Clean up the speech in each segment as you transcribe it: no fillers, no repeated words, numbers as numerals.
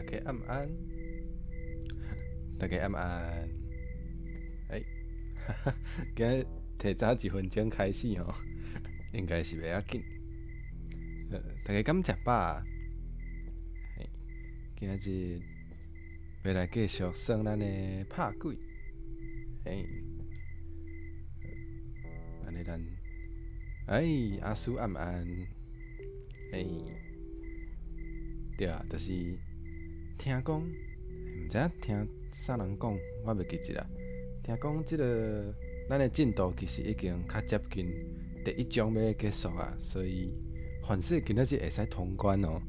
家暗安，大家暗安。哎，哈哈，今日提早一分鐘開始吼，應該是袂要緊。大家敢食飽？嘿，今日欲來繼續耍咱的拍鬼。嘿，按呢咱，哎，阿叔暗安。哎，對啊，就是聽講，毋知影聽啥人講，我袂記得啦。聽講這个咱的進度其實已經較接近第一章欲結束啊，所以凡勢今仔日會使通關哦。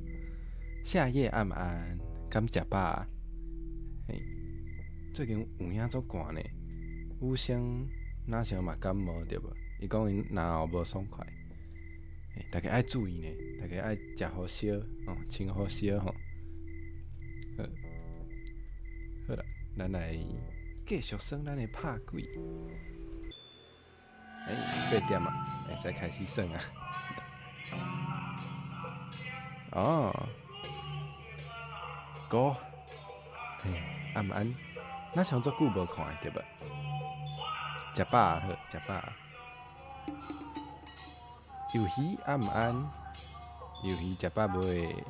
夏夜暗安，敢食飽？嘿，最近有影足寒呢，雨生若像嘛感冒對無？伊講伊嚨喉無爽快。大家愛注意呢，大家愛食好燒哦，穿好燒吼。好，好啦，咱來繼續耍咱的拍鬼。欸，8點啊，會使開始耍啊。哦，哥，嘿，暗安，若像足久無看對無？食飽好，食飽。魷魚暗安，魷魚食飽未？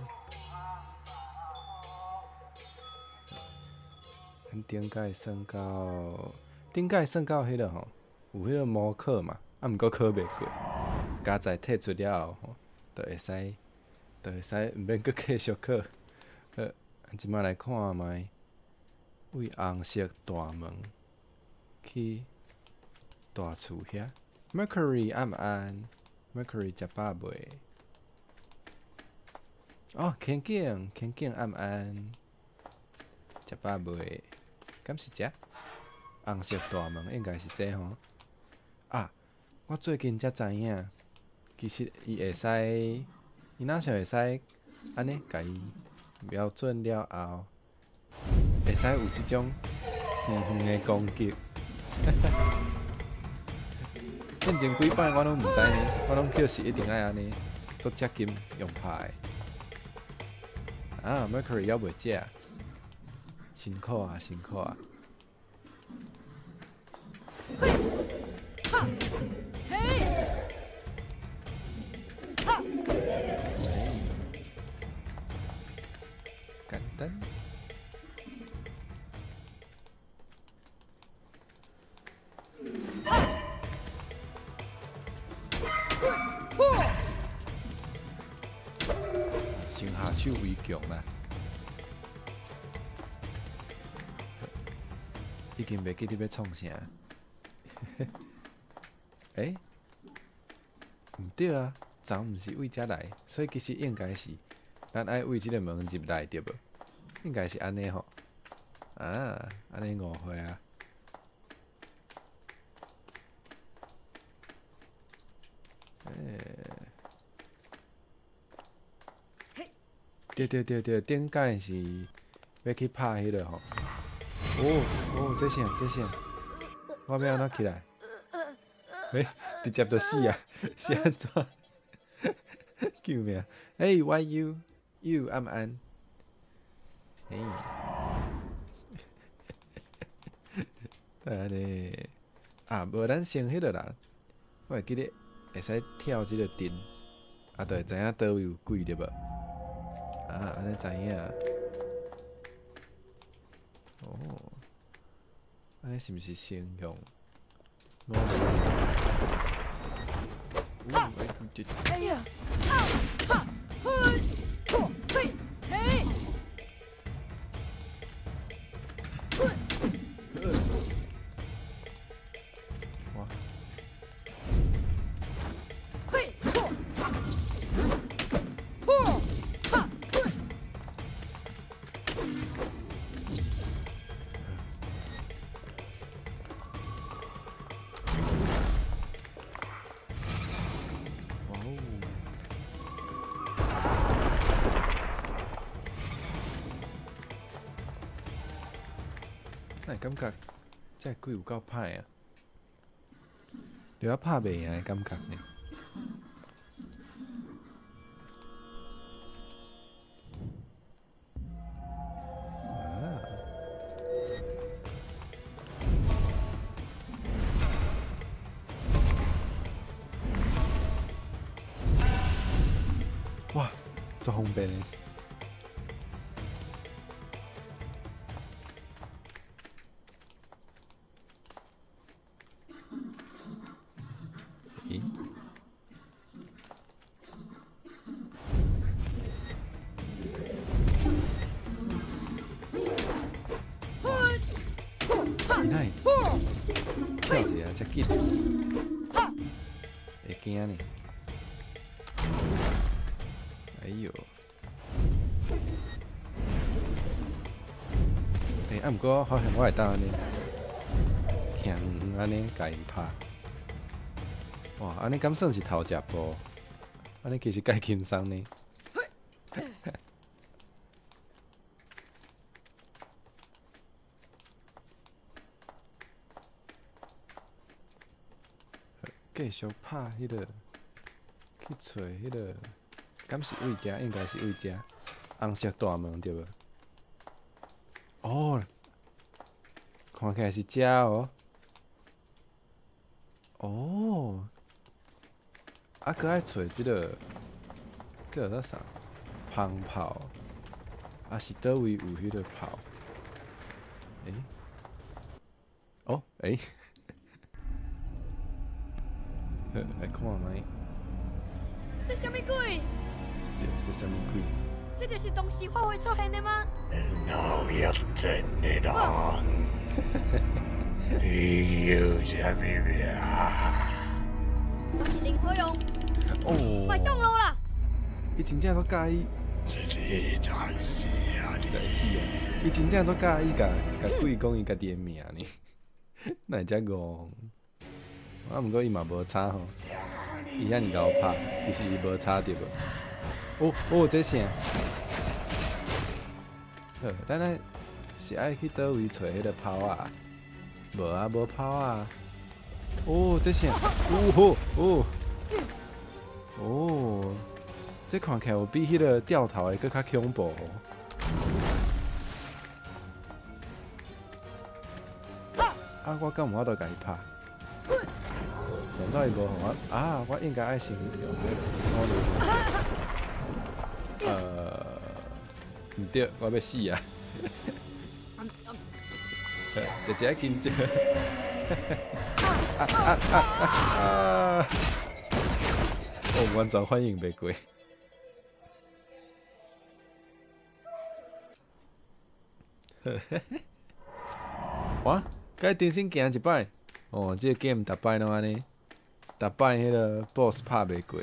咱頂擺耍到，頂擺耍到彼个吼，有彼个魔考嘛，啊，毋過考袂過，加載退出了後吼，就會使毋免閣繼續考。好，這擺來看覓，對紅色大門去大厝遐。Mercury 暗安，Mercury 食飽未？哦，天景，天景暗安，食飽未？敢是這？紅色大門應該是這吼。啊，我最近才知影，其實伊會使，伊若像會使按呢，共伊瞄準了後，會使有這種遠遠的攻擊。進前幾擺我攏毋知呢，我攏叫是一定愛按呢做接近用拍的。啊，Mercury 猶未食，辛苦啊，辛苦啊！嘿，哈，嘿，哈，簡單。先下手為強啦，已經袂記得欲創啥。欸，毋對啊，昨毋是對遮來，所以其實應該是咱愛對這个門入來對無？應該是按呢吼。啊，按呢誤會啊。欸。對對對對，頂擺是欲去拍彼个吼。哦哦，這啥這啥？我欲按怎起來？欸，直接就死啊！是按怎？救命！欸，Y U U 暗安。欸，按呢？啊，無咱先彼个啦。我會記得會使跳這个陣，啊，就會知影佗位有鬼對無？啊，按呢知影。哦，按呢是毋是先用？哎呀！哈哈，嘿，吼，嘿，嘿，嘿。哇！嘿，吼，吼，哈，嘿。哇哦！哪會感覺這个鬼有夠歹啊？著啊拍袂贏的感覺呢。哇，足方便的。咦？伊哪会跳一下遮緊？會驚呢？哎喲！欸，啊，毋過好像我會當按呢，徛遠按呢共𪜶拍。哇，按呢敢算是頭一步？按呢其實蓋輕鬆呢。繼續拍彼個，去揣彼個，敢是對遮？應該是對遮。紅色大門對無？哦，看起來是遮哦。哦，啊，閣愛揣這個叫做啥？蜂炮，啊是佗位有彼個炮？欸？哦，欸？好，來看覓。這啥物鬼？對，這啥物鬼？這就是當時發會出現的嗎？鬧熱症的人，你叫啥物名？我是林火勇。哦。莫擋路啦！伊真正足佮意。你在死啊！在死啊！伊真正足佮意共共鬼講伊家己的名呢，哪會遮戇？啊，毋過伊嘛無差吼，伊遐爾𠢕拍，其實伊無差著無？哦哦，這啥？好，咱愛是愛去佗位揣彼個炮仔？無啊，無炮仔。哦，這啥？哦吼哦哦，這看起來有比彼個掉頭的閣較恐怖。啊，我敢有法度共伊拍？按怎伊無予我啊？我應該愛先用彼個。毋對，我欲死啊！姐姐緊張。啊啊啊啊！我完全反應袂過。哇！該重新行一擺。哦，這個 game 逐擺攏按呢，逐擺彼個 boss 拍袂過，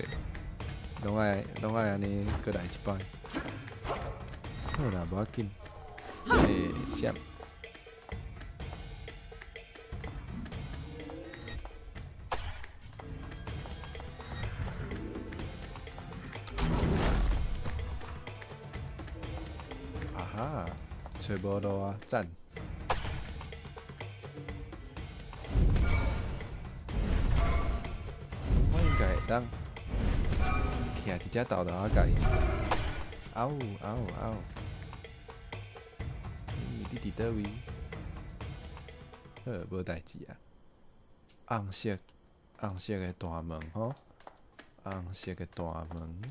攏愛按呢閣來一擺。好啦，無要緊。欸，閃。啊哈，揣無路啊，讚！我應該會當徛佇遮沓沓仔共伊。嗷嗷嗷！你佇佗位？好，無代誌啊。紅色，紅色的大門吼，紅色的大門。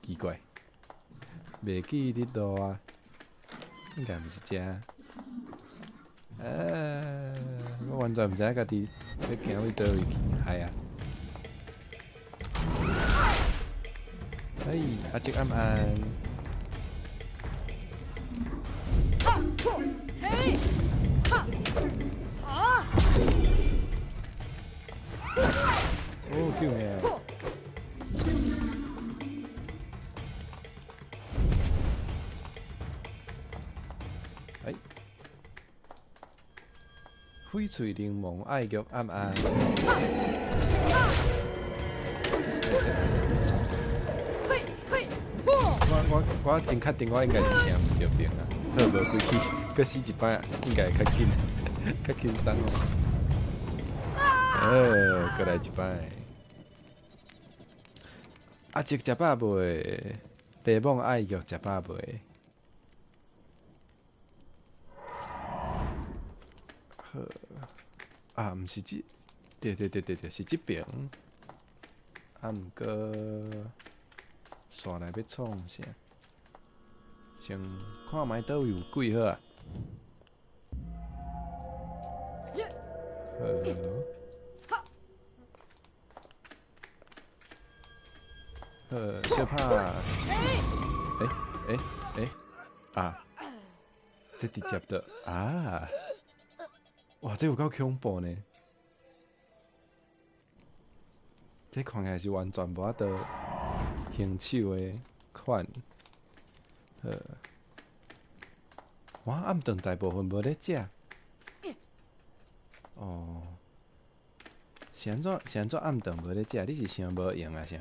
奇怪，袂記佇路啊，應該毋是遮。啊，我完全毋知影家己欲行去佗位去，害啊！哎，阿叔暗暗。哈，嘿，哈，哈。哦，救命！哎，翡翠檸檬愛玉暗暗。我真確定，我應該是行毋著爿啊。好，無規氣，閣死一擺，應該會較緊，較輕鬆哦。閣來一擺。阿叔食飽未？檸檬愛玉食飽未？好，啊，毋是這，對對對對對，是這爿。啊，毋過煞來欲創啥？先看覓佗位有鬼好啊。好。好，小拍。欸欸欸！啊！這直接的啊！哇，這有夠恐怖呢！這看起來是完全無法度還手的款。好，哇，暗頓大部分無咧食。哦，是按怎？是按怎暗頓無咧食？你是想無閒啊？啥？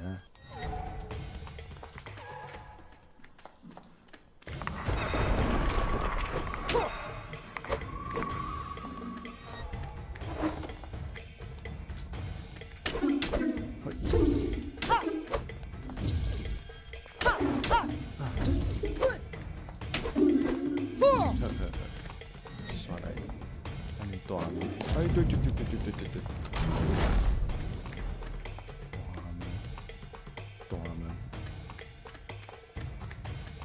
大門，哎，對對對對對對對對，大門，大門，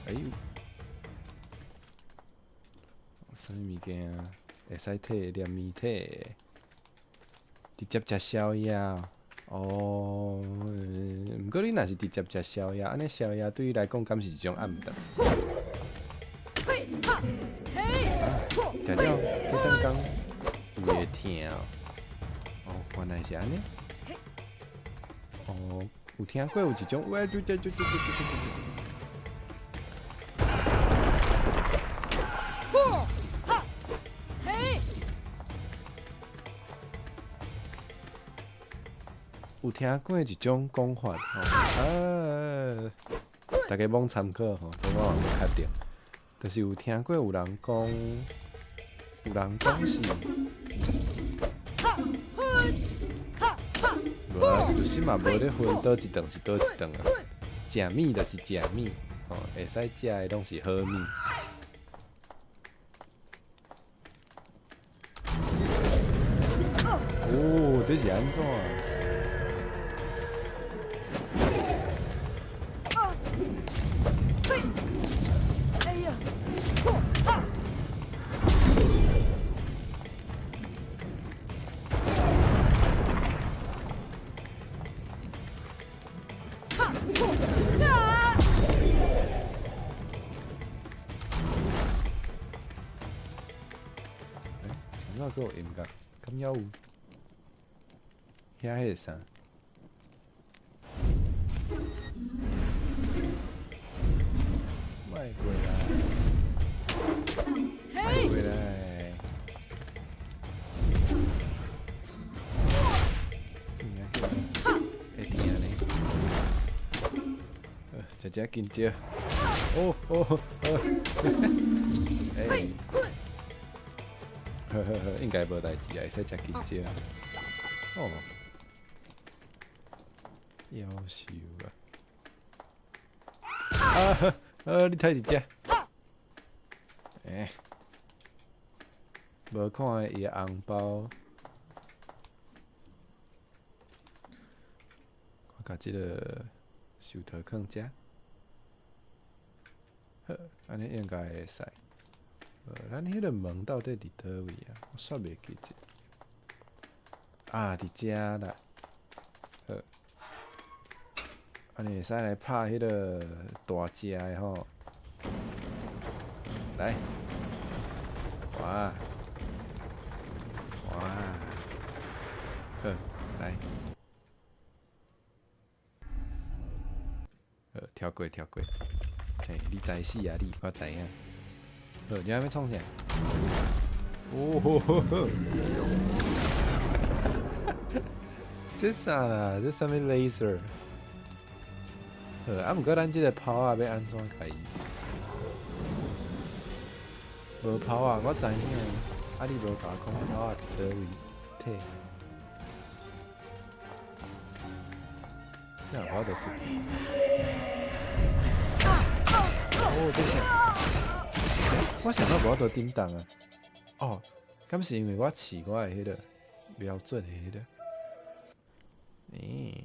哎呦，啥物物件會使摕連物體？直接食宵夜哦。毋過你若是直接食宵夜，按呢宵夜對你來講，敢是一種暗頓？食了，彼陣講胃會疼哦。原來是按呢。哦，有聽過有一種，喂，對對對對對對對對。有聽過一種講法吼，啊，大家罔參考吼，這我嘛無確定。就是有聽過有人講，有人講是，無啊，其實嘛無咧分佗一頓是佗一頓啊，食物就是食物，吼，會使食的攏是好物。哦，這是按怎？欸，啥物閣有音樂？敢猶有？遐彼個啥？莫過來！莫過來！會疼呢？食只香蕉。哦哦哦！欸，呵呵呵，應該無代誌啊，會使食香蕉。哦，夭壽啊！啊，你刣佇遮。欸，無看伊的紅包。我共這个手套囥遮。好，按呢應該會使。咱彼个門到底佇佗位啊？我煞袂記得。啊，佇遮啦。好，按呢會使來拍彼个大隻的吼。來，哇，哇，好，來，好，跳過跳過。嘿，你知死啊你，我知影。好，你欲創啥？哦吼吼吼！這啥啦？這啥物 laser？好，啊，毋過咱這个炮仔欲按怎共伊？無炮仔，我知影。啊，你無共我講炮仔佇佗位摕？這樣我就出去。哦，這啥？我想到無法度叮當啊！哦，敢是因為我試我的彼个標準的彼个？欸，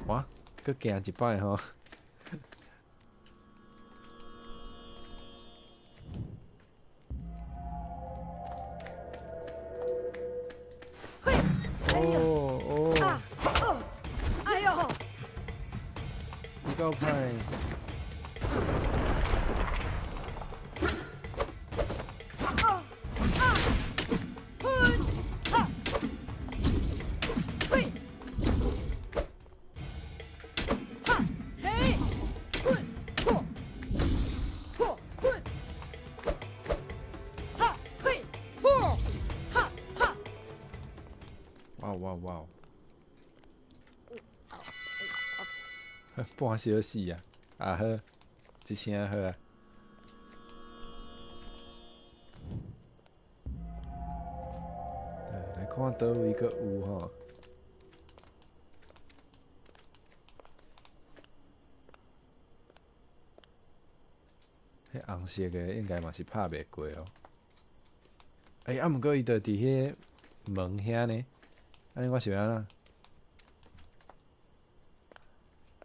哇，閣行一擺吼。哦哦。哎呦！有夠歹。哇哇哇！半小時啊，啊好，一聲好啊。來看佗位閣有吼。彼紅色的應該嘛是拍袂過哦。欸，啊，毋過伊就佇彼門遐呢。按呢我是欲按怎？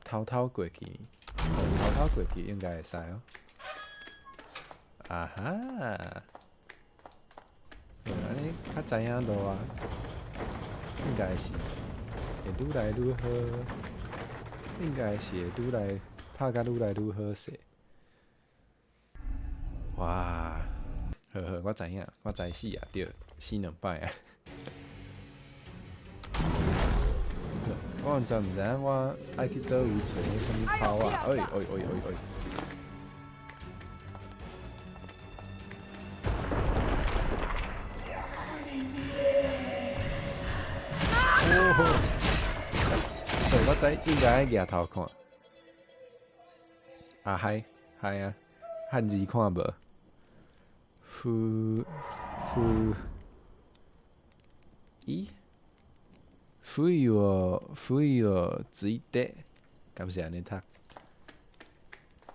偷偷過去，偷偷過去應該會使哦。啊哈！按呢較知影路啊，應該是會愈來愈好，應該是會愈來拍甲愈來愈好勢。哇！好好，我知影，我知死啊，對，死兩擺啊！我完全毋知影我愛去佗位揣啥物炮啊！哎哎哎哎哎！哦，對，我知應該愛舉頭看。啊嗨，嗨啊，漢字看無？呼呼，咦？冬を冬をついて，敢是按呢讀？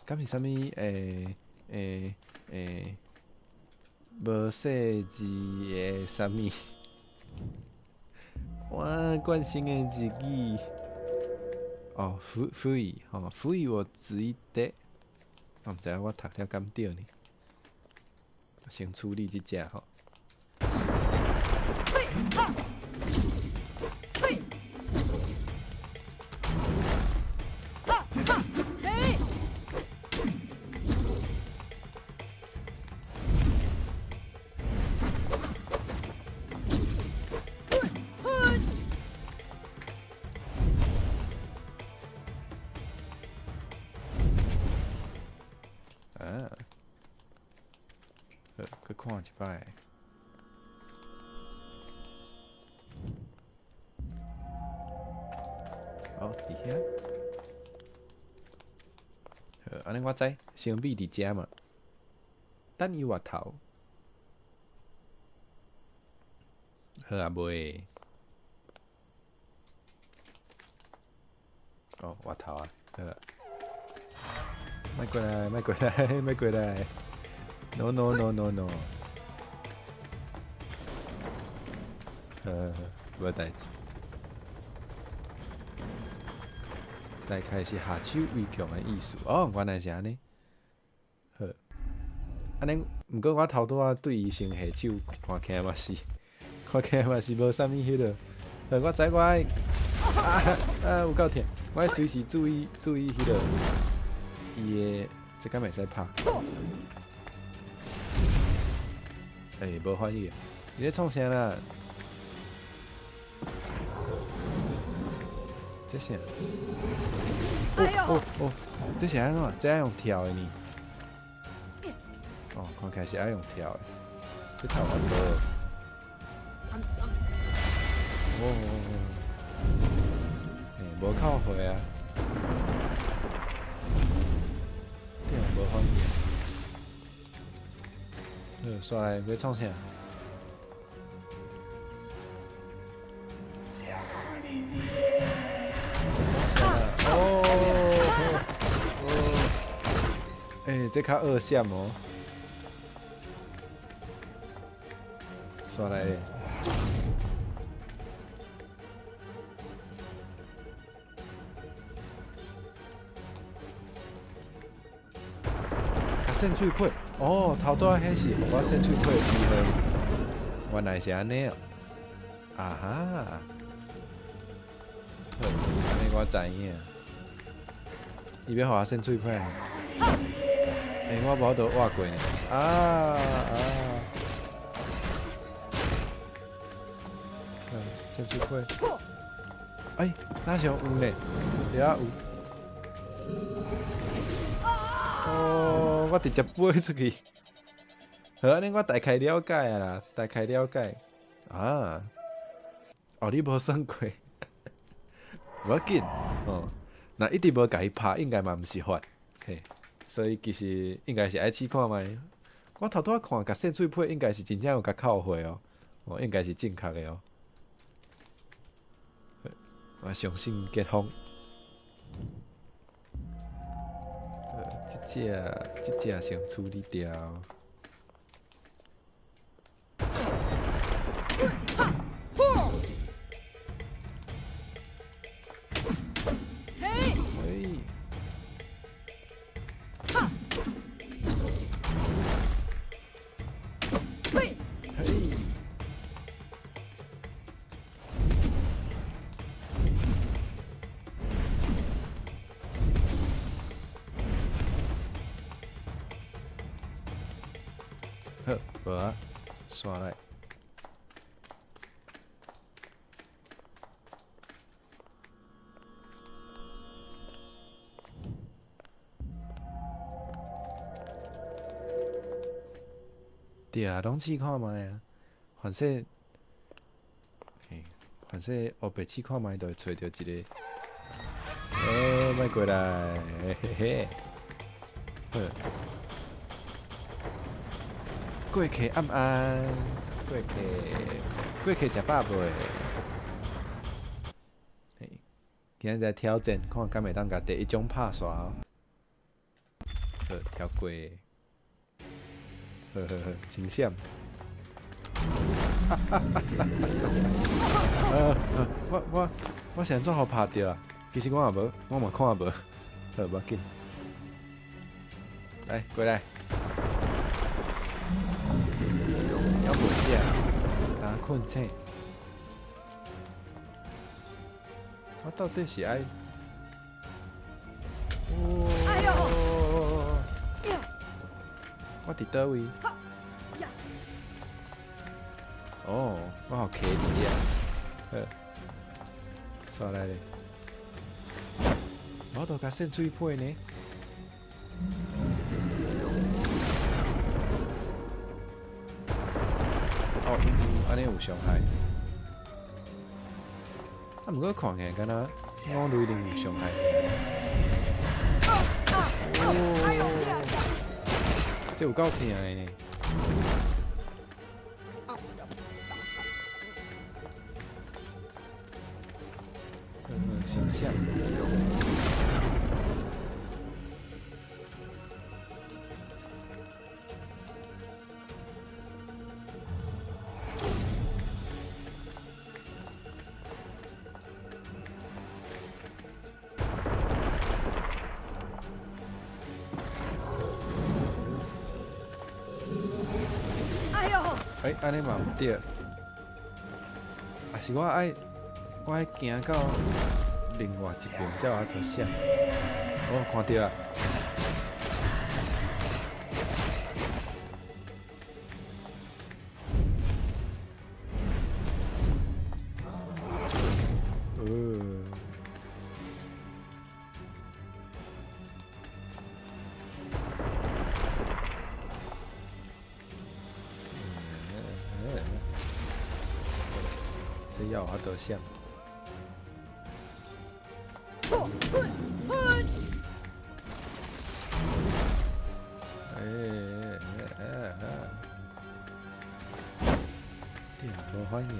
敢是啥物？欸欸欸，無細字的啥物？哇，慣性的日語。哦，冬冬吼，冬をついて，我毋知影我讀了敢對呢？先處理這隻吼。啊，好，閣看一擺。好，佇遐。好，按呢我知，先秘佇遮嘛。等伊活頭。好啊，袂。哦，活頭啊，好。莫過來，莫過來，莫過來。No no no no no。無代誌。大概是下手為強的意思。哦，原來是按呢。好，按呢，毋過我頭拄仔對伊先下手，看起來嘛是，看起來嘛是無啥物彼落。我知我愛，啊啊有夠疼！我愛隨時注意注意彼落，伊的這敢會使拍？欸，無反應，你咧創啥啦？這啥？哦哦哦，這是按怎？這愛用跳的呢？哦，看起來是愛用跳的，這跳蠻多。哦哦哦，欸，無靠回啊，對啊，無反應。好，煞來欲創啥？哦哦，欸，這較惡險哦。煞來。搧喙皮。哦，頭拄仔彼是予我搧喙皮的機會。原來是按呢哦。啊哈！好，按呢我知影。伊欲予我搧喙皮。欸，我無法度倚過呢。啊啊！搧喙皮。哎，哪像有呢？對啊，有。哦，我直接飛出去。好，按呢我大概了解啊啦，大概了解。啊，哦，你無算過，無要緊哦。若一直無共伊拍，應該嘛毋是法，嘿。所以其實應該是愛試看覓。我頭拄仔看，共搧喙皮應該是真正有共扣血哦，哦，應該是正確的哦。我相信結風。這隻先處理掉。喂。嘿。好，無啊，煞來。對啊，攏試看覓啊，反正，嘿，反正烏白試看覓，就會揣著一个。欸，莫過來，嘿嘿，好。過客暗暗，過客，過客食飽未？嘿，今仔日來挑戰，看敢會當共第一種拍煞哦。好，跳過。好好好，先閃。我是按怎予拍著啊？其實我也無，我嘛看無。好，無要緊。來，過來。猶袂食，焦睏醒。我到底是愛？哦！我佇佗位？哦，我予徛佇遮。好，煞來咧。我都共搧喙皮呢。哦，按呢有傷害。啊，毋過看起來敢若五雷靈有傷害。哦，這有夠疼的呢。嗯，形象。欸，按呢嘛毋對，抑是我愛行到另外一邊才有法度閃。哦，看著啊！哦。這猶有法度閃。欸欸欸！對，無反應。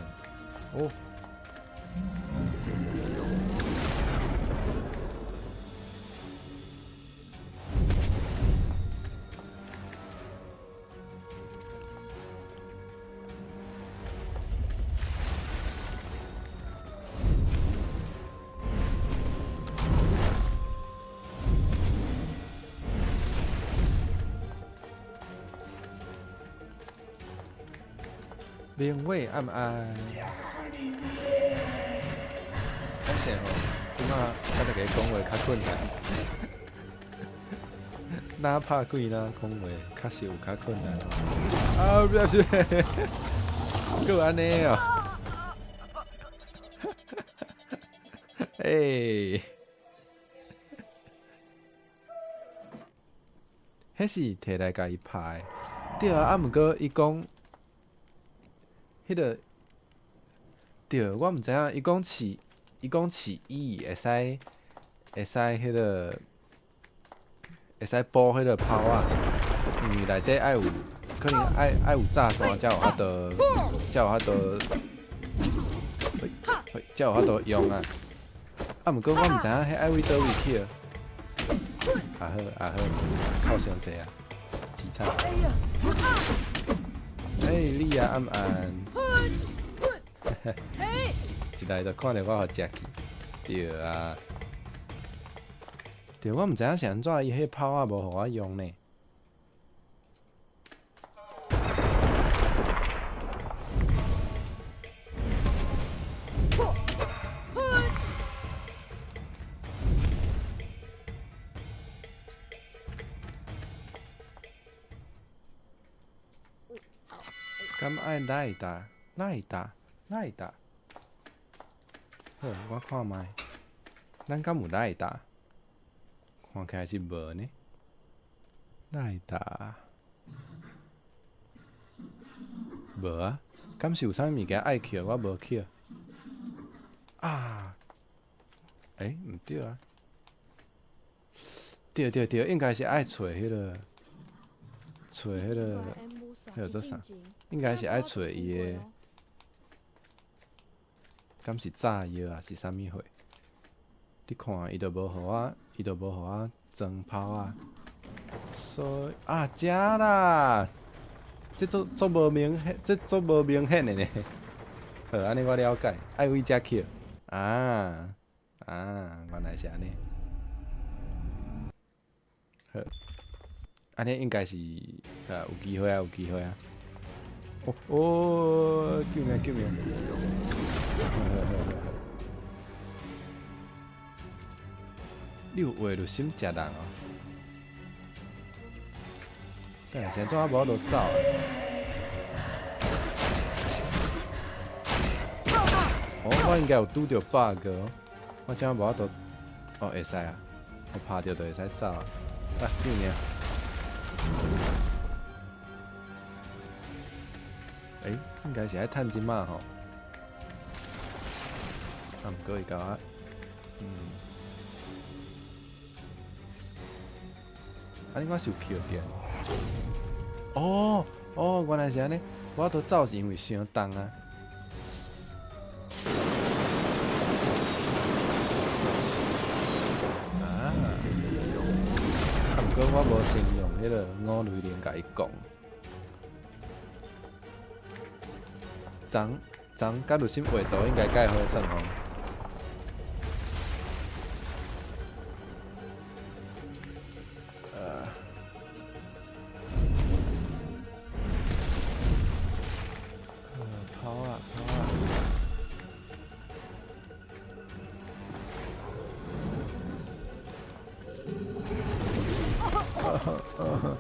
哦。明伟暗暗。歹势吼，這馬佮大家講話較困難，哪拍鬼哪講話，確實有較困難。啊，不要去，閣有按呢哦。欸，彼是提來共伊拍的，對啊，啊毋過伊講，彼個，對，我毋知影，伊講飼伊會使彼個，會使補彼個炮仔，因為內底愛有，可能愛有炸彈才有法度，才有法度，才有法度用啊。啊，毋過我毋知影彼愛對佗位去啊。啊好啊好，哭傷濟啊，凄慘。欸，你也暗暗。一來就看著我予食去，對啊。對，我毋知影是按怎，伊彼炮仔無予我用呢。敢愛來達來達來達？好，我看覓，咱敢有來達？看起來是無呢。來達無啊？敢是有啥物物件愛抾，我無抾？啊？欸，毋對啊！對對對，應該是愛揣彼個，揣彼個，彼個做啥？應該是愛揣伊的，敢是炸藥啊？是啥物貨？你看，伊就無予我，伊就無予我裝炮仔。所以啊，遮啦，這足無明顯，這足無明顯的呢。好，按呢我了解，愛對遮去。啊啊，原來是按呢。好，按呢應該是啊，有機會啊，有機會啊。哦哦，救命救命！好好好好。你有畫入心食人哦？等下，怎我無法度走啊？哦，我應該有拄著 bug 哦，我這無法度。哦，會使啊，我拍著就會使走啊。啊，救命！欸，應該是愛趁這馬吼。啊，毋過伊共我，按呢我是有抾著。哦哦，原來是按呢，我都走是因為傷重啊。啊！啊，毋過我無先用彼個五雷靈共伊講。昨昨佮律師畫圖應該蓋好算吼。跑啊跑啊！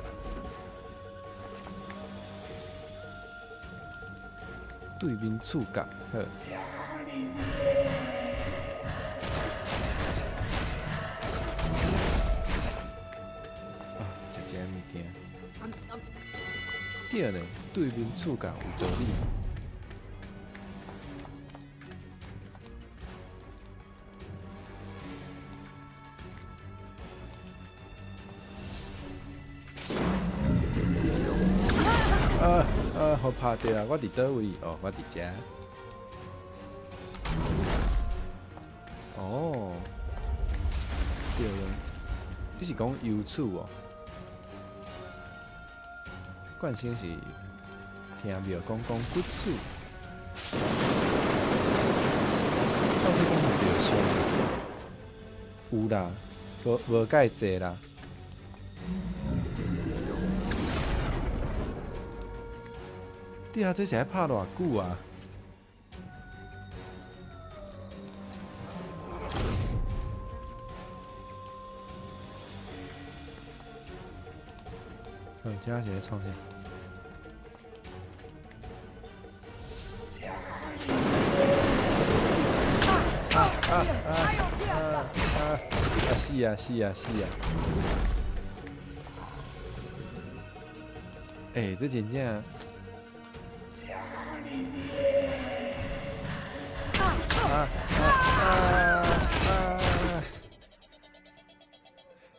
對面觸角，好。啊，食這个物件。對咧，對面觸角有道理。啊啊！予拍著啊！我佇佗位？哦，我佇遮。哦，對用，你是講優處哦？慣性是聽廟講講骨處，到底講有著傷？有啦，無蓋濟啦。對啊，這是愛拍偌久啊？嗯，這是咧創啥？啊啊啊啊！啊死啊死啊死啊！欸，這真正……啊啊啊啊！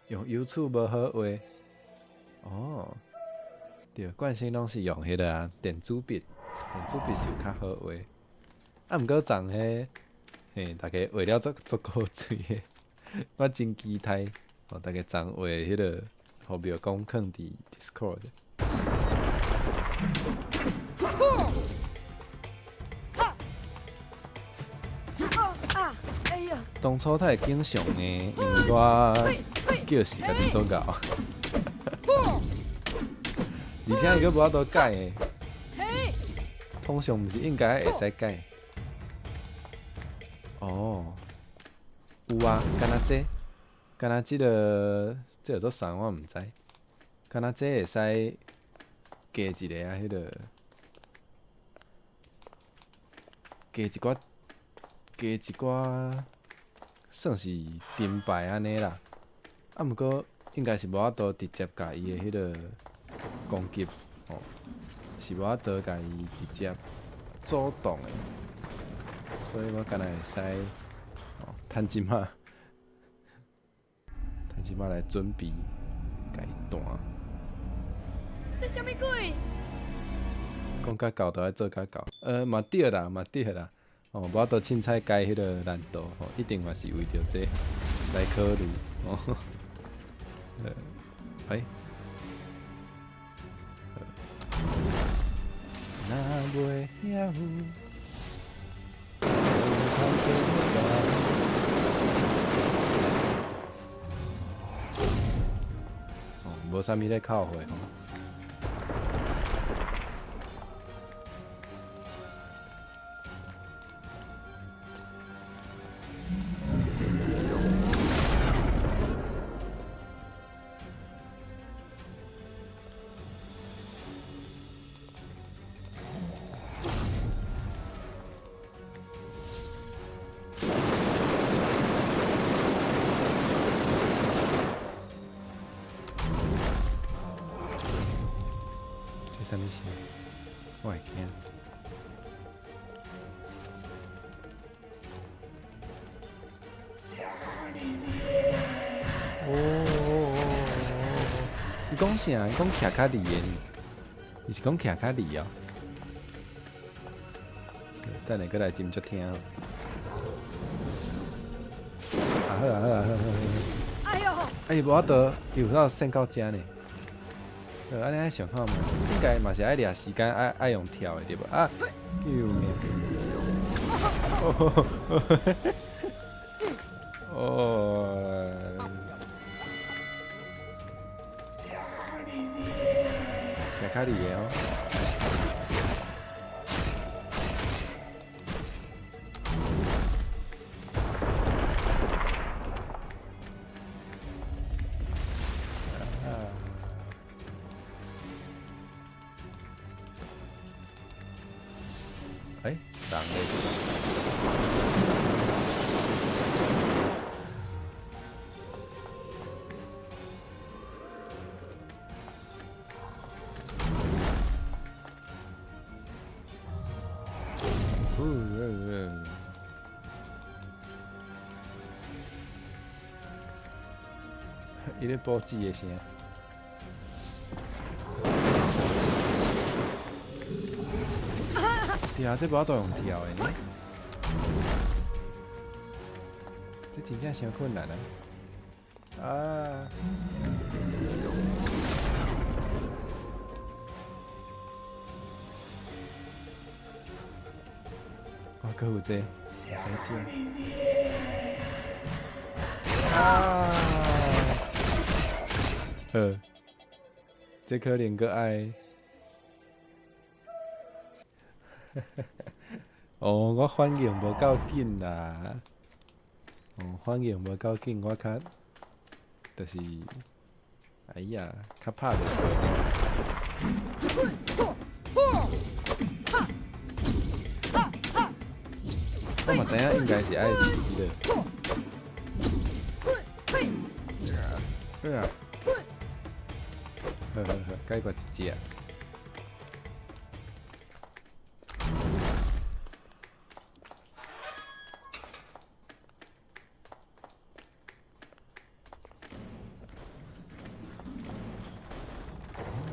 用 YouTube 無好畫哦，對，慣性攏是用彼個啊，電子筆，電子筆是有較好畫。啊，毋過昨彼，嘿，大家畫了足足古錐的，我真期待哦，大家昨畫彼個予廟公囥佇 Discord。當初太經常呢，因為我叫是家己做𠢕，而且伊閣無法度改的，通常毋是應該會使改。哦，有啊，敢若這，敢若這个這叫做啥我毋知，敢若這會使加一个啊，彼个加一寡，加一寡。算是盾牌按呢啦，啊，毋過應該是無法度直接共伊的彼个攻擊，吼，是無法度共伊直接阻擋的，所以我敢若會使，哦，趁這馬，趁這馬來準備共伊彈。這啥物鬼？講較到就愛做較到，嘛對啦，嘛對啦。哦，無法度凊彩改彼个難度，吼，一定嘛是為著這來考慮，哦。欸。若袂曉，無通計較。哦，無啥物咧靠會吼。這啥物聲？我會驚。哦哦哦哦！伊講啥？伊講徛較離的呢？伊是講徛較離哦。等下閣來斟酌聽。啊好啊好啊好好好。哎喲！哎，無法度，伊有法度扇到遮呢。按呢愛想看覓，應該嘛是愛掠時間，愛愛用跳的對無？啊！救命！哦！徛較離的哦。欸，人咧？伊咧報紙的聲。對啊，這無法度用跳的呢，這真正傷困難啊！啊！我閣有這個，會使食。啊！好，這可能閣愛。哦，我反應無夠緊啦。哦，反應無夠緊，我較就是，哎呀，較拍袂過。我嘛知影應該是愛飼的。好啊，好好好，解決一隻。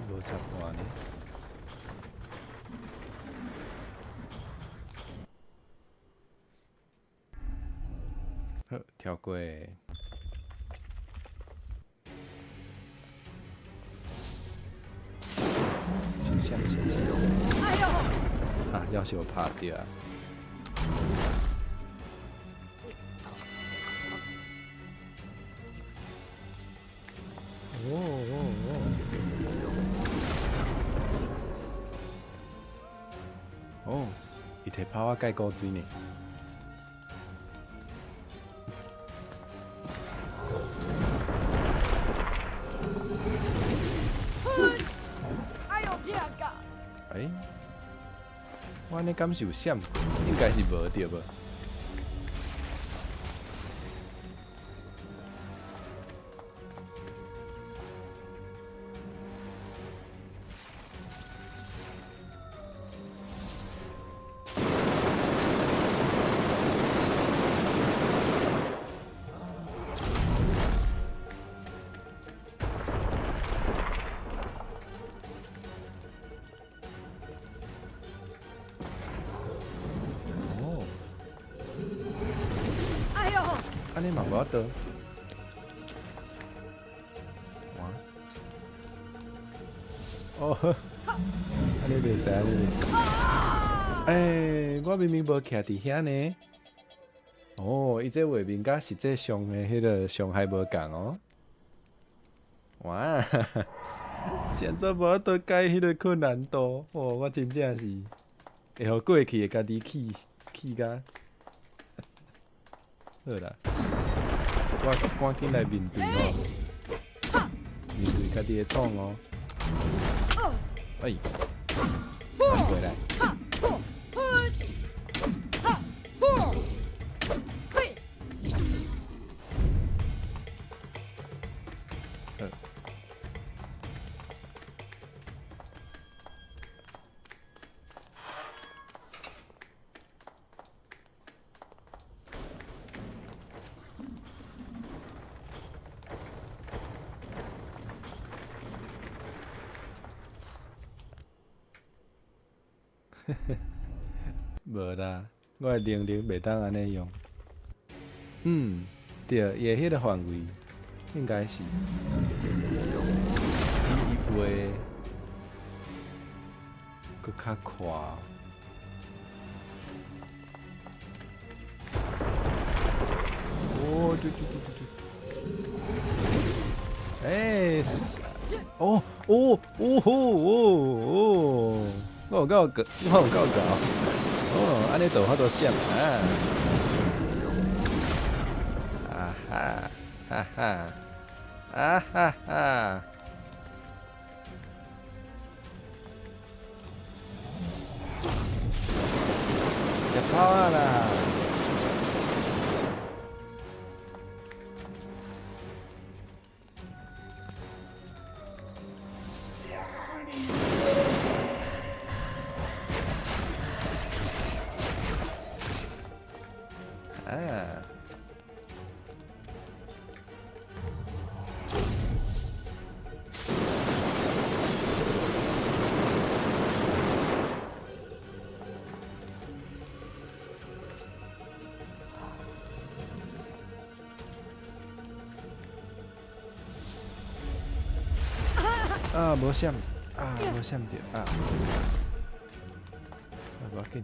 無插話呢。好，跳過。想想想想。啊，要是我拍著啊！哦哦哦！哦，伊提拋仔蓋古錐呢。欸，我按呢敢是有閃過？應該是無對無？哦，哎喲！按呢嘛無法度。哇！哦呵，按呢袂使，按呢袂使。欸，我明明無徛佇遐呢。哦，伊這畫面佮實際上的彼個傷害無仝哦。哇！是按怎無法度改彼個困難度？哦，我真正是會予過去的家己氣氣甲。好啦，我趕緊來面對哦，面對家己的創哦。哎，翻過來。好。無啦，我的能力袂當按呢用。嗯，對，伊的彼個範圍應該是比伊畫閣較闊。哦，對對對對對。欸，哦哦哦吼哦哦，我有夠我有夠𠢕。哦，按呢就有法度閃啊！啊哈，哈哈，啊哈哈！食泡仔啦！啊！啊，無閃，啊，無閃著，啊，啊，無要緊。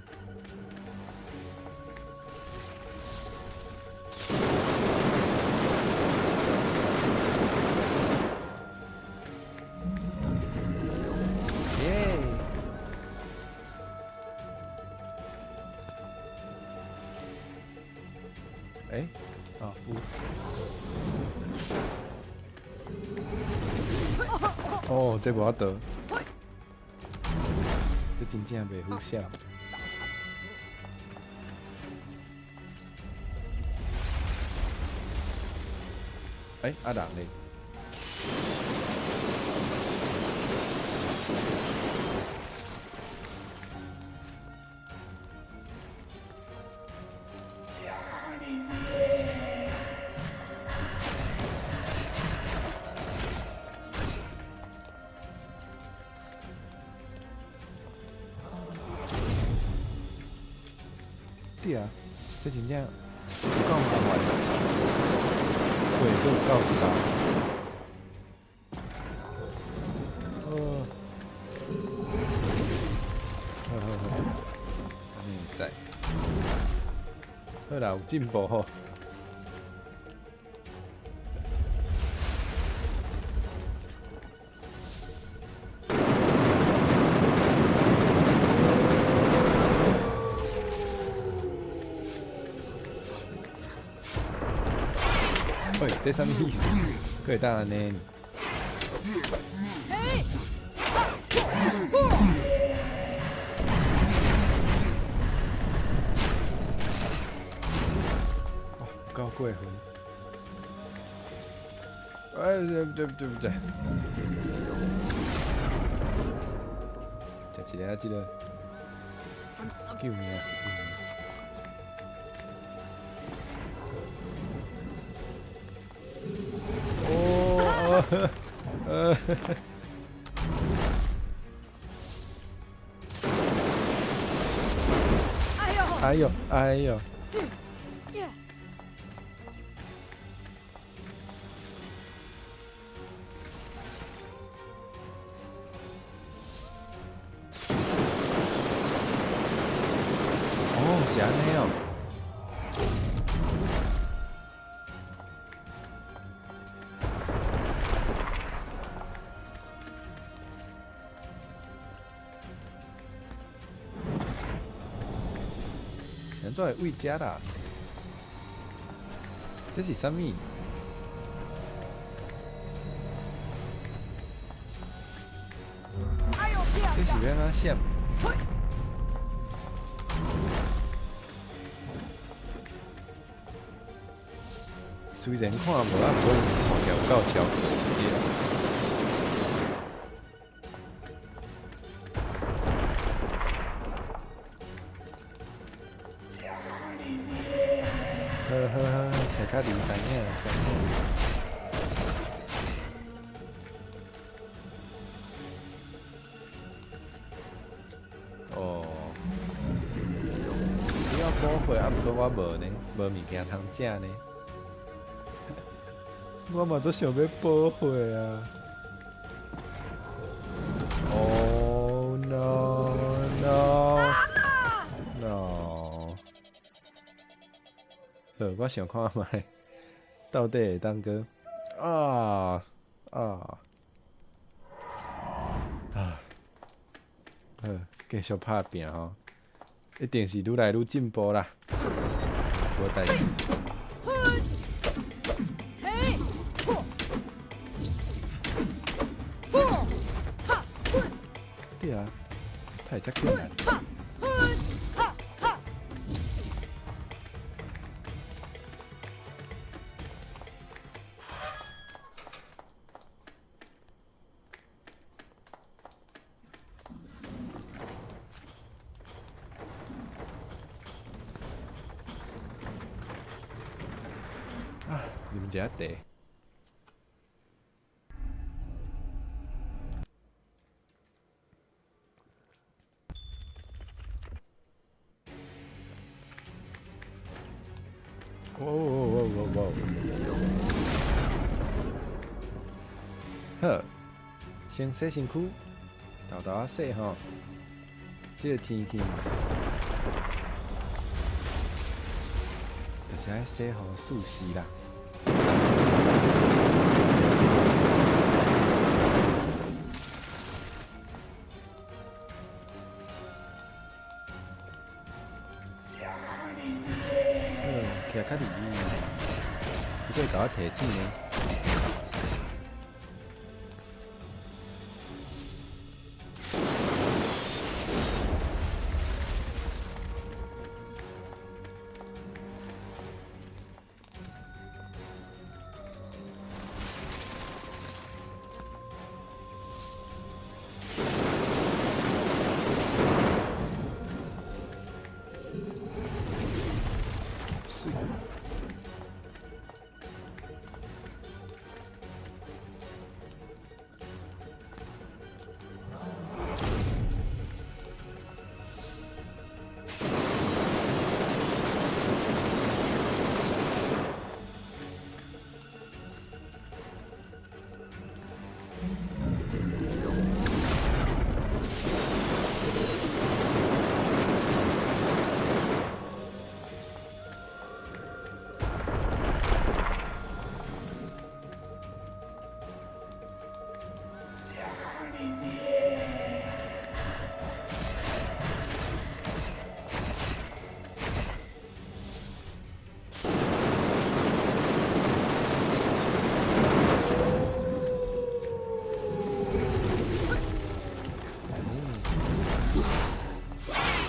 耶！欸，哦，有。哦，這無法度，這真正袂好笑。欸，啊人咧？對啊，這真正有夠麻煩，對，這有夠複雜。哦，好好好，按呢會使。好啦，有進步吼。喂，這啥物意思？閣會當按呢？嘿，哇，有夠過分！哎，對對對不對？食一个啊，這個救命啊！哦，哎呦，哎呦，哎呦！耶，哦，是按呢哦。是按怎會位遮啦？這是啥物？哎呦，這是欲按怎閃？雖然看無啊，不過看起來有夠超對。好好好，徛較離知影，知影。哦，需要補血啊，毋過我無呢，無物件通食呢。我嘛足想欲補血啊！Oh no no no！好，我想看覓，到底會當閣啊啊啊！好，繼續拍拚吼，一定是愈來愈進步啦，無代誌。嘿，嚯，嚯，哈，對啊，太遮困難。哈，哈，哈。啊，啉一下茶。哦哦哦哦哦！好，先洗身軀，沓沓仔洗吼。這个天氣，就是愛洗予舒適啦。好，徛較離遠，伊閣會共我提醒呢。水。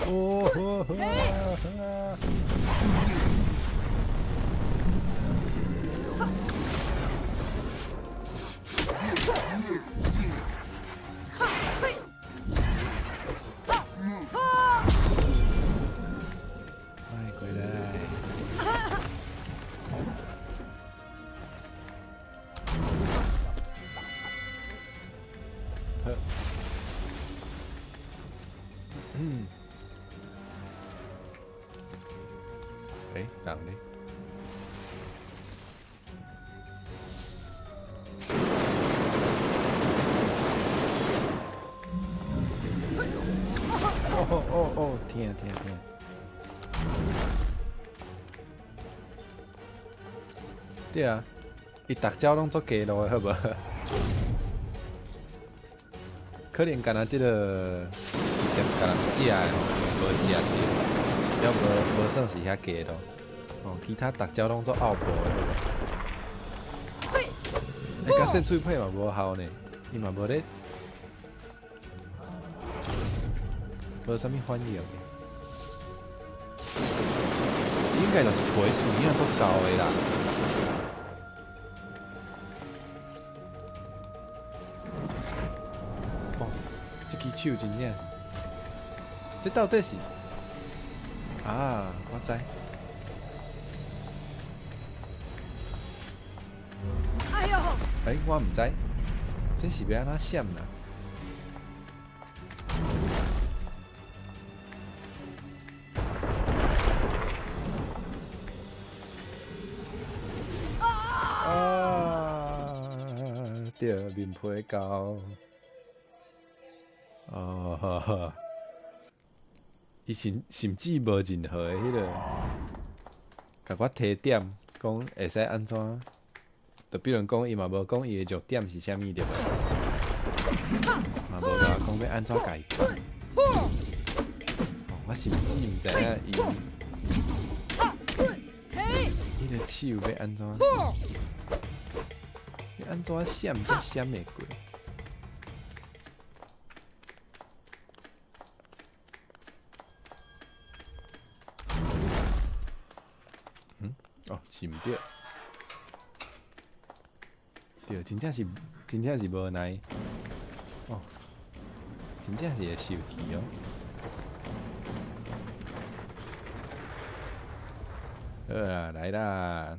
哦呵呵呵。哎，過來。好。嗯。欸，人呢？哦哦哦，疼疼疼！對啊，伊逐招攏足低落的，好無？可能干焦這个直接共人食的吼，無食著，了無算是遐低落。哦，其他逐招攏足拗步的，好無？欸，共扇喙皮嘛無效呢，伊嘛無咧，無啥物反應。應該就是皮有影足厚的啦。哦，這支手真正是，這到底是？啊，我知。哎呦！欸，我毋知，這是欲按怎閃啦？啊！對，面皮厚。哦呵呵，伊甚至無任何的彼个，共我提點，講會使按怎？就比如講，伊嘛無講伊的弱點是啥物對無？嘛無共我講欲按怎共伊講。我甚至毋知影伊，彼个手欲按怎？欲按怎閃才閃會過？嗯？哦，是毋對。對，真正是無奈。哦，真正是會受氣哦。好啦，來啦。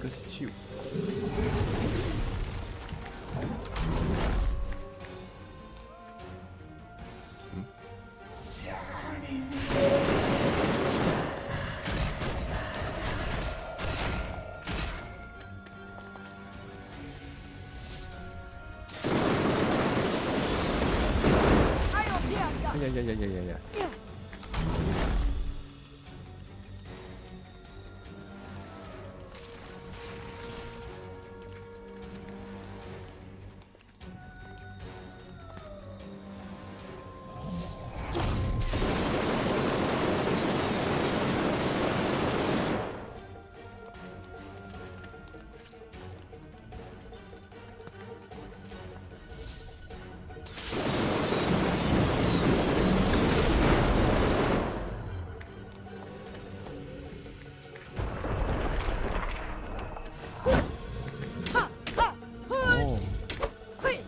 閣是手。嗯？呀呀呀呀呀呀！哦。嘿。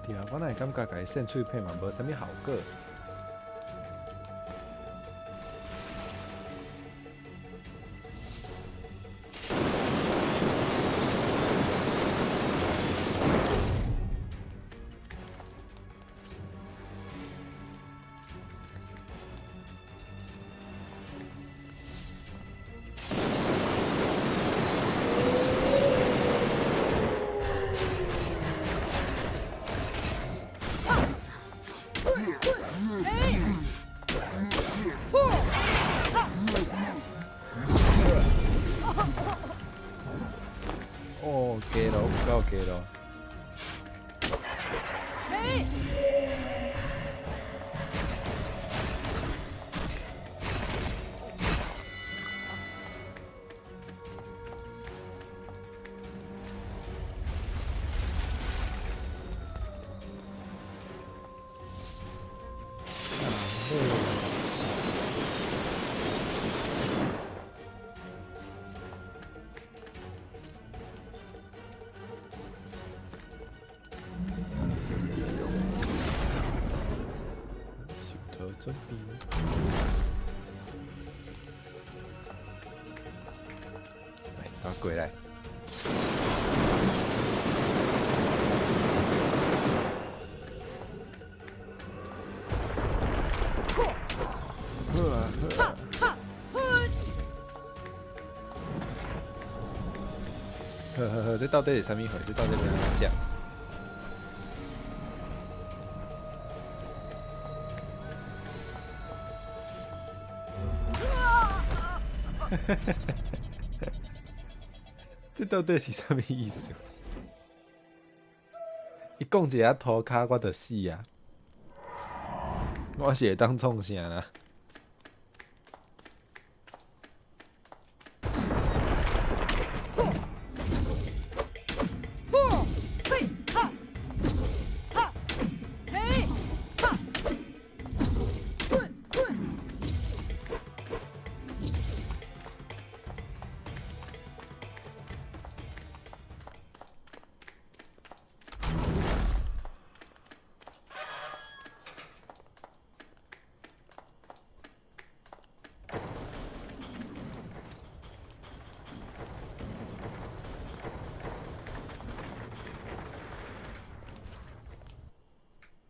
对啊，我哪會感覺共伊扇喙皮嘛無啥物效果。哦，加咯，有夠加咯。嘿。手頭準備。來，我過來。好啊，好啊。好好好，這到底是啥物貨？這到底欲按怎寫？這到底是啥物意思？伊講一下塗跤，我就死啊！我是會當創啥啦？嘿，哈，哈，嘿，哈，混混。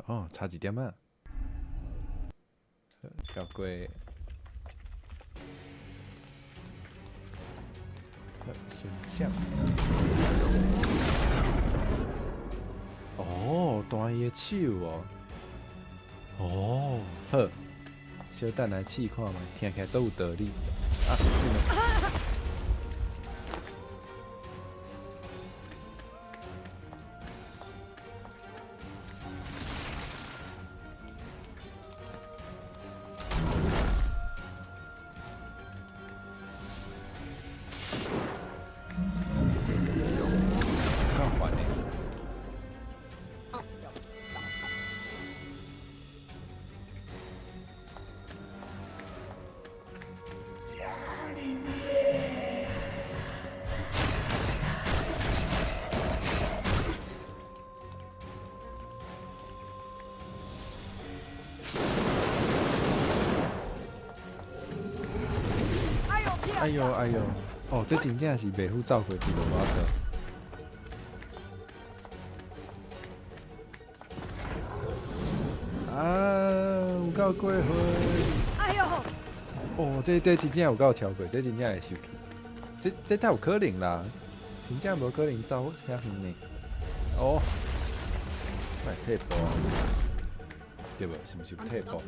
哦，差一點仔。跳過。形象。哦，斷伊的手哦。哦，好，小等來試看覓，聽起來足有道理。啊，夠煩的。哎呦哎呦，哦，這真正是袂赴走過去就無法度。夠過分。哎喲！哦，這真正有夠超過，這真正會生氣。這太有可能啦，真正無可能走遐遠呢。哦，來退步啊，對無？是毋是有退步？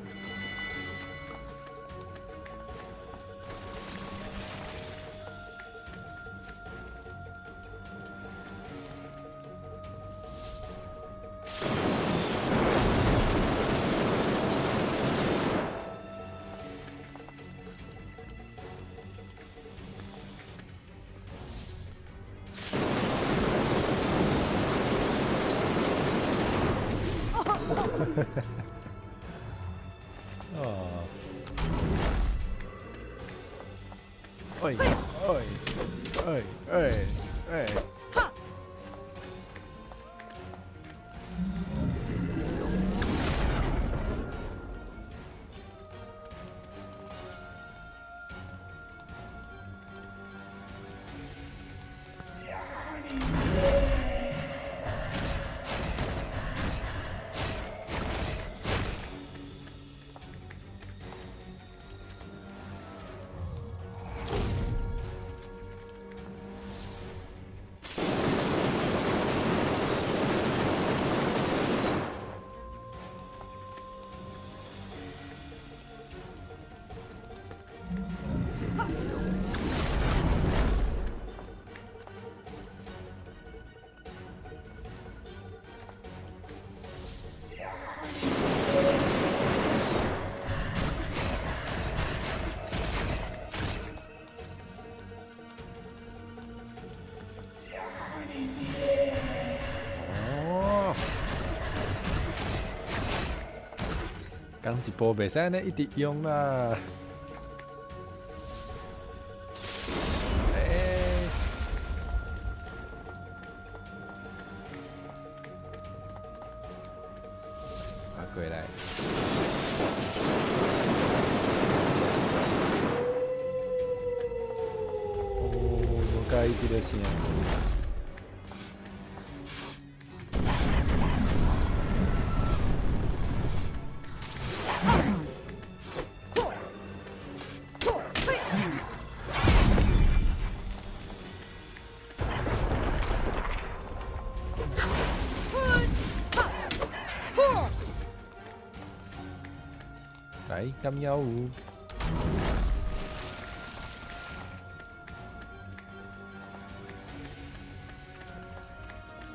哦，哎哎哎哎哎！哈！哦，仝一步袂使按呢一直用啦。欸，啊，過來。哦，無佮意這个聲。嚯！嚯！嘿！哈！嚯！來，敢猶有？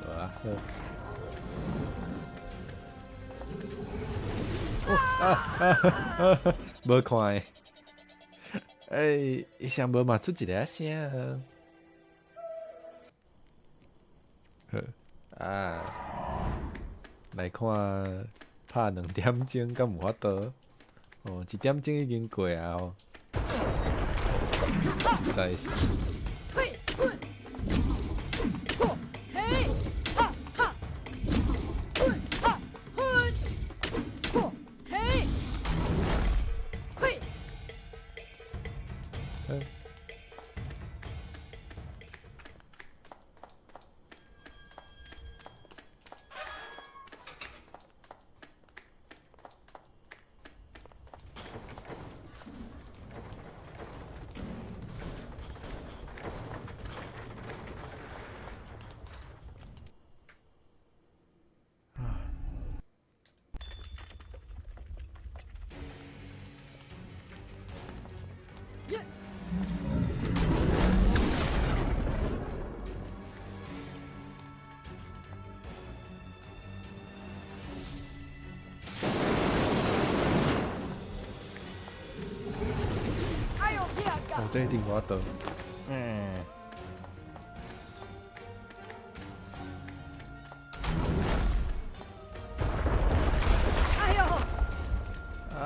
好啊，好。哦啊啊！無看的，欸，伊上無嘛出一个聲。好啊，來看拍2點鐘敢有法度？哦，1點鐘已經過啊！哦，實在是。嘿！嚯！嘿！哈！哈！哈！嚯！嘿！嘿！嗯。耶！哎呦天啊！哦，這一定無法度。嗯。哎呦！啊！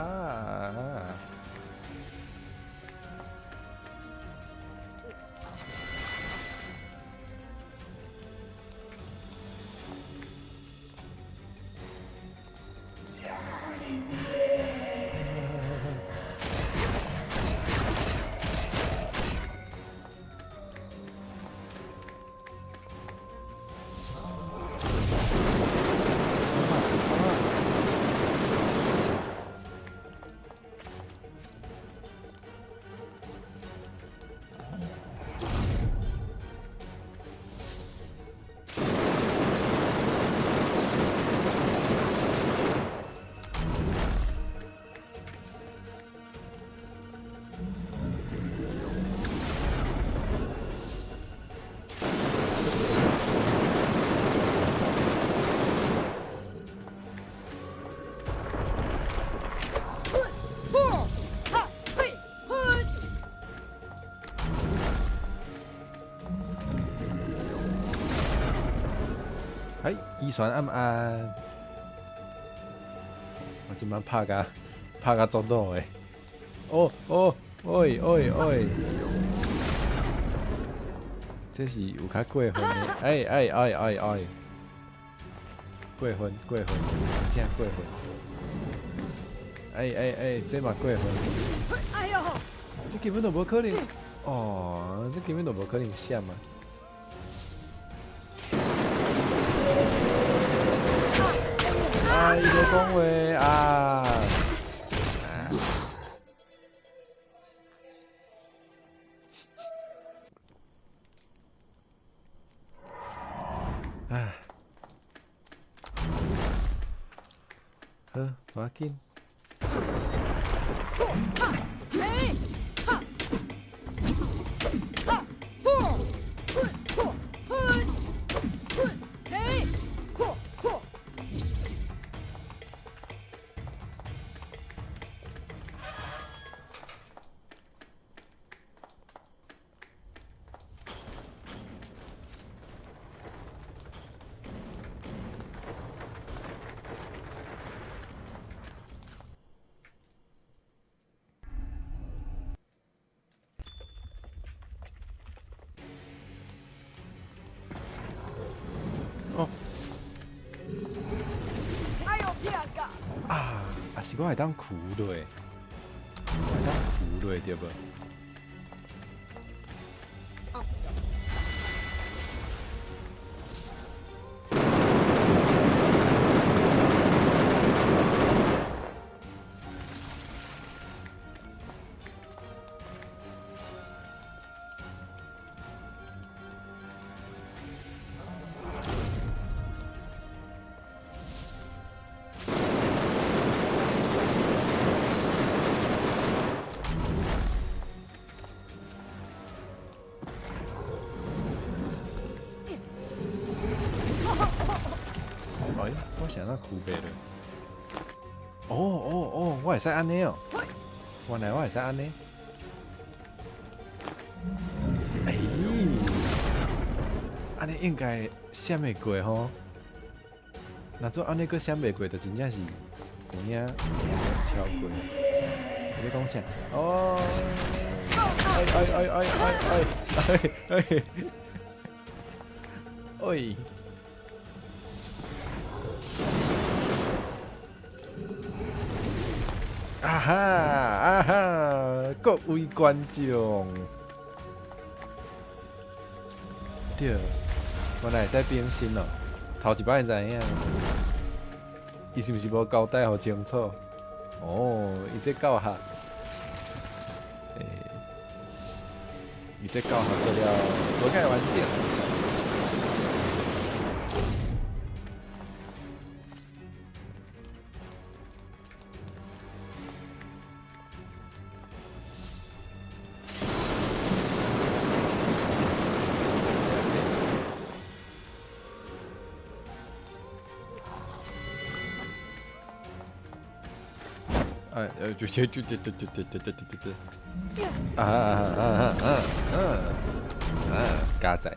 依璇暗暗，我這擺拍甲足老的。哦哦，喂喂喂，這是有較過分的，哎哎哎哎哎，過分過分，真過分。哎哎哎，這嘛過分。哎喲！這根本就無可能。哦，這根本就無可能閃啊！啊！伊無講話啊！啊！好，無要緊。哈！哈！呼！呼！呼！嘿！呼！呼！哦！哎喲，疼甲！啊！啊是我會當跍落，我會當跍落對無？哎，我是按怎跍袂落？哦哦哦，我會使按呢哦。原來我會使按呢。哎，按呢應該閃會過吼。若做按呢閣閃袂過，就真正是有影超過。你咧講啥？哦！哎哎哎哎哎哎哎！哎！啊哈啊哈！各位觀眾，對，原來會使變身哦。頭一擺知影，伊是毋是無交代予清楚？哦，伊這教學，欸，伊這教學做了無蓋完整。哎，就就就就就就就就就就就，啊啊啊啊啊啊！加載。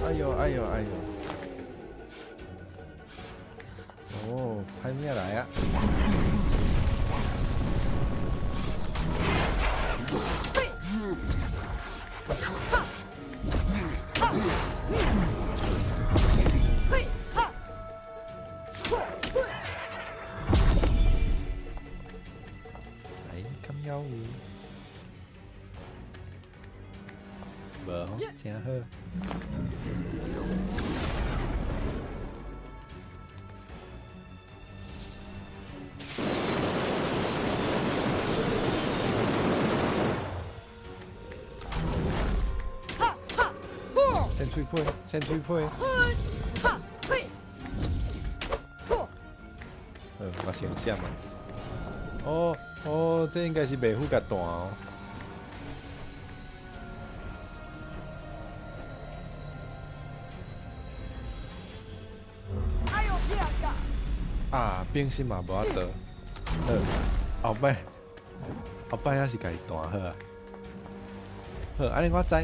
哎喲哎喲哎喲！哦，歹物仔來啊！哎，敢枵有？無吼，誠好。哈哈呼先吹皮，先吹皮。哈嘿呼我想閃啊。哦哦，這應該是袂赴共彈哦。哎呦天啊！啊，變身嘛無法度。好，後擺後擺還是共伊彈好啊。好，按呢我知，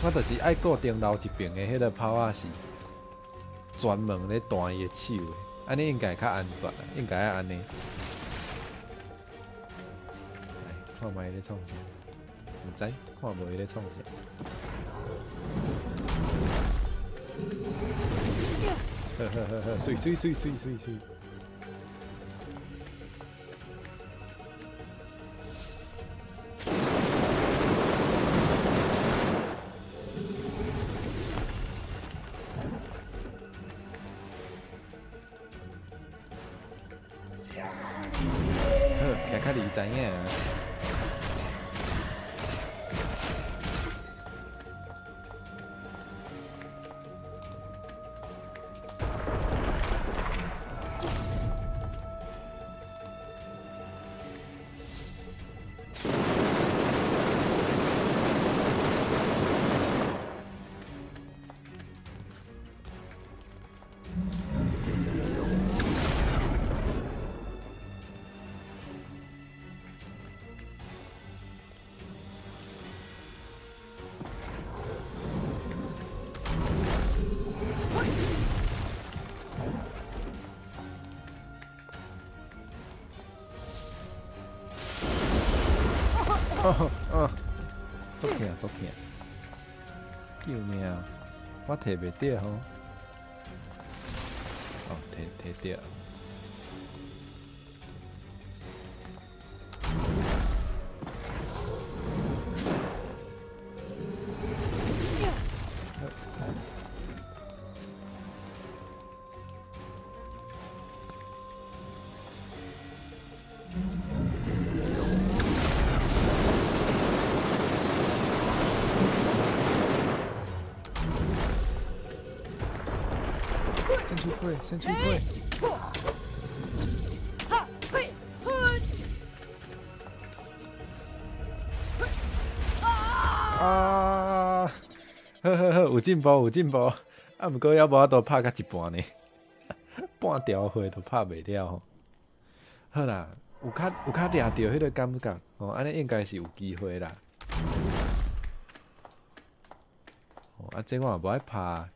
我就是愛固定留一邊的彼个炮仔是專門咧彈伊的手的，按呢應該較安全啊，應該愛按呢。來，看覓伊咧創啥？毋知，看無伊咧創啥。好好好好，媠媠媠媠媠媠。好，徛較離知影。哦哦，足疼足疼！救命！我提袂著吼。哦，提提著。先出配，先出配。哈嘿啊！好好好，有進步有進步。啊，毋過猶無法度拍到一半呢，半條血都拍袂了吼。好啦，有較掠著彼个感覺吼，按呢應該是有機會啦。哦，啊，這我也無愛拍，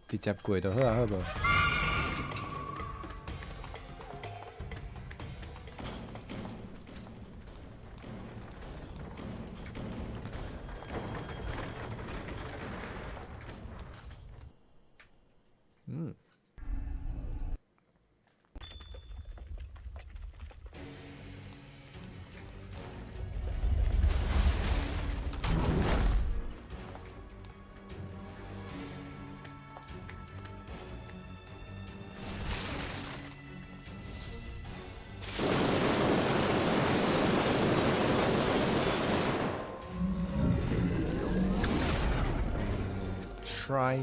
直接過就好啊，好無？嗯。Try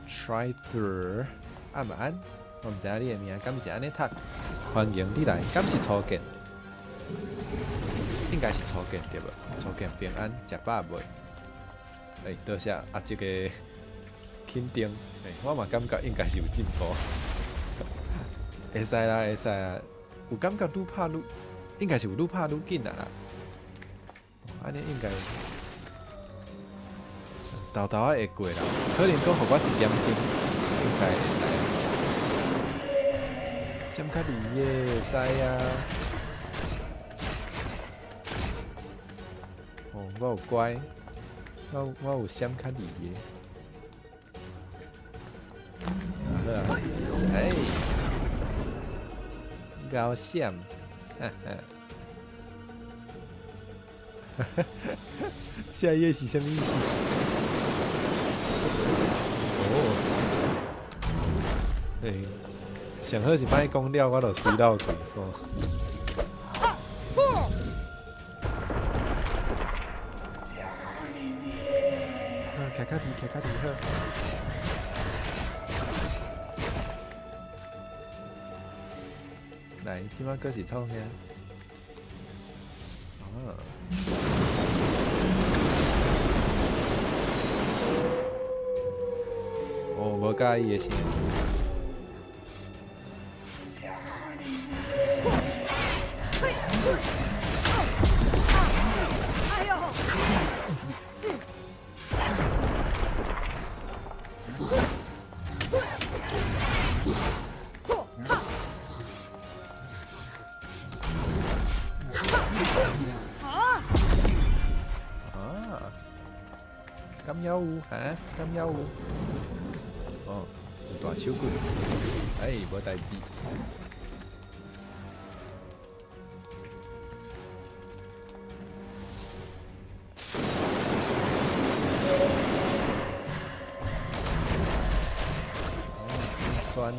try through，按毋按？我毋知影你的名，敢是按呢讀？歡迎你來，敢是初見？應該是初見對無？初見平安，食飽未？欸，多謝阿叔的肯定，欸，我嘛感覺應該是有進步。會使啦，會使啦，有感覺愈拍愈，應該是有愈拍愈緊啊啦。按呢應該。豆豆仔會過啦，可能閣予我一點鐘，應該會使。閃較離的會使啊。哦，我有乖，我有閃較離的。好啊，欸，𠢕閃，哈哈。下一頁是啥物意思？哦，欸，上好是莫講了，我就隨落去哦。啊，徛較佇，徛較佇好。來，這擺閣是創啥？啊。哦，無佮意的聲。哎呦！嚯哈！啊！啊，敢猶有哈？敢猶有？哦，有大手骨，哎，無代誌。哦，真酸哦。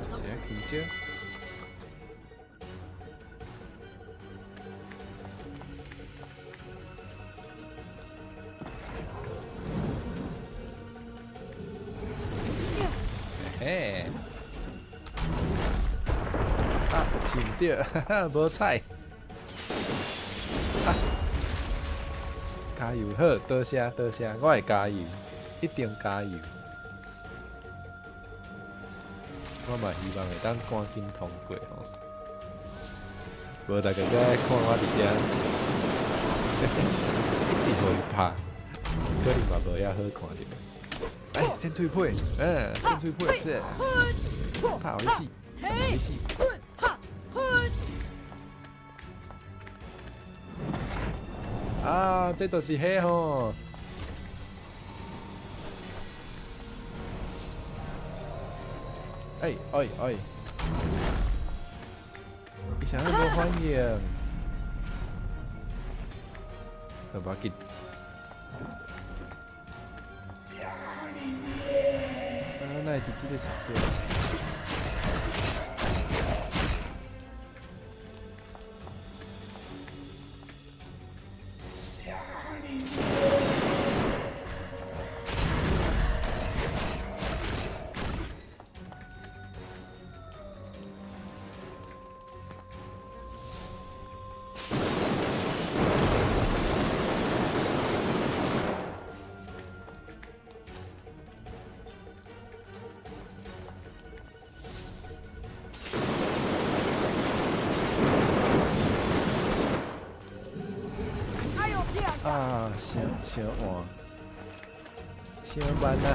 一个香蕉。嘿，啊，飼毋著，哈哈，無彩。啊，加油好，多謝多謝，我會加油，一定加油。我嘛希望會當趕緊通過吼，無大家閣看我佇遮，一直予伊拍，可能嘛無遐好看著。來，先喙皮，嗯，先喙皮，是，拍予你死，砸予你死。啊，這就是彼吼。哎哎哎！伊啥物無反應？好，無要緊。啊，哪會佇這個時陣？啊，傷傷換，傷慢啊！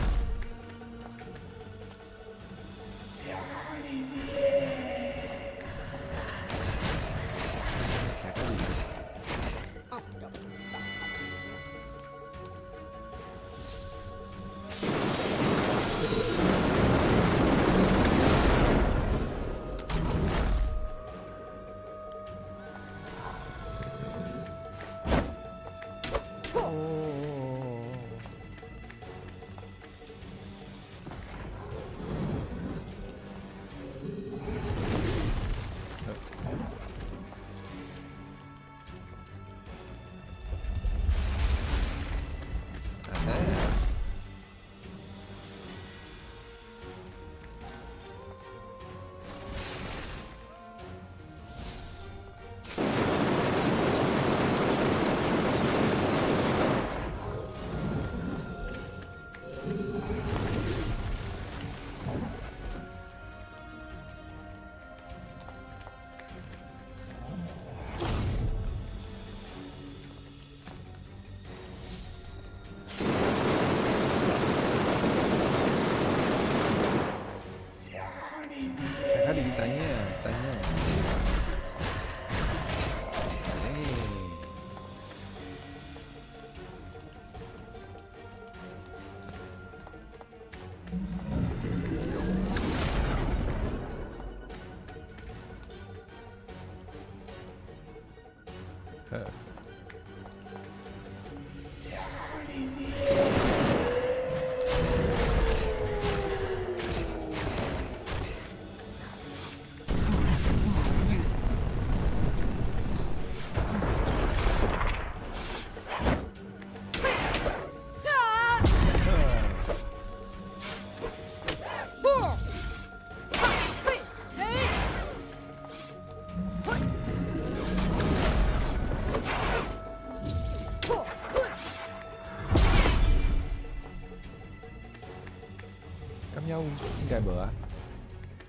應該無啊。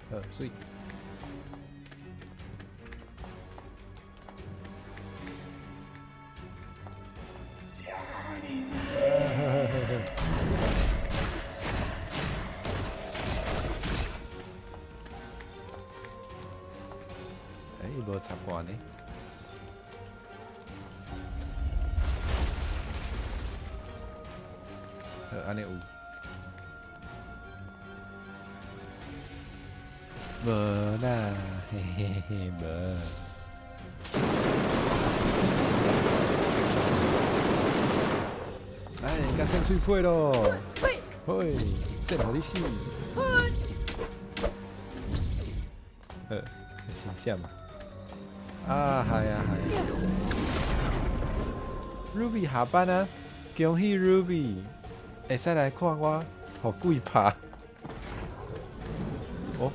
好，媠。欸，伊無插我呢。好，按呢有。無啦，嘿嘿嘿，無。來，共扇喙皮囉。嘿，扇予你死。好，是啥嘛？啊，係啊係啊。Ruby 下班啊，恭喜 Ruby，會使來看我，予鬼拍。哦。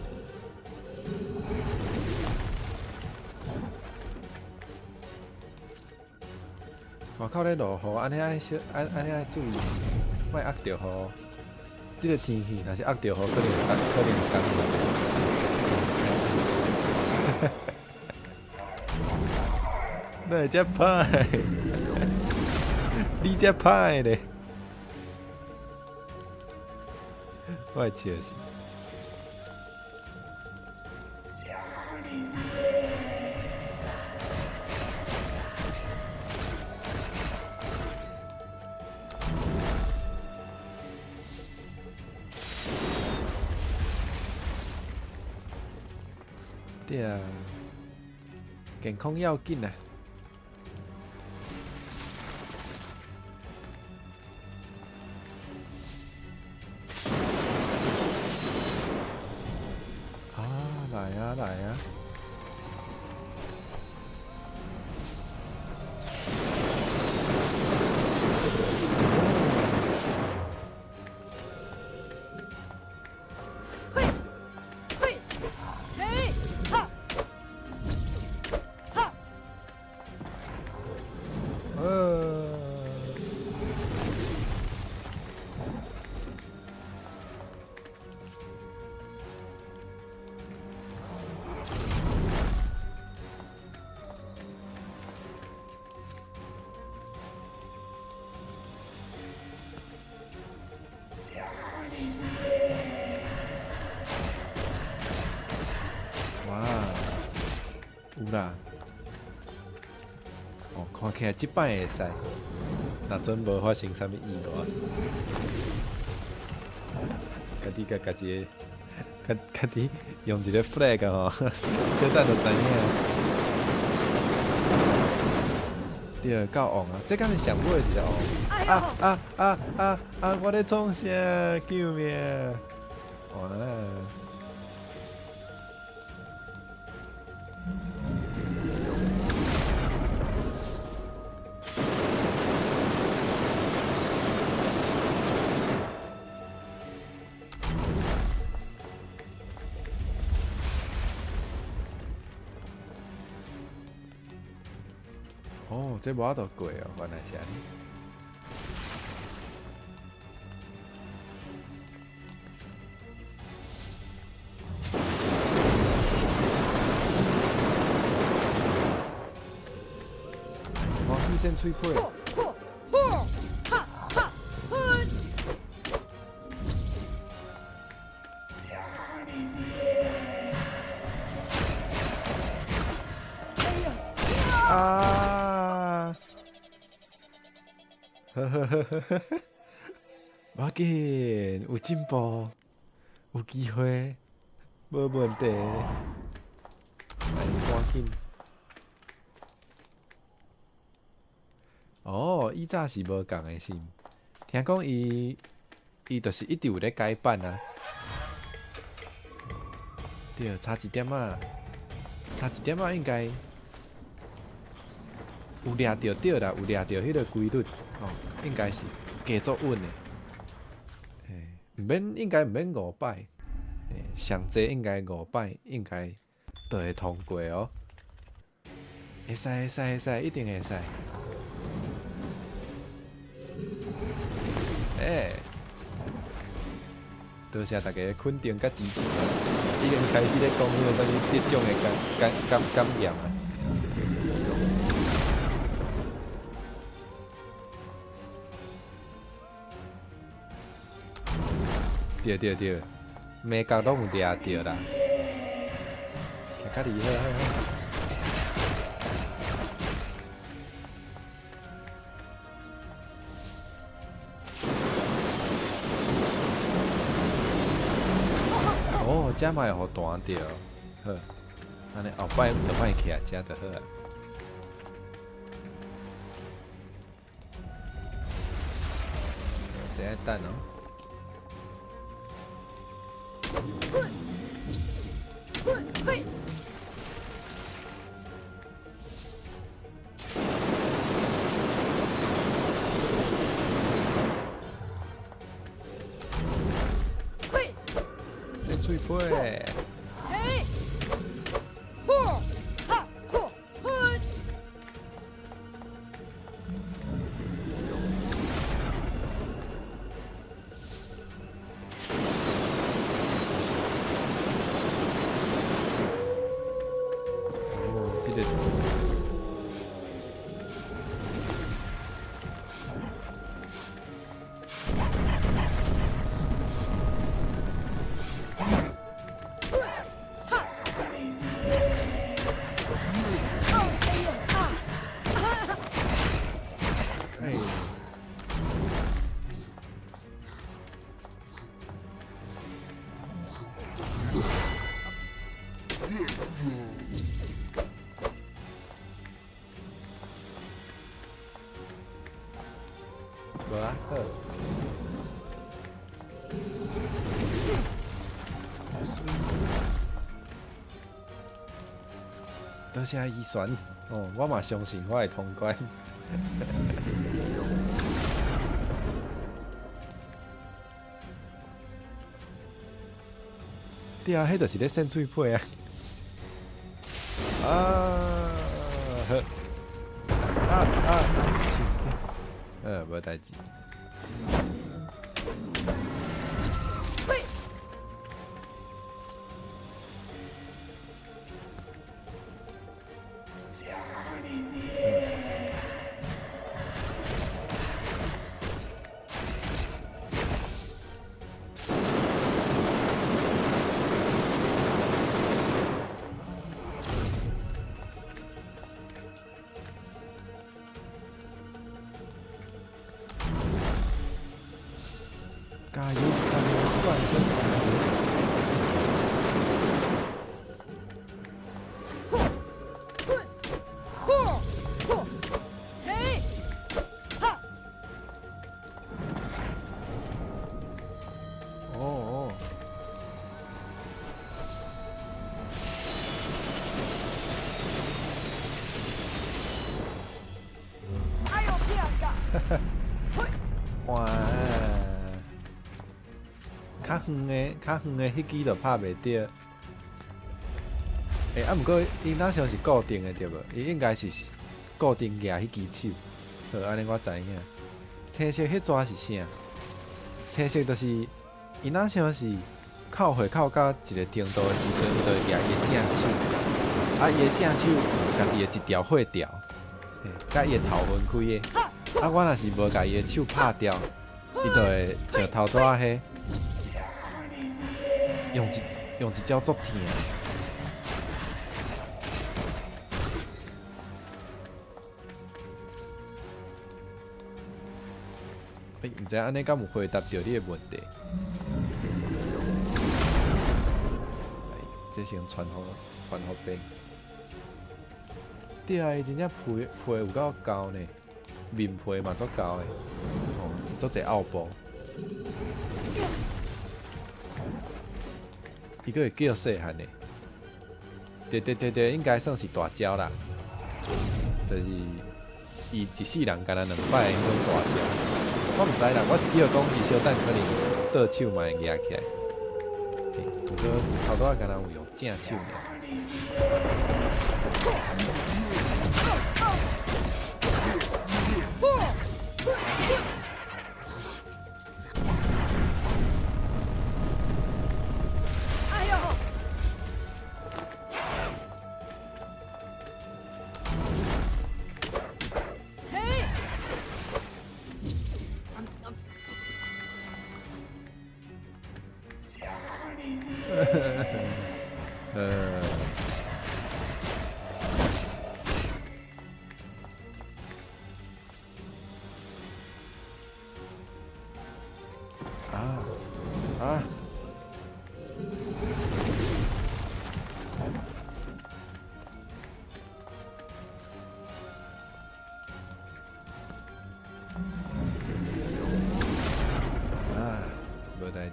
外口咧落雨，按呢愛小，按按呢愛注意，莫壓著雨。這个天氣若是壓著雨，可能可能會感冒。哪會遮歹？你遮歹咧！我會笑死。對啊，健康要緊啊！啊，來啊來啊！嘿，嘿，嘿，哈，哈。哇，有啦！哦，看起來這擺會使，若準無發生啥物意外，家己共家己的，家家己用一个 flag 吼，小等就知影。對，夠旺啊！這敢是上尾一個王？啊啊啊啊啊！我咧創啥？救命！完啦！哦，這無法度過哦，原來是按呢。哦，你先吹破。破破哈哈嘿。啊！呵呵呵呵呵，無要緊，有進步，有機會，無問題。來，趕緊。哦，以早是無仝的是毋？聽講伊伊就是一直有咧改版啊。對，差一點仔，差一點仔應該有掠著對啦，有掠著彼个規律吼，應該是加足穩的。嘿，毋免應該毋免五擺，嘿，上濟應該五擺，應該就會通過哦。會使會使會使，一定會使。欸，多謝大家的肯定佮支持，已經開始咧講彼个啥物得獎的感言啊。對對對，每角攏有掠著啦，徛較厲害好好。哦，這嘛會予彈著，好，按呢後擺就莫徛遮就好啊。這愛等哦。嘿，嘿，這喙皮。嘿，呼，哈，呼，嘿。哦，這個。哎，無啊，好。多謝依璇哦，我嘛相信我會通關。對啊，彼就是咧搧喙皮啊！啊，好，啊啊，無代誌。嘿，加油加油，轉身加油！呼，呼，呼，嘿，哈，哦哦。哎呦天啊！嘿，哇！較遠的，較遠的彼支就拍袂著。欸，啊，毋過伊若像是固定的對無？伊應該是固定舉彼支手。好，按呢我知影。青色彼逝是啥？青色就是伊若像是扣血扣到一個程度的時陣，伊就會舉伊的正手。啊，伊的正手有家己的一條血條，嘿，佮伊的頭分開的。啊，我若是無共伊的手拍掉，伊就會像頭拄仔彼，用一招足疼。欸，毋知按呢敢有回答著你的問題？欸，這先傳予邊。對啊，伊真正皮有夠厚呢，面皮嘛足厚的，哦，足濟拗步。伊閣會叫細漢的，對對對對，應該算是大招啦，就是伊一世人干焦兩擺的彼種大招。我毋知啦，我是叫講伊小等可能倒手嘛會舉起來，毋過頭拄仔干焦有用正手爾。啊啊！啊，無代誌。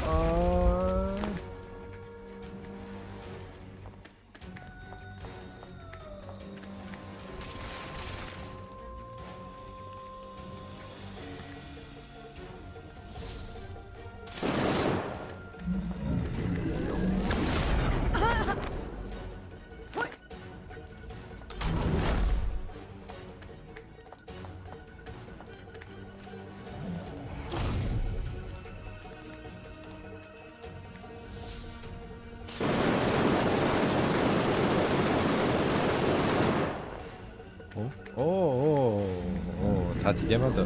啊！哦哦哦哦，差一點仔就哦。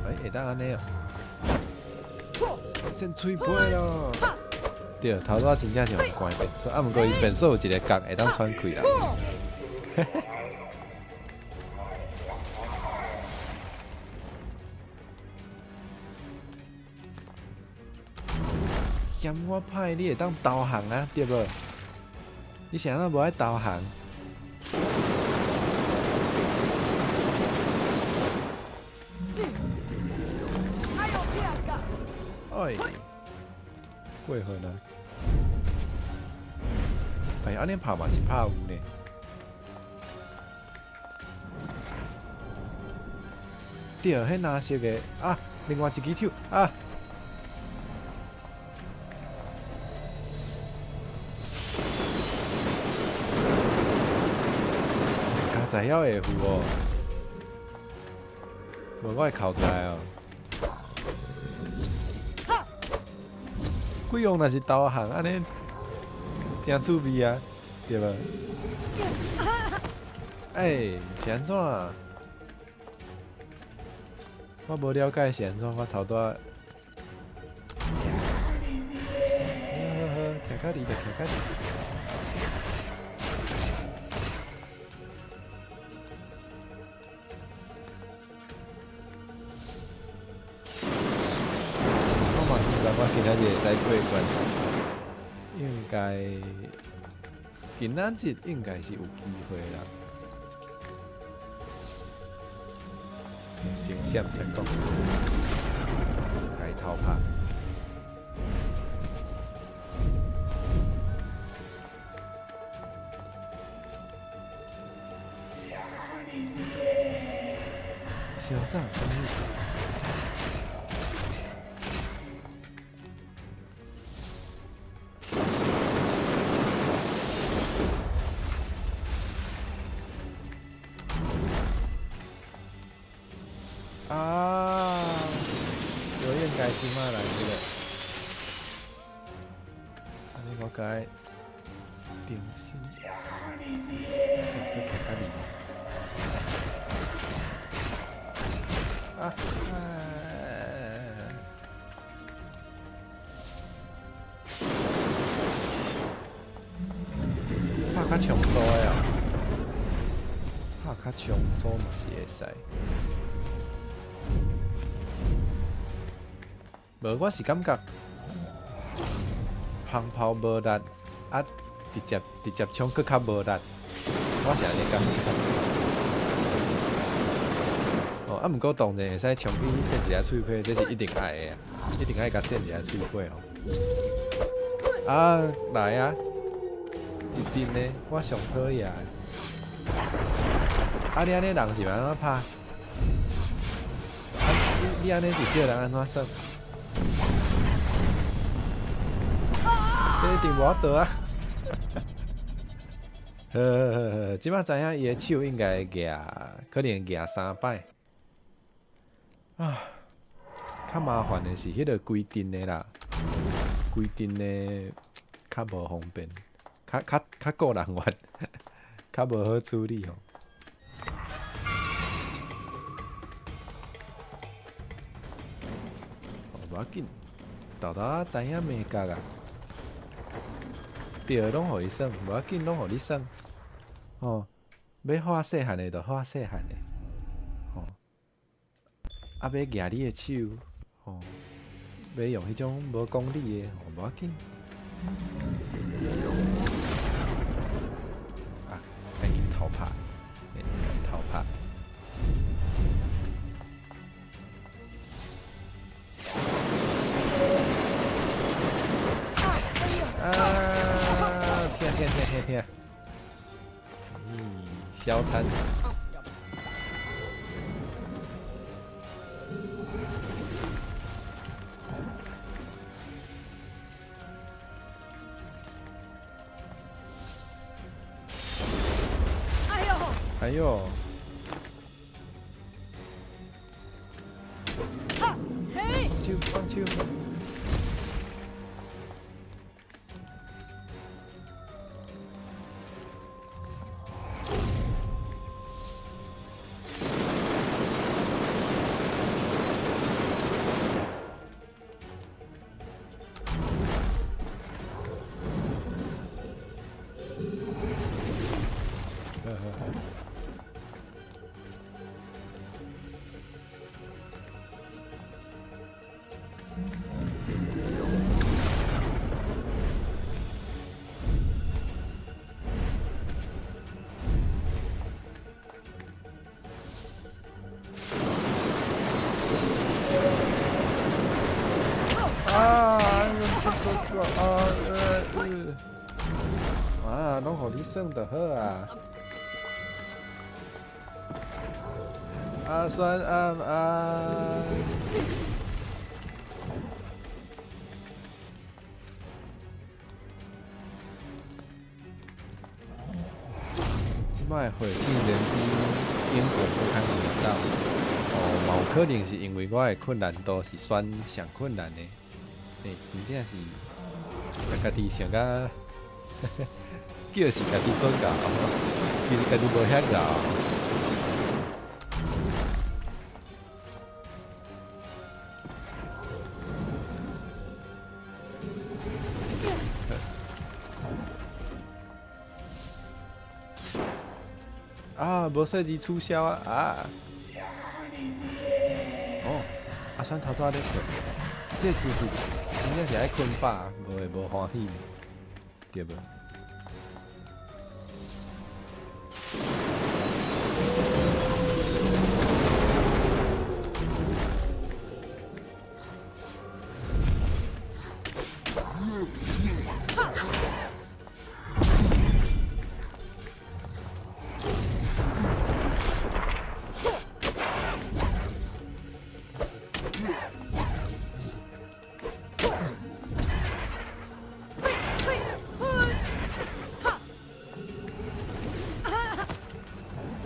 欸，會當按呢哦？先吹皮咯。對，頭拄仔真正是予關變速，啊，毋過伊變速有一个角會當喘氣啦。嫌我歹，你會當導航啊，對無？你是按怎無愛導航？哎，過分啊！哎，按呢拍嘛是拍有呢。對，彼藍色的啊，另外一支手啊。才曉會付哦，無我會哭出來哦。鬼王若是導航，按呢誠趣味啊，對無？欸，是按怎？我無了解是按怎，我頭拄仔。好好好，徛較離就徛較離。我今仔日會使過關，應該今仔日應該是有機會啦。先閃才講，來偷拍。小張，什麼意思？啊！我應該這馬來這個，按呢我該定心，閣徛較離。啊！拍較長組的哦，拍較長組嘛是會使。無，我是感覺芳炮無力，啊，直接直接衝閣較無力，我是按呢感覺。哦，啊，毋過當然會使衝去踅一下喙皮，這是一定愛的啊，一定愛共踅一下喙皮吼。啊，來啊！一定的，我上討厭。啊，你按呢人是欲按怎拍？啊，你按呢是叫人按怎耍？這一定無法度啊！好好好好，這擺知影伊的手應該會舉，可能會舉三擺。啊，較麻煩的是彼个規陣的啦。規陣的較無方便，較個人緣，較無好處理吼。哦，無要緊，豆豆仔知影眉角啊，對，攏予伊耍，無要緊，攏予你耍。吼，欲畫細漢的就畫細漢的，吼，啊，欲舉你的手，吼，欲用彼種無公理的，吼，無要緊。啊，趕緊偷拍，欸，趕緊偷拍。啊！疼疼疼疼疼！嗯，小攤。哎呦！哎呦！哈！嘿！手放手。好好好。啊！啊！啊！攏予你耍就好啊！阿酸暗暗，這擺火竟然比英國閣較難鬥。哦，嘛有可能是因為我的困難度是選上困難的，欸，真正是家己想甲，叫是家己做到，其實家己無遐𠢕。啊，無設計取消啊！啊！哦，阿酸頭拄仔咧睏，這其實真正是愛睏飽，無會無歡喜，對無？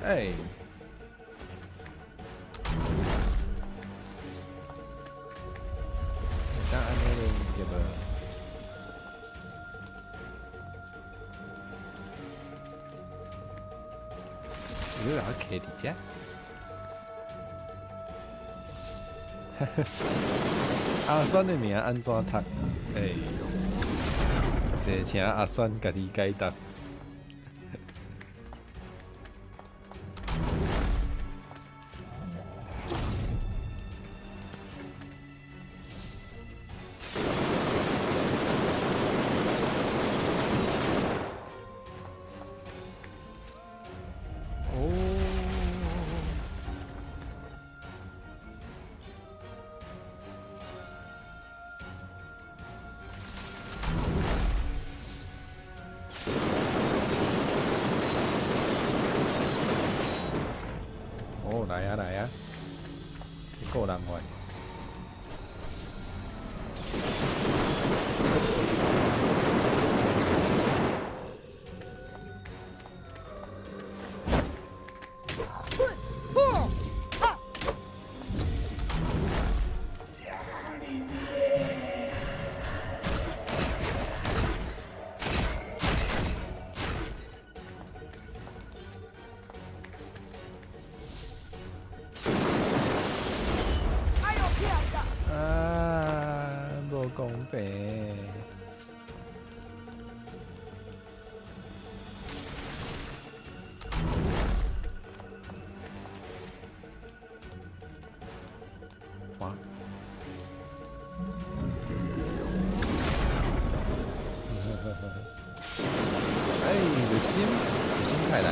欸！會當按呢咧，對無？你予我徛佇遮？阿酸的名按怎讀？欸，這請阿酸家己解答。哦。平。哇！哎，有心，有心快來！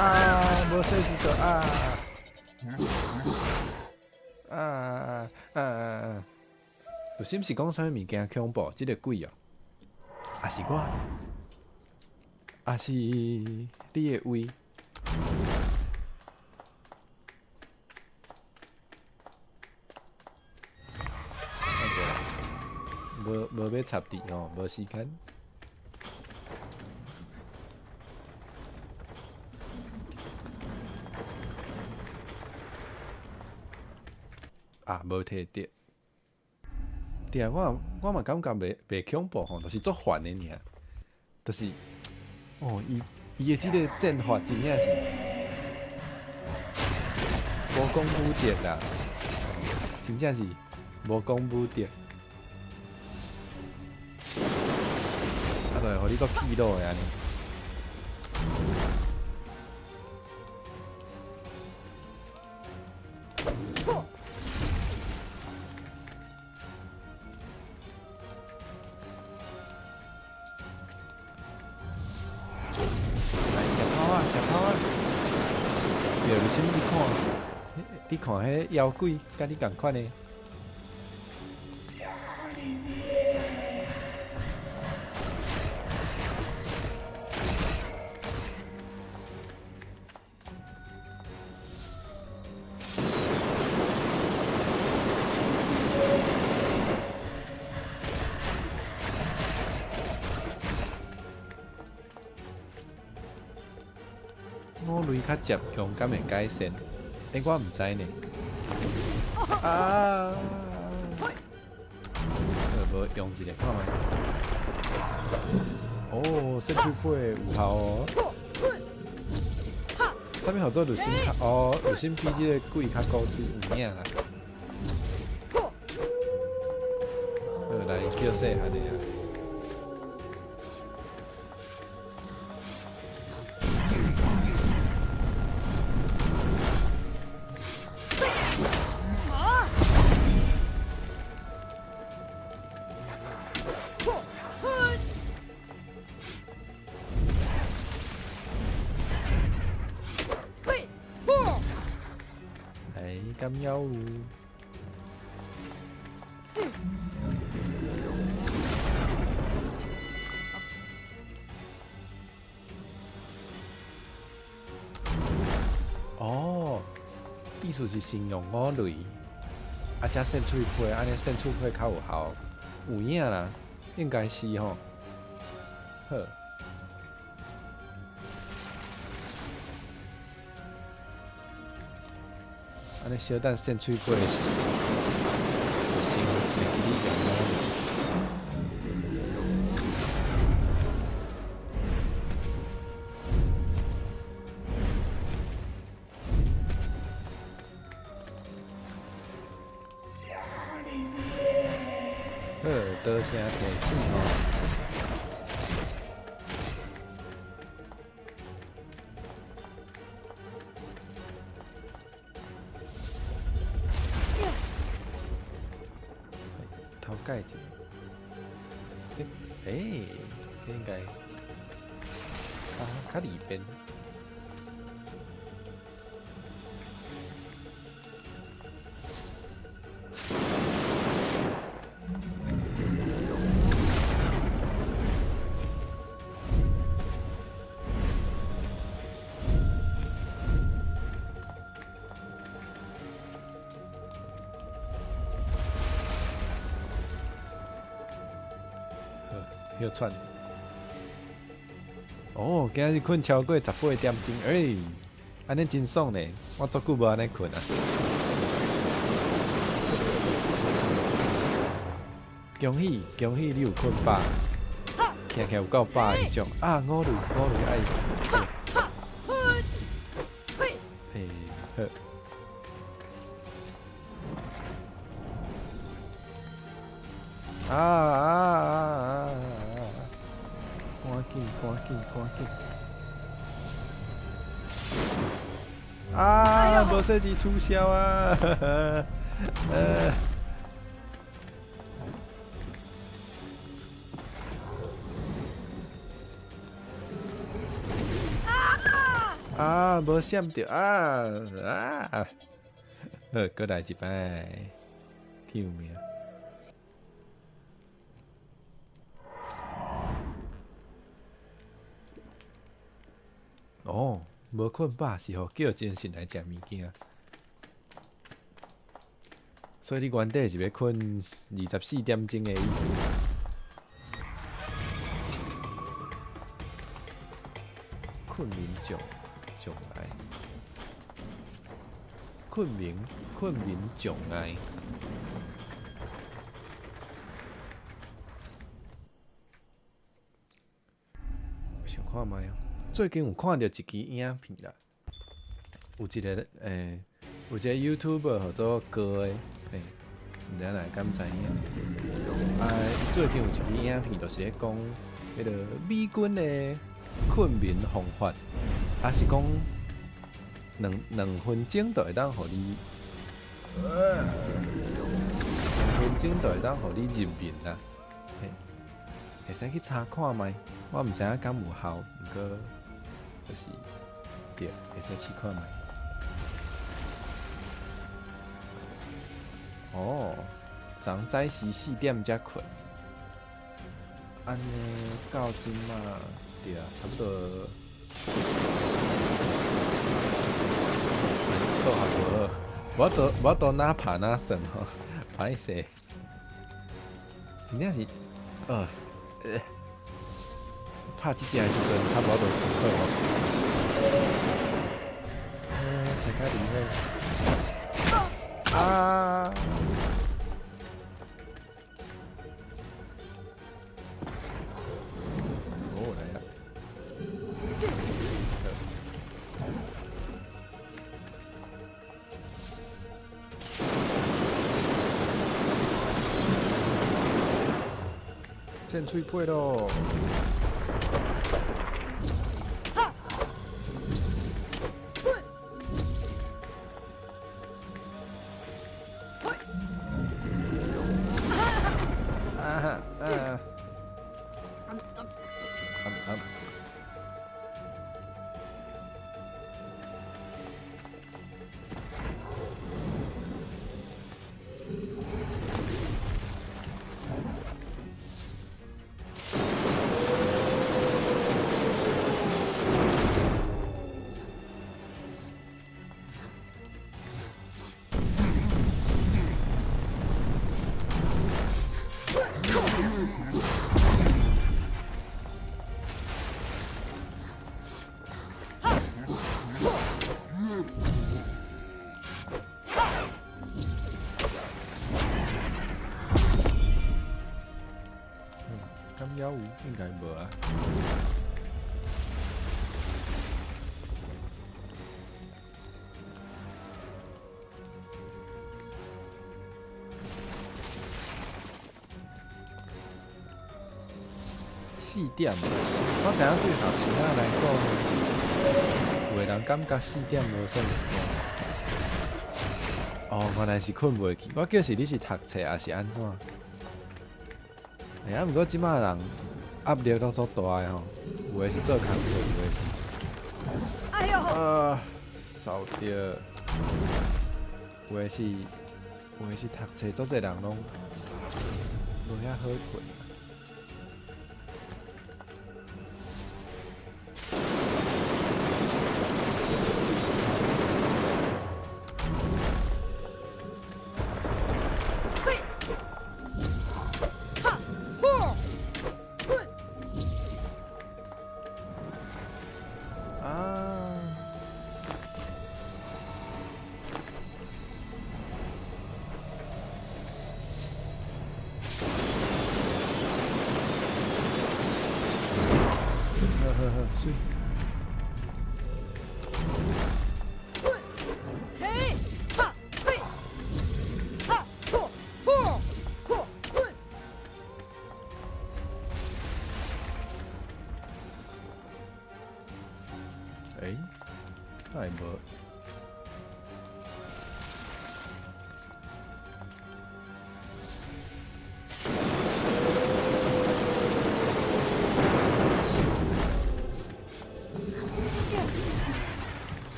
啊，無洗知道啊！啊啊啊！有心是講啥物物件恐怖？這個鬼哦，抑是我，抑是你的胃？無無欲插佇吼，無時間。啊，無摕著。對啊，我我嘛感覺袂袂恐怖吼，就是足煩的爾。就是，哦，伊伊的這個戰法真正是無講武德啦，真正是無講武德。啊，就會予你足氣惱的按呢。來，食泡仔，食泡仔。對，為啥物你看，你看彼妖鬼佮你仝款的？五雷較接強，敢會改善？欸，我毋知呢。啊！無用一下看覓。哦，扇喙皮有效哦。啥物號做濾芯較？哦，濾芯比這個鬼較古錐有影啦。好，來叫細漢的啊。哎，敢有？哦，意思是先用五雷，啊，才扇喙皮，按呢扇喙皮較有效，有影啦，應該是吼。好。按呢小等扇喙皮時，先會記你用五雷。好，多謝提醒哦。頭蓋一個，這，欸，這應該較較裡邊。好，歇喘。哦，今日睏超過18點鐘，欸，按呢真爽呢！我足久無按呢睏啊。恭喜恭喜，你有睏飽，聽起來有夠飽彼種啊！五雷五雷愛，欸，好。啊啊啊啊！趕緊，趕緊，趕緊！啊！無設計取消啊！啊！無閃著啊啊！好，閣來一擺，救命！哦，無睏飽是予叫精神來食物件，所以你原底是欲睏24點鐘的意思？困眠障礙，困眠障礙。想看覓哦。最近有看著一支影片啦，有一個 YouTuber 號做哥的，毋知影哪會敢知影。啊，最近有一支影片，就是咧講彼个美軍的睏眠方法，啊是講兩分鐘就會當予你，2分鐘就會當予你入眠啦。嘿，會使去查看覓，我毋知影敢有效，毋過就是對，會使試看覓。哦，昨早時4點才睏，按呢到這馬對啊，差不多。數學無好，無法度哪拍哪算吼，歹勢。真正是，拍這隻的時陣較無法度思考吼。太較厲害。啊！哦，來啦！扇喙皮囉！啊啊！啊啊！敢猶有？應該無啊。4點，我知影對學生仔來講，有的人感覺四點無算是晚。哦，原來是睏袂去。我叫是你是讀冊抑是按怎？欸，啊，毋過這馬人壓力攏足大的吼，有的是做工課，有的是哎呦！啊，受著，有的是讀冊，足濟人攏無遐好睏。嘿，哈，呼，嘿，啊！好好好，媠。嘿，哈，嘿，哈，呼，呼，呼，嘿。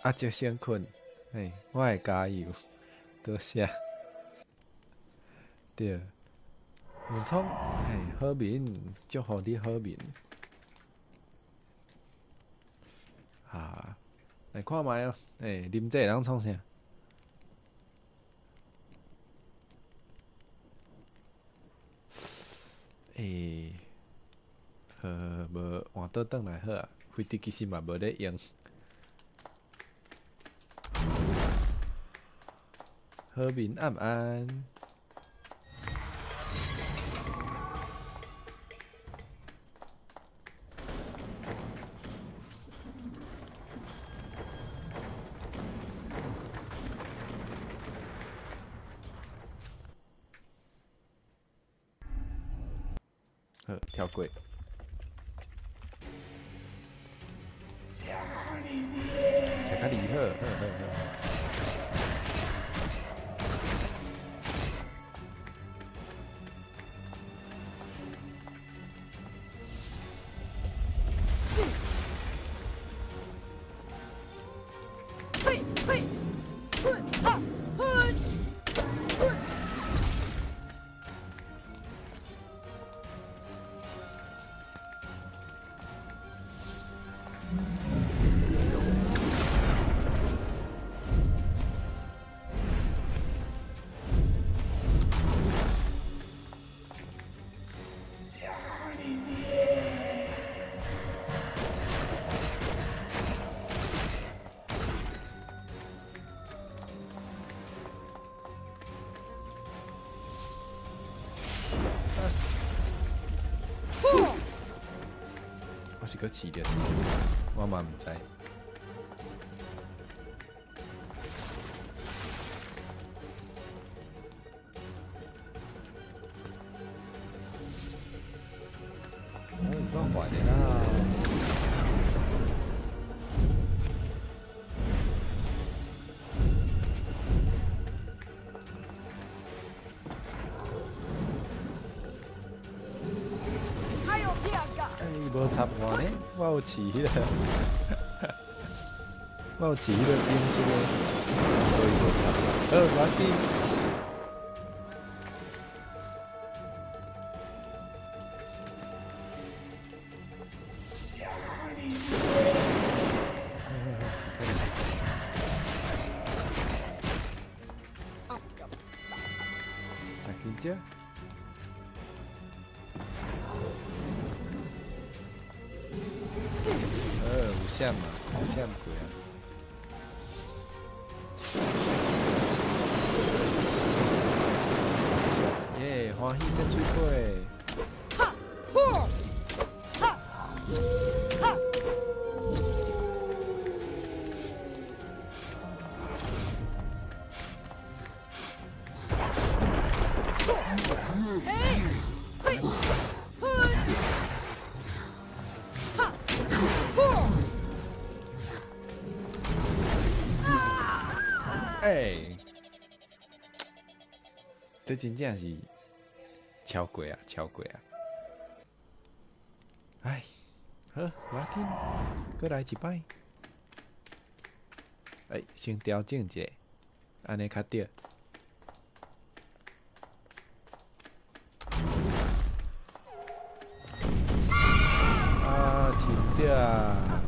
阿叔先睏，嘿，我會加油，多謝。對，文聰，嘿，好眠，祝福你好眠。啊，來看覓哦，欸，啉這會當創啥？欸，好，無換倒轉來好啊，飛碟其實嘛無咧用。好眠暗安。好，跳過。徛較離好，好好好。嘿，嘿，嘿，哈，嘿，嘿。我是閣飼著，我嘛毋知。哦，有夠煩的啦！哎呦，天啊！欸，無插我呢，我有飼彼個，我有飼彼個冰室的，所以無插。好，無要緊。食香蕉。有閃嘛？有閃過啊！耶，歡喜說水果。哈，呼，哈，哈。嘿，嘿，嘿，哈，呼。欸，這真正是超過啊，超過啊！唉，好，無要緊，閣來一擺。欸，先調整一下，按呢較對。啊，飼毋著啊！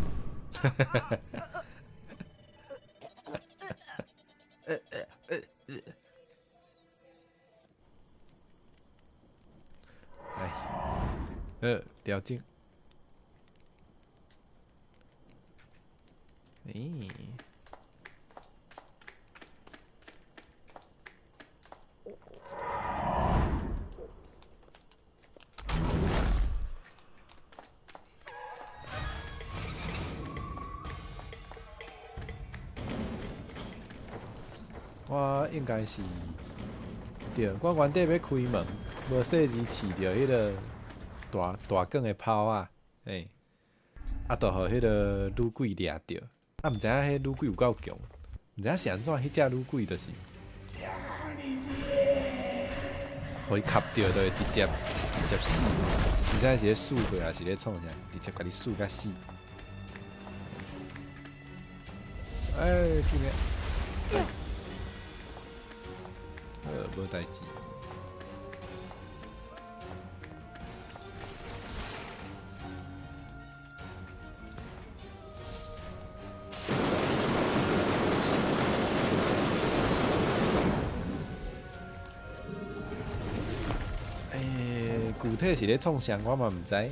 哎，調整。欸，我應該是，對，我原底欲開門，無細膩飼著彼个大大管的炮仔，欸，啊，就予彼个女鬼掠著，啊，毋知影彼女鬼有夠強，毋知影是按怎，彼隻女鬼就是，予伊磕著就會直接死，毋知是咧輸過還是咧創啥，直接共你輸甲死。哎，救命！無代誌。欸，具體是咧創啥，我嘛毋知。欸。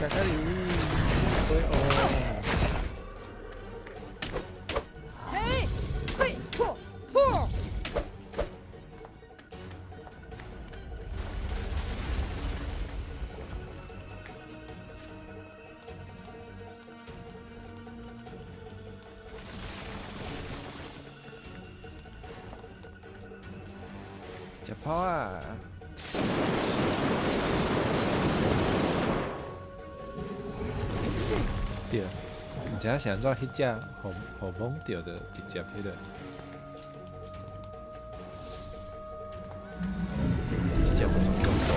卡卡里，飞哦！嘿，嘿，破破。食泡啊！對，毋知影是按怎彼隻，予予摸著就直接彼个，這隻無足恐怖。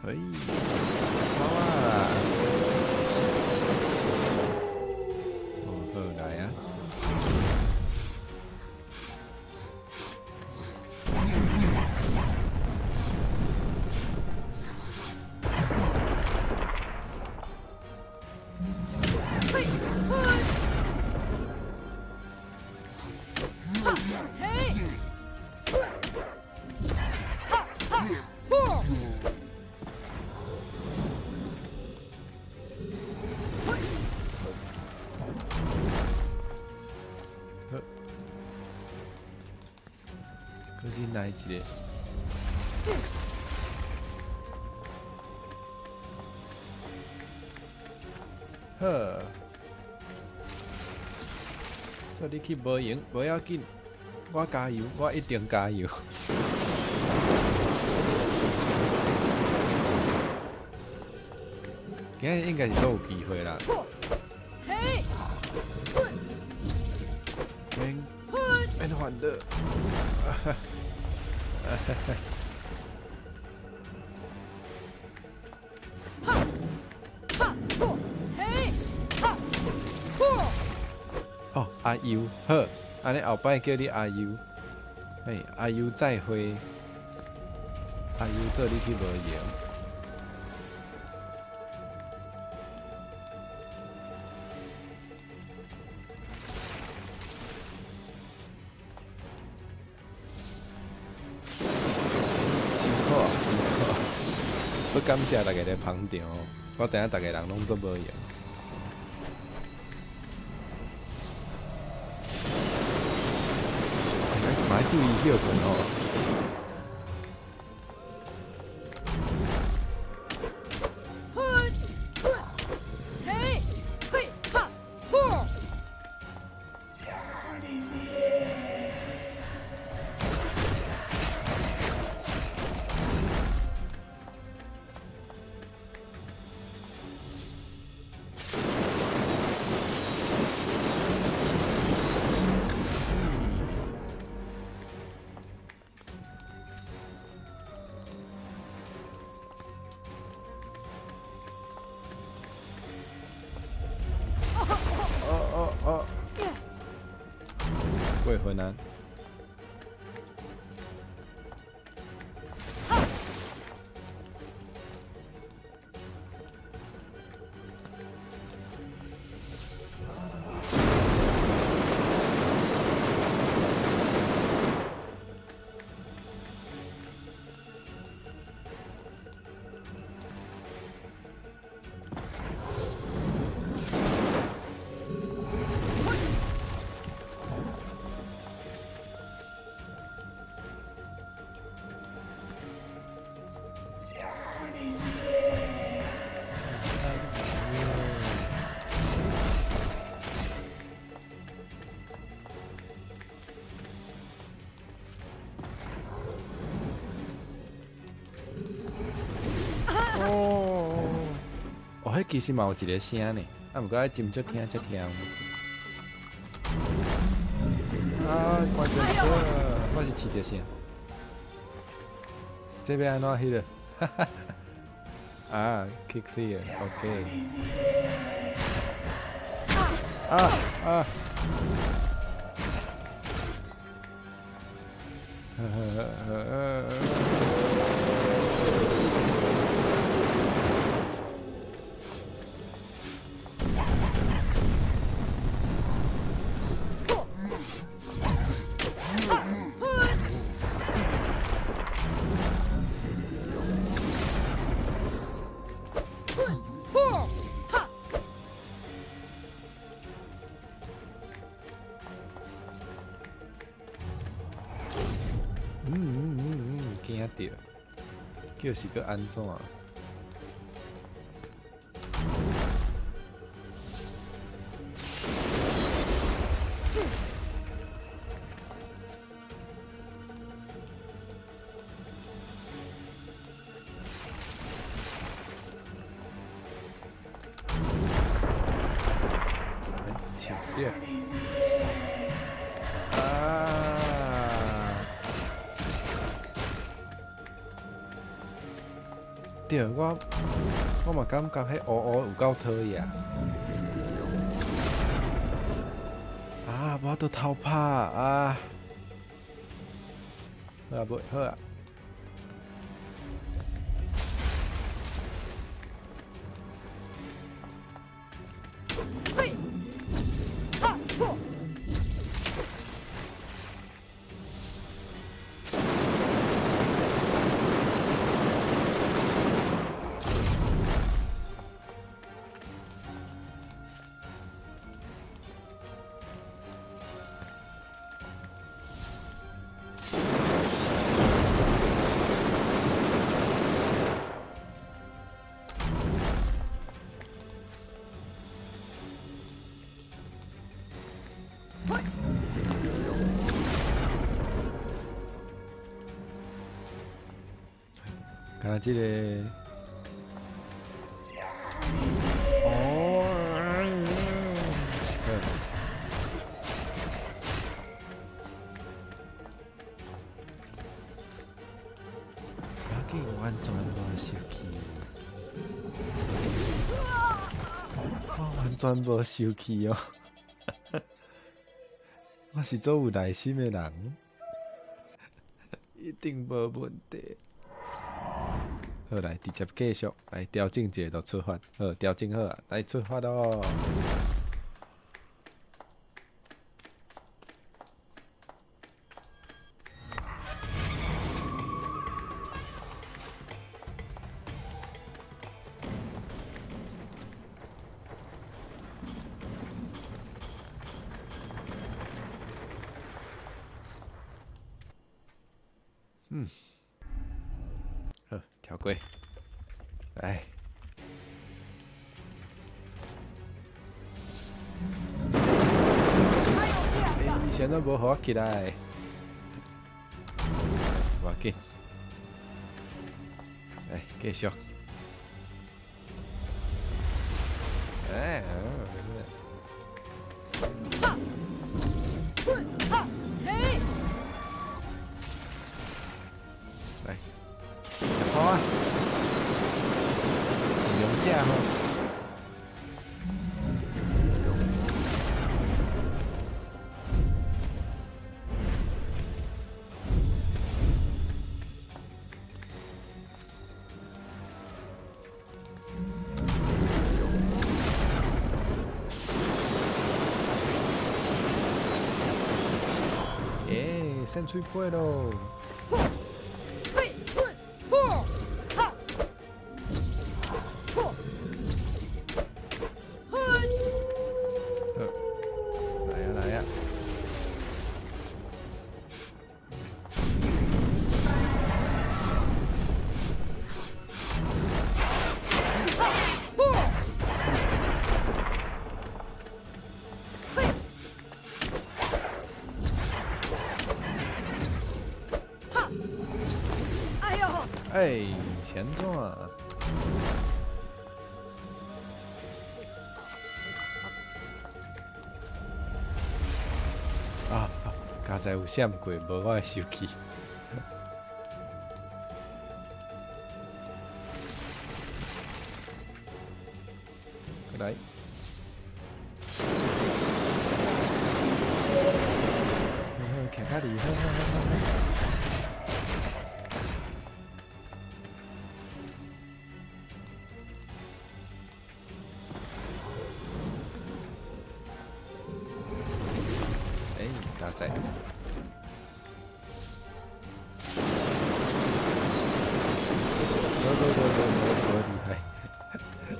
哎，好啊！哦，好來啊！嘿，嘿，哈，嘿，哈哈，破。好，閣忍耐一下。好，做你去無閒，無要緊，我加油，我一定加油。今日應該是都有機會啦。破，嘿，嘿，免免煩惱。哈，哈，破，嘿，哈，破。哦，阿優，好，按呢後擺叫你阿優，嘿，阿優再會，阿優做你去無閒。辛苦啊，辛苦啊！閣感謝大家來捧場，我知影逐个人攏足無閒。嘛愛注意歇睏哦。嘿，嘿，嘿，哈，破。哦哦哦！過分啊！彼其實嘛有一个聲呢，啊，毋過愛斟酌聽才聽。啊，關鍵詞，我是飼著啥？這欲按怎彼个？哈哈，啊，keep clear，OK。啊啊！呵呵呵呵。驚著，叫是閣按怎？欸，搶掉！啊！對，我嘛感覺彼烏烏有夠討厭。啊！無法度偷拍啊！好啊，無好啊。嘿，哈，破。敢若這個，哦，我緊完全無生氣，我完全無生氣哦，我是做有耐心的人，一定無問題。好，來直接繼續來調整一下就出發。好，調整好啊，來出發囉。嗯，好，跳過。來。欸，以前都無予我起來，無要緊。來，繼續。哎，哈，哈，嘿。來，好啊。勇者吼。耶，扇喙皮囉！嘿，嘿，哈，破，嘿。好，來啊來啊！嘿，哈，哎呦！哎，是按怎？知有閃過無？我會生氣。過來。好，徛較離，好好好好好。欸，加載。無無無無無無厲害！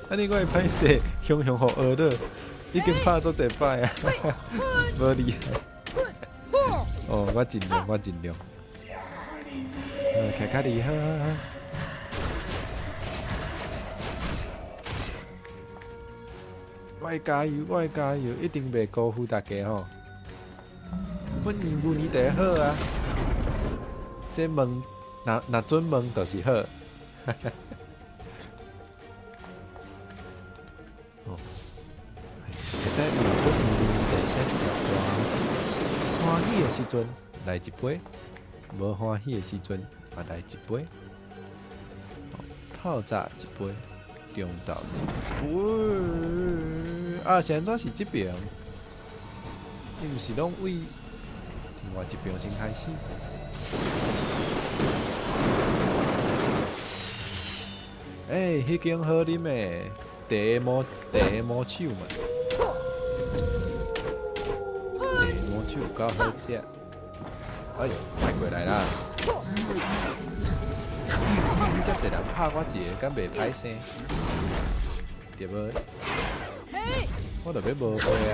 按呢我會歹勢，雄雄予學了，已經拍足濟擺啊，無厲害。哦，我盡量，我盡量。徛較離，好好好。我會加油，我會加油，一定袂辜負大家吼。阮任務年第好啊，這問若若準問就是好。哦，會使用阮任務年第寫一條歌，歡喜的時陣來一杯，無歡喜的時陣嘛來一杯。透早一杯，中晝一杯。啊，是按怎是這爿？伊毋是攏為另外一爿先開始？欸，彼間好啉的，茶魔手嘛，茶魔手有夠好食。哎喲，莫過來啦！你遮濟人拍我一个，敢袂歹勢？對無？我著欲無血啊！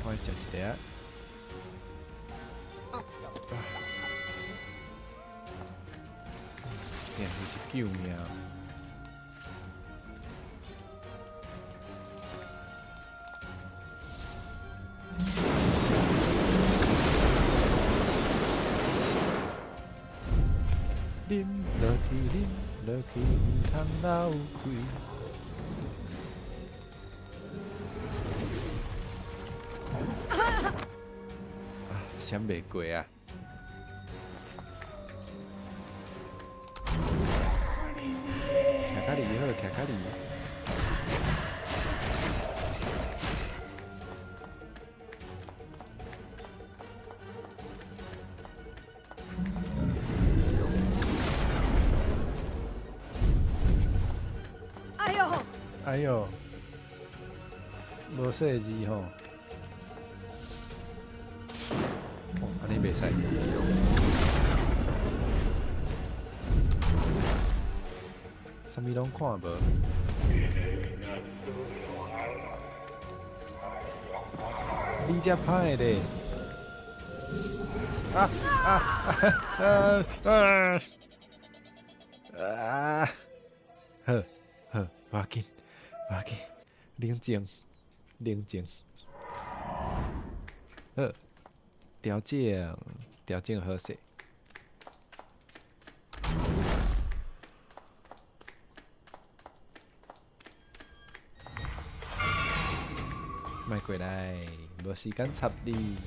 我愛食一个啊！這是救命！啉落去，啉落去，毋通流開。啊，閃袂過啊！徛較離好，徛較離。哎喲！哎喲，無細字吼。哦，按呢袂使。啥物攏看無。你才歹咧！啊啊啊啊啊！好，好，無要緊，無要緊，冷靜，冷靜。好，調整，調整好勢。莫過來，無時間插你。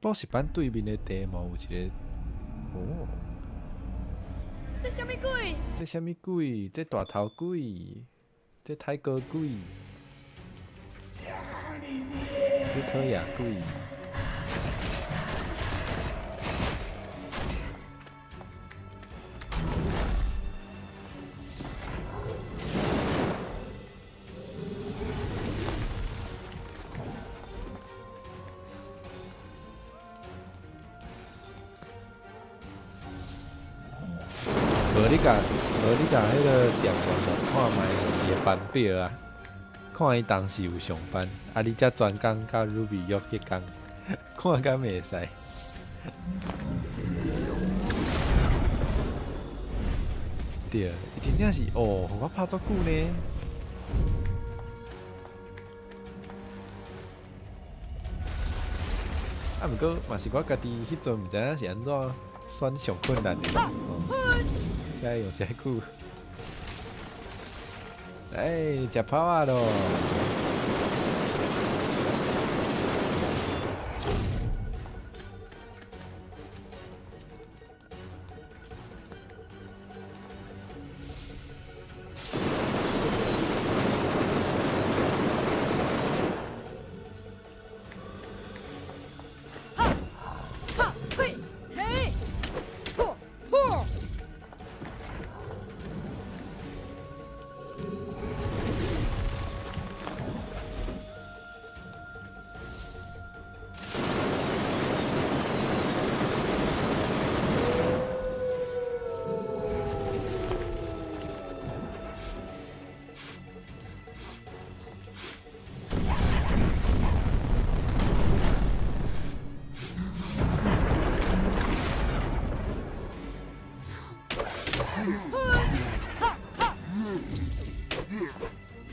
補習班對面的地嘛有一个，哦。這啥物鬼？這啥物鬼？這大頭鬼？這泰國鬼？這討厭鬼？無你共，無你共彼个店員問看覓伊的班表啊，看伊當時有上班，啊你才專工佮 Ruby 約彼工，看敢會使？對，伊真正是哦，予我拍足久呢。啊，毋過嘛是我家己彼陣毋知影是按怎選上困難的，哦，才會用遮久。哎，食泡仔囉！哈嘿嘿，嚯嚯！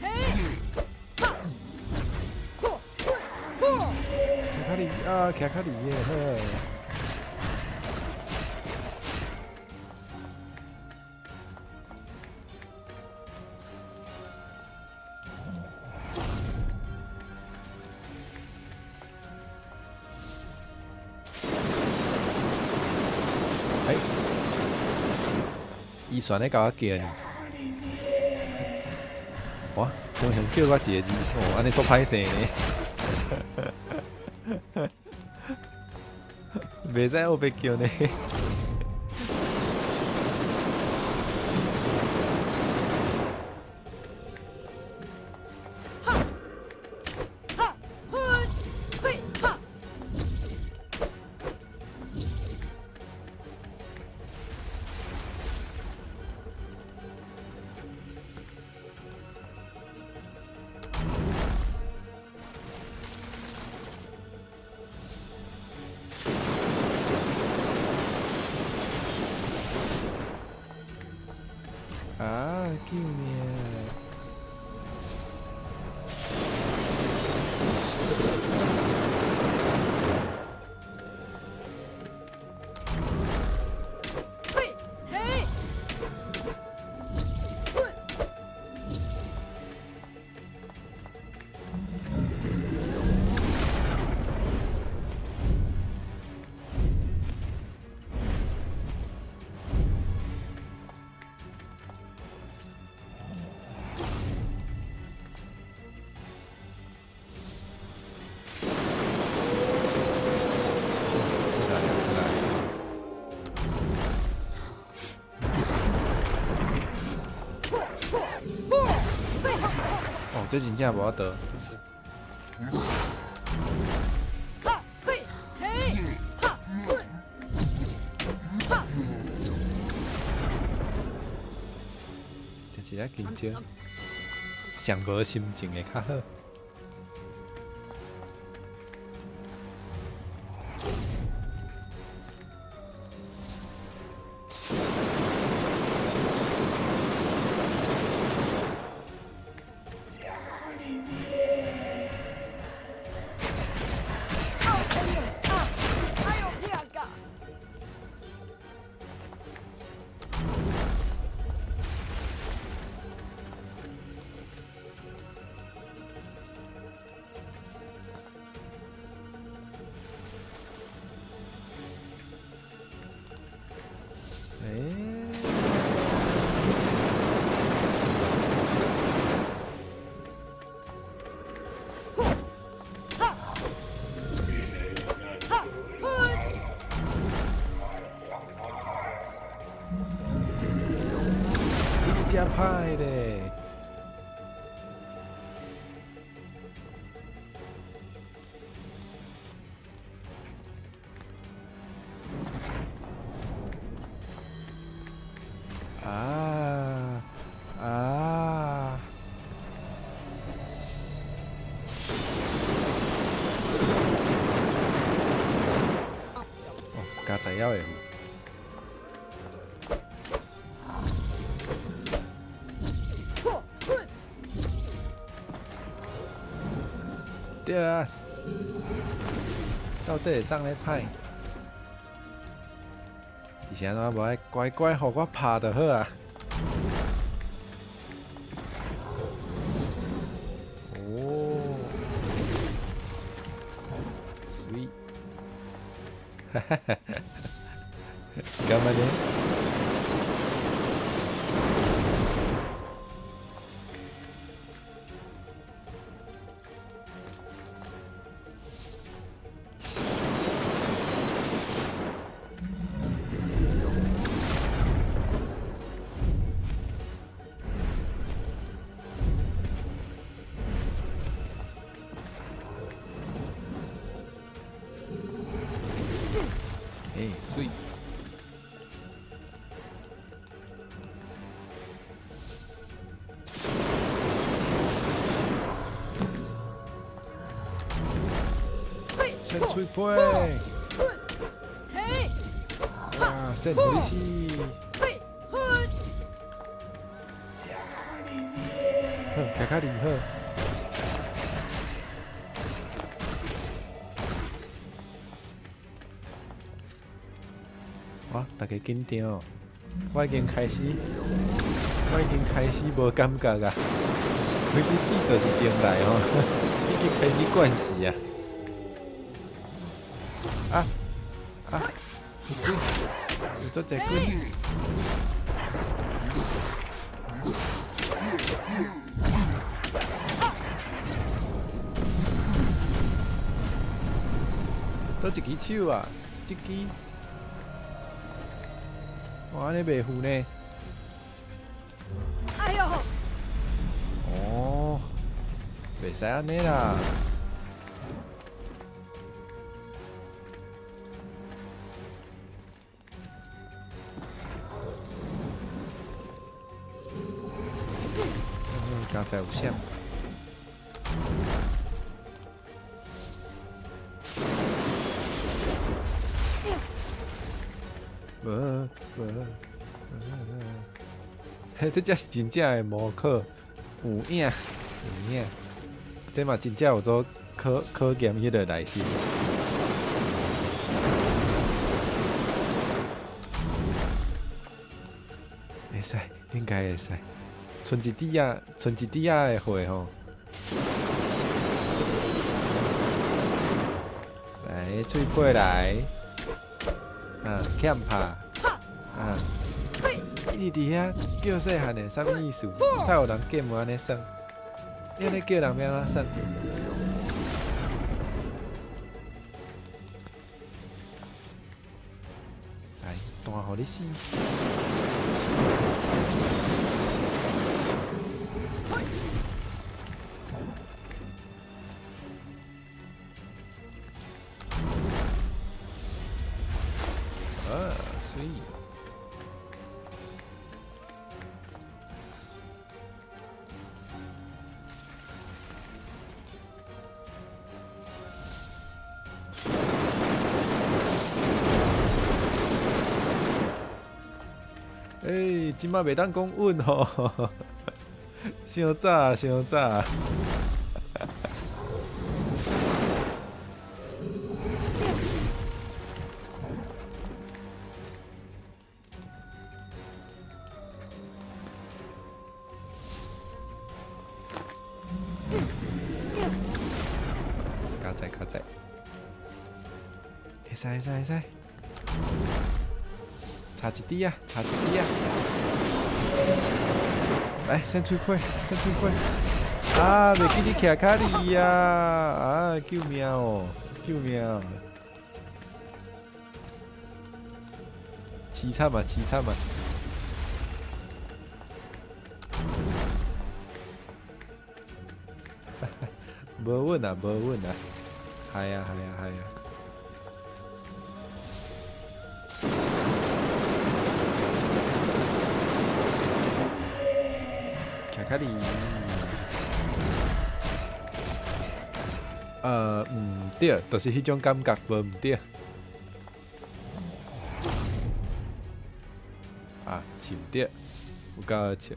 嘿，哈，嚯嚯！徛較離啊，徛較離的好。哎，伊旋咧共我叫呢。哇，強行叫我一个字，哦，按呢足歹勢呢。袂使烏白叫呢。哈，哈，嘿，哈！啊！救命！嘿，嘿，嘿！出來出來！嚯嚯嚯！嘿！哦，這真正無法度。哈，嘿，嘿，哈，嘿，哈！就是咧緊張，上無心情會較好。哎呦啊！哎呦疼甲！欸。哈，哈，嘿！你真歹咧！啊啊！哦，加材料的有。對啊，到底會送咧歹？而且怎無愛乖乖予我拍就好啊！哦，媠，哈哈哈哈，幹嘛呢？欸，媠！先吹皮！啊，先予你死！好，徛較離好。哇！大家緊張哦，我已經開始無感覺啊。開始死就是重來吼，已經開始慣勢啊。啊啊！有鬼，有足濟鬼。倒一支手啊？這支。哇，按呢袂赴呢？哎喲！哦，袂使按呢啦。剛才有閃。無無，嘿，這才是真正的魔考，有影有影，這嘛真正有做考考驗彼个內心。會使，應該會使，賰一滴仔，賰一滴仔的血吼。來，喙皮來，啊，欠拍，啊，一直佇遐叫細漢的，啥物意思？哪有人 game 按呢耍？你按呢叫人欲按怎耍？來，彈予你死！啊，媠！欸，這擺袂當講穩吼，傷早傷早。較早較早，會使會使會使，差一滴啊，差一滴啊！來，先吹皮，先吹皮。啊，袂記得徛跤哩啊！啊，救命哦，救命！凄慘啊，凄慘啊！無穩啊，無穩啊！係啊，係啊，係啊！徛跤哩。毋對，就是彼種感覺，無毋對。啊，是毋對，有夠好笑。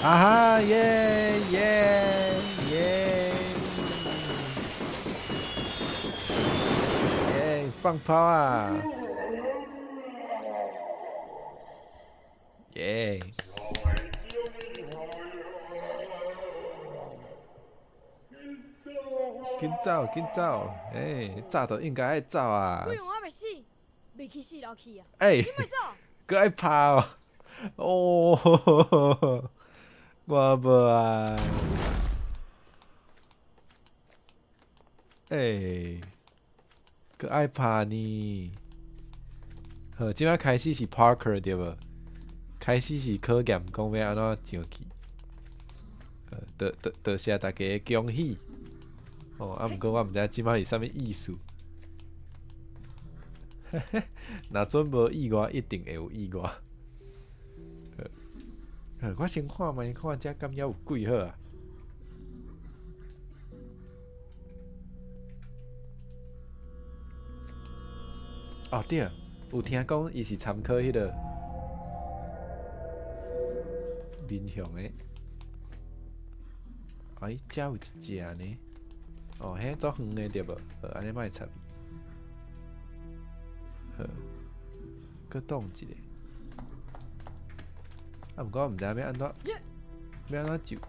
啊哈耶耶耶！放炮啊！耶！緊走，緊走！欸，早就應該愛走啊！鬼王還袂死，袂去死樓去啊！欸，你袂走？閣愛拍哦！哦，我無愛。欸，閣愛拍呢？好，這擺開始是 Parkour 對無？開始是考驗講欲按怎上去。多謝大家的恭喜。哦，啊，毋過我毋知這擺是啥物意思。若準無意外，一定會有意外。好，我先看覓，看這敢猶有鬼好啊？哦對，有聽講伊是參考彼個民雄的。哎，遮有一隻呢。哦，彼足遠的對無？好，按呢莫插伊。好，閣擋一下。啊，毋過我毋知影欲按怎，欲按怎上去，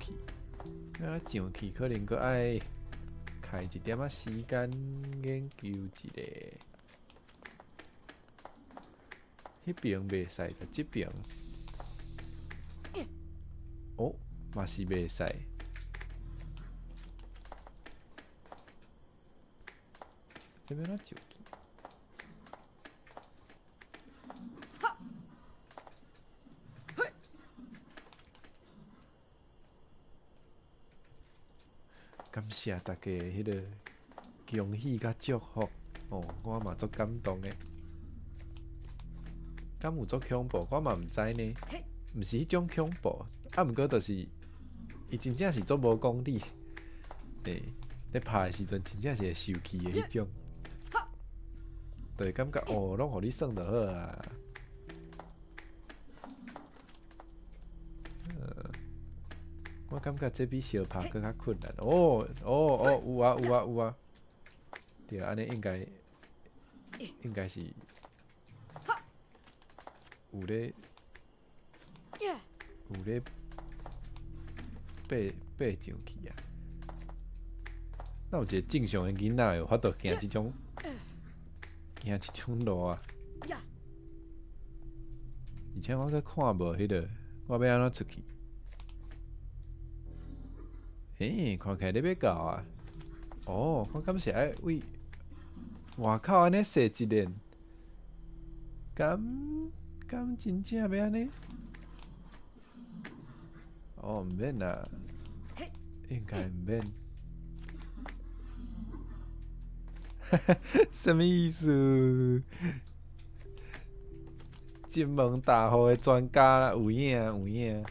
欲按怎上去，可能閣愛開一點仔時間研究一下。彼邊袂使，就這邊。哦，嘛是袂使。這欲按怎上去？感謝大家彼个恭喜佮祝福，哦，我嘛足感動的。敢有足恐怖？我嘛毋知呢。毋是彼種恐怖，啊，毋過就是伊真正是足無講理。欸，咧拍的時陣真正是會受氣的彼種，就會感覺哦，攏予你耍就好啊。我感覺這比相拍閣較困難。哦哦哦，有啊有啊有啊！對，按呢應該是有咧爬上去啊！哪有一個正常的囡仔有法度行這種路啊？而且我閣看無彼個，我欲按怎出去？欸，看起來咧欲到啊！哦，我敢是愛為外口按呢踅一輪？敢真正欲按呢？哦，毋免啦，應該毋免。啥物意思？金門大戶的專家啦，有影有影。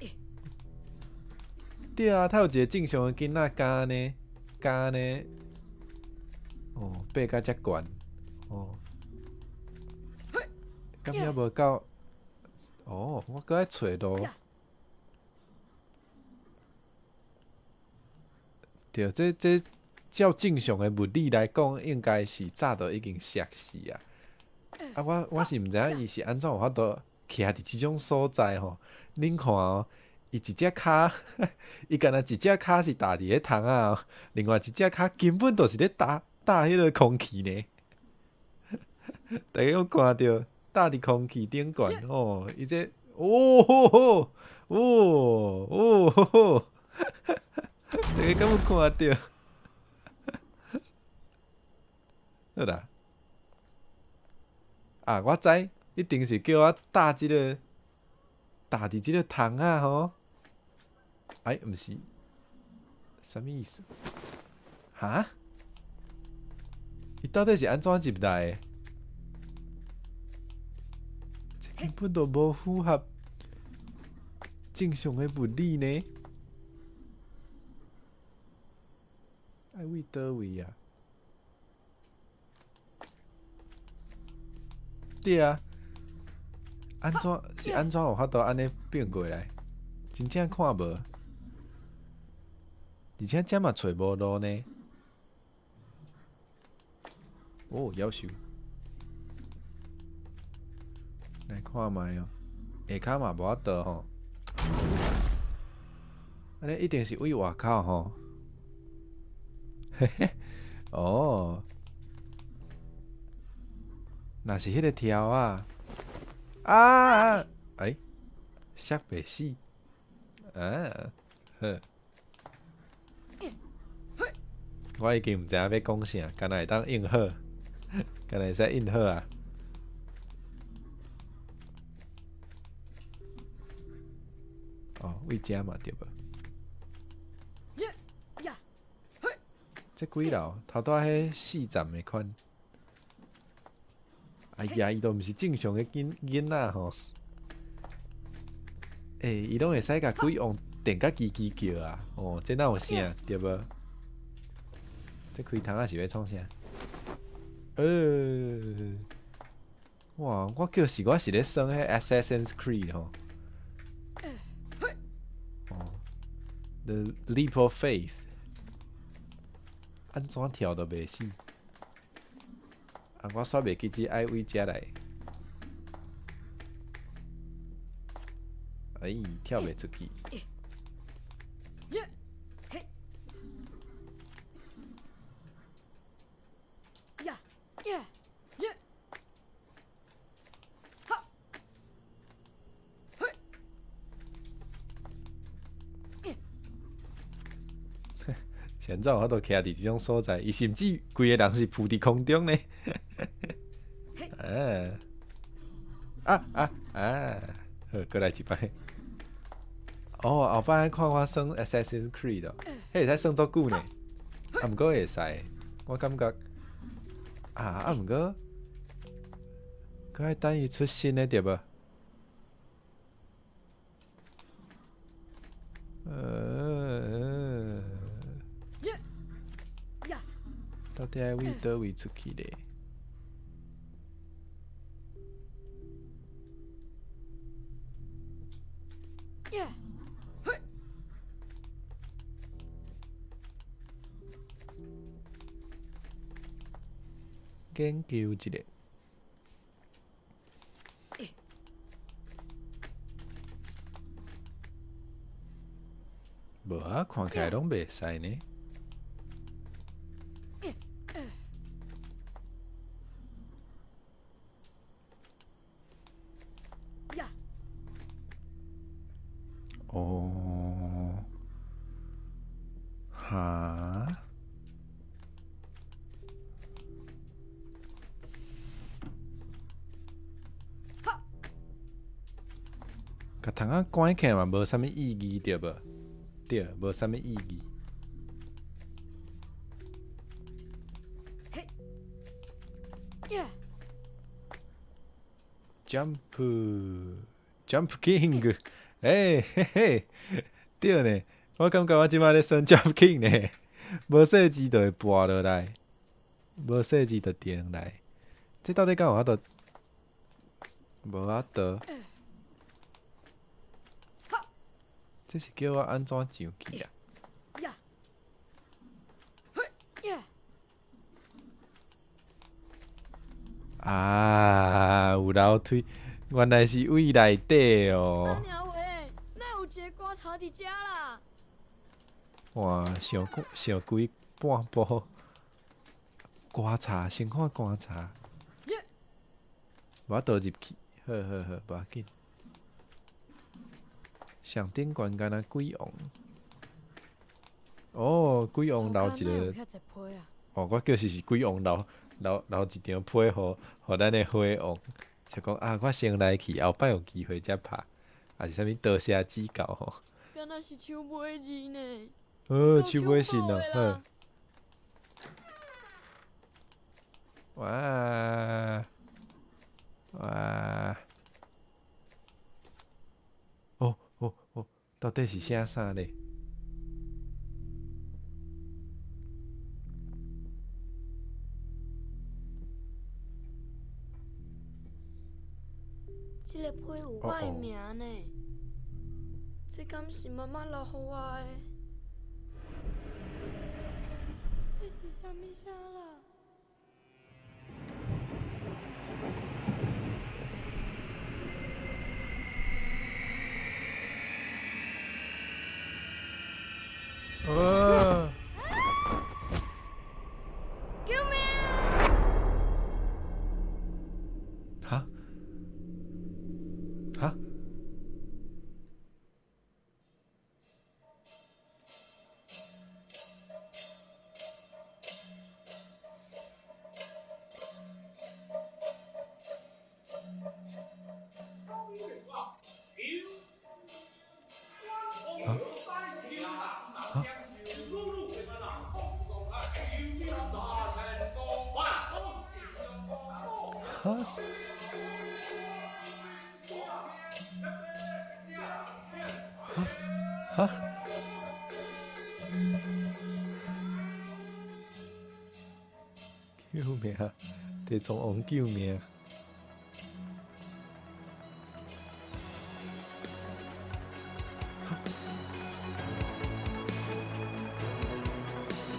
對啊，他有一個正常的囡仔敢按呢，敢按呢，哦，爬甲遮懸，哦，敢猶無夠？哦，我閣愛揣路。對，這照正常的物理來講，應該是早就已經摔死啊！啊，我是毋知影伊是按怎有法度徛佇這種所在吼？恁看哦。伊一隻跤，伊敢若一隻跤是踏佇彼窗仔哦，另外一隻跤根本就是咧踏彼个空氣呢。大家有看著踏佇空氣頂懸吼，伊這哦吼吼，哦哦吼吼，大家敢有看著？好啦，啊，我知，一定是叫我踏這个，踏佇這个窗仔吼。哎，毋是，啥物意思？哈？伊到底是按怎入來的？這根本就無符合正常的物理呢。愛位佗位啊？對啊，按怎是按怎有法度按呢變過來？真正看無。而且遮嘛揣無路呢。哦，夭壽。來看覓哦，下跤嘛無法度吼，按呢一定是位外口吼。嘿嘿，哦，若是彼个柱仔，啊，欸，摔袂死，啊，好。我已經毋知影欲講啥，敢若會當應好，敢若會使應好啊。哦，位遮嘛對無？這幾樓頭拄仔彼四站的款。哎呀，伊都毋是正常的囡仔吼。欸，伊攏會使共鬼王電甲吱吱叫啊！哦，這哪有啥對無？這開窗仔是欲創啥？哇！我叫是我是咧耍彼 Assassin's Creed 吼。哦，The Leap of Faith，按怎跳都袂死。啊！我煞袂記得愛位遮來。哎，跳袂出去。是按怎有法度徛佇這種所在？伊甚至規个人是浮佇空中呢。啊啊啊啊！好，閣來一擺。哦，後擺看我耍 Assassin's Creed 哦，彼會使耍足久呢。啊，毋過會使，我感覺啊啊，毋過，閣愛等伊出新的對無？到底愛位佗位出去咧？研究一下。無啊，看起來攏袂使呢。哦，哈？共窗仔關起來嘛，無啥物意義對無？對，無啥物意義。Jump, Jump King，欸嘿嘿，對呢，我感覺我這擺咧耍 Jump King 呢，無細緻就會跋落來，無細緻就跌落來，這到底敢有法度？無法度。這是叫我按怎上去啊？啊，有樓梯，原來是位內底哦。阿娘喂，哪有一个棺材佇遮啦？哇，上上規半步，棺材，先看棺材。無法度入去，好好好，無要緊。上頂懸敢若鬼王。哦，鬼王留一个。哦，我叫是鬼王留一張批予咱的火王，就講啊，我先來去，後擺有機會才拍，抑是啥物多謝指教吼。敢若是手尾字呢？哦，手尾信哦，好。哇哇！哦哦哦，到底是寫啥咧？這个批有我的名呢，這敢是媽媽留予我的？這是啥物聲啦？哈？哈？救命！地藏王救命！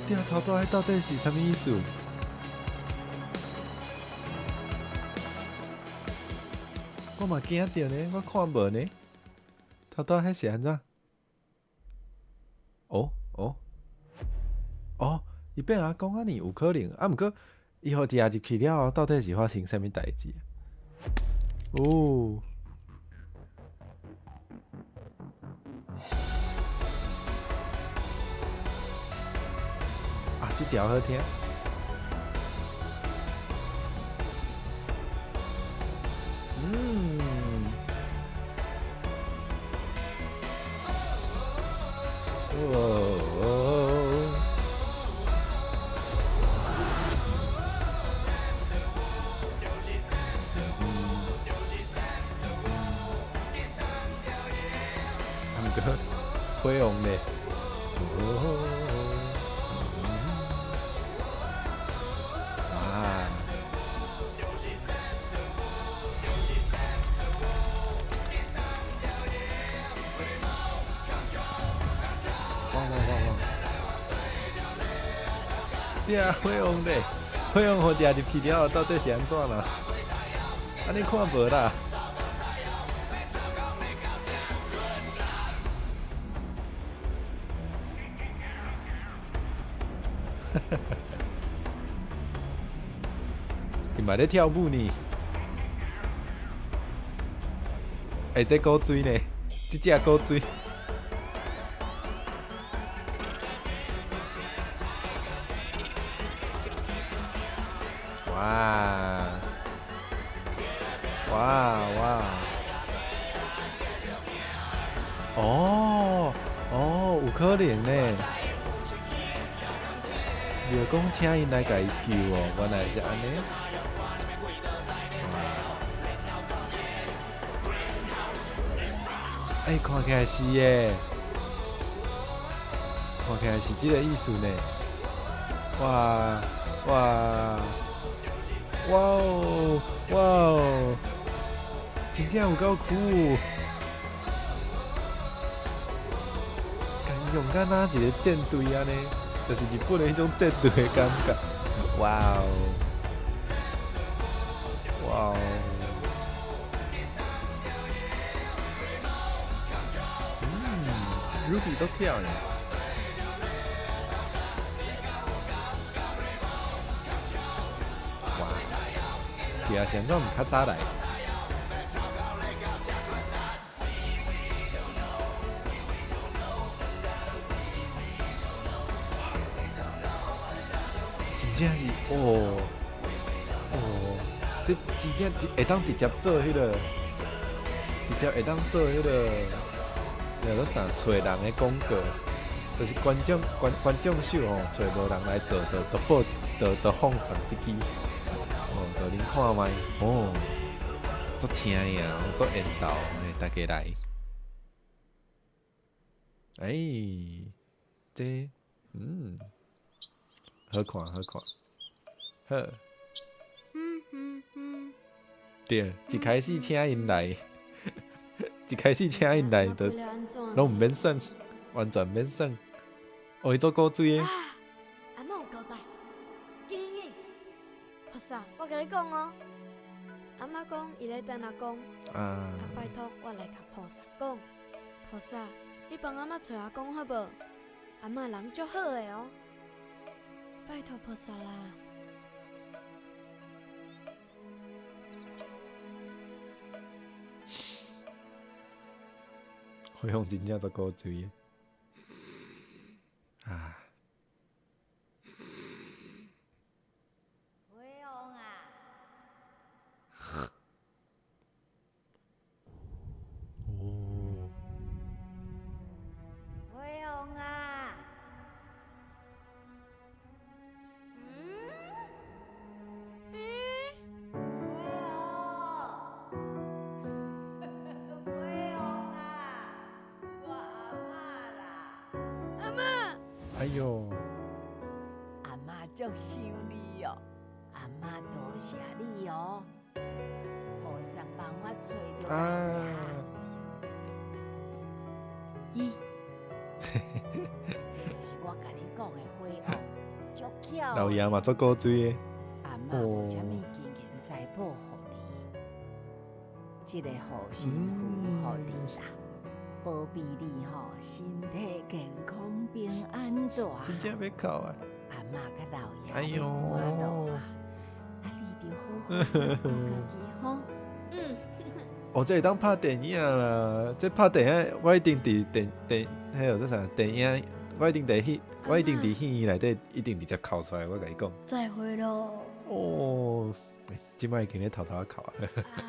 对啊，头拄仔到底是啥物意思？我嘛惊著呢，我看無呢。頭拄仔彼是按怎？哦哦哦，伊變阿公按呢有可能，啊，毋過伊予掠入去了後，到底是發生啥物代誌？哦。啊，這條好聽。哦。啊，毋過火王咧。哦。哇！哇哇哇哇！對啊，火王咧，火王予掠入去了後，到底是按怎啦？按呢看無啦。伊嘛咧跳舞呢。欸，這古錐呢？這隻古錐。哇！哇哇！哦哦，有可能呢。庙公請𪜶來共伊救哦，原來是按呢。欸，看起來是耶，看起來是這個意思呢。哇哇哇哦哇哦，真正有夠酷！共用敢若一個戰隊按呢，就是日本的彼種戰隊的感覺。哇哦哇哦！Ruby 都跳呢。哇！對啊，是按怎毋較早來？真正是哦哦，這真正會當直接做彼個，直接會當做彼個。叫做啥？揣人的廣告，就是觀眾秀吼，揣無人來做，就就報，就就放送這支，哦，就恁看覓，哦，足青的啊，足緣投，嘿，大家來。欸，這，好看，好看，好。對，一開始請𪜶來。一開始請𪜶來，就攏毋免算，完全免算。哦，伊做古錐的。啊，阿嬤有交代，緊緊緊，菩薩，我共你講哦，阿嬤講伊咧等阿公，啊，拜託我來共菩薩講，菩薩，你幫阿嬤揣阿公好無？阿嬤人足好的哦，拜託菩薩啦。火王真正足古錐的，啊！火王啊！哦！火王啊！嗯？咦？火哎喲，阿嬤足想你哦，阿嬤多謝你哦，菩薩幫我揣著啊老爺。咦，這就是我共你講的火王，足巧。老爺嘛足古錐的。阿嬤無啥物金銀財寶予你，這个護身符予你啦，保庇你吼身體健康平安大。真正欲哭啊！阿嬤佮老爺哎喲，啊，你著好好照顧家己吼。嗯。哦，這會當拍電影啦！這拍電影，我一定佇電電，彼個做啥電影，我一定佇戲，我一定佇戲院內底，一定直接哭出來。我共你講。再會囉。哦，這擺已經咧偷偷仔哭啊！阿嬤。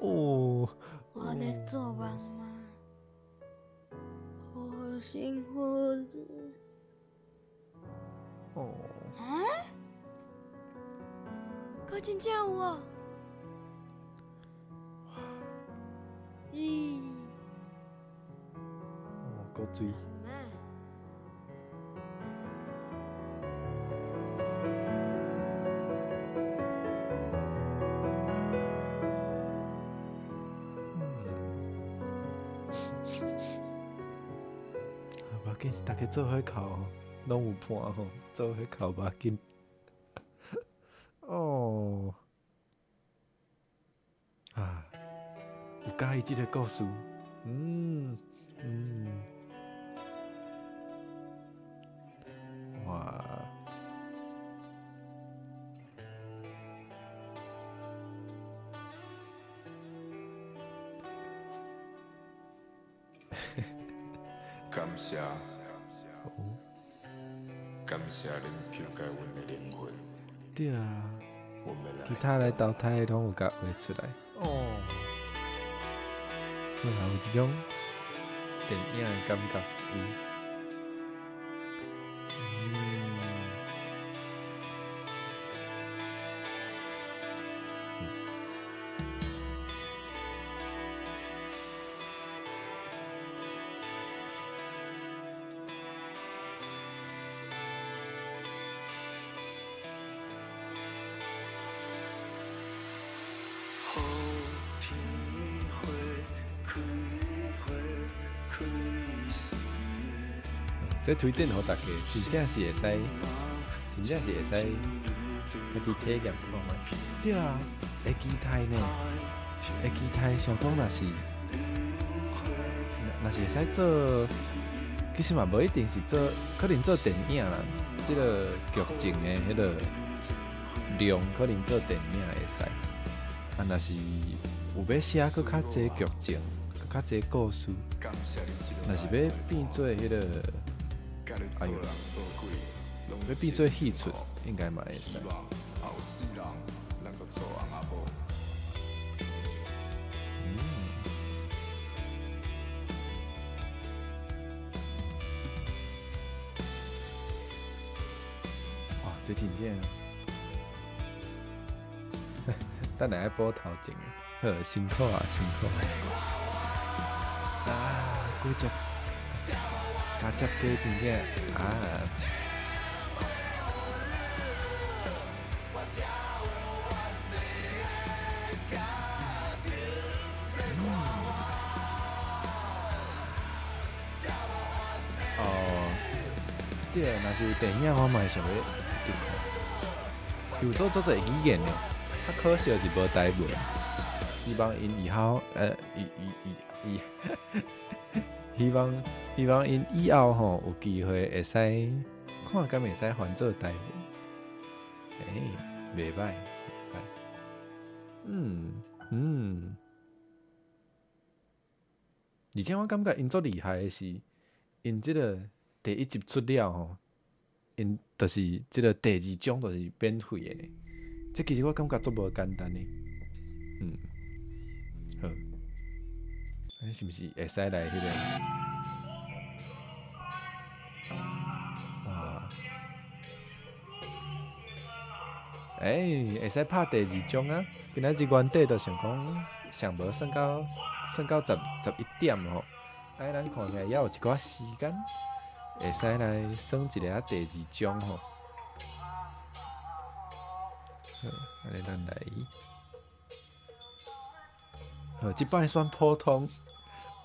哦。我咧做夢嗎？好辛苦。哦。啊？閣真正有哦！咦。哦，古錐。啊，無要緊，大家做伙哭，攏有伴吼，做伙哭無要緊。哦，啊，有佮意這个故事，嗯嗯，哇！感謝，感謝恁求解阮的靈魂。對啊，其他來投胎的攏有共畫出來。哦，有有這種電影的感覺，有。這推薦予大家，真正是會使，真正是會使家己體驗看覓。對啊，會期待呢，會期待想講若是，若是會使做，其實嘛無一定是做，可能做電影啦，這个劇情的彼个量可能做電影會使。啊，若是有欲寫閣較濟劇情，閣較濟故事，若是欲變做彼个。哎喲，欲變做戲出，應該嘛會使。嗯。哇，這真正，等下愛補頭前，好辛苦啊，辛苦。啊，幾隻？加接雞真正啊！哦，對啊，若是有電影，我嘛會想欲去看。有做足濟語言的，較可惜是無台文。希望𪜶以後，以以以以，希望。希望𪜶以後吼有機會會使看敢會使翻做台文，欸，袂歹，袂歹，嗯嗯，而且我感覺𪜶足厲害的是，𪜶這个第一集出了吼，𪜶就是這个第二章就是免費的，這其實我感覺足無簡單的，嗯，好，欸，是毋是會使來彼个？欸，會使拍第二章啊！今仔日原底就想講，上無算到11點吼。哎，咱看起來猶有一寡時間。會使來算一下第二章吼。好，按呢咱來。好，這擺選普通，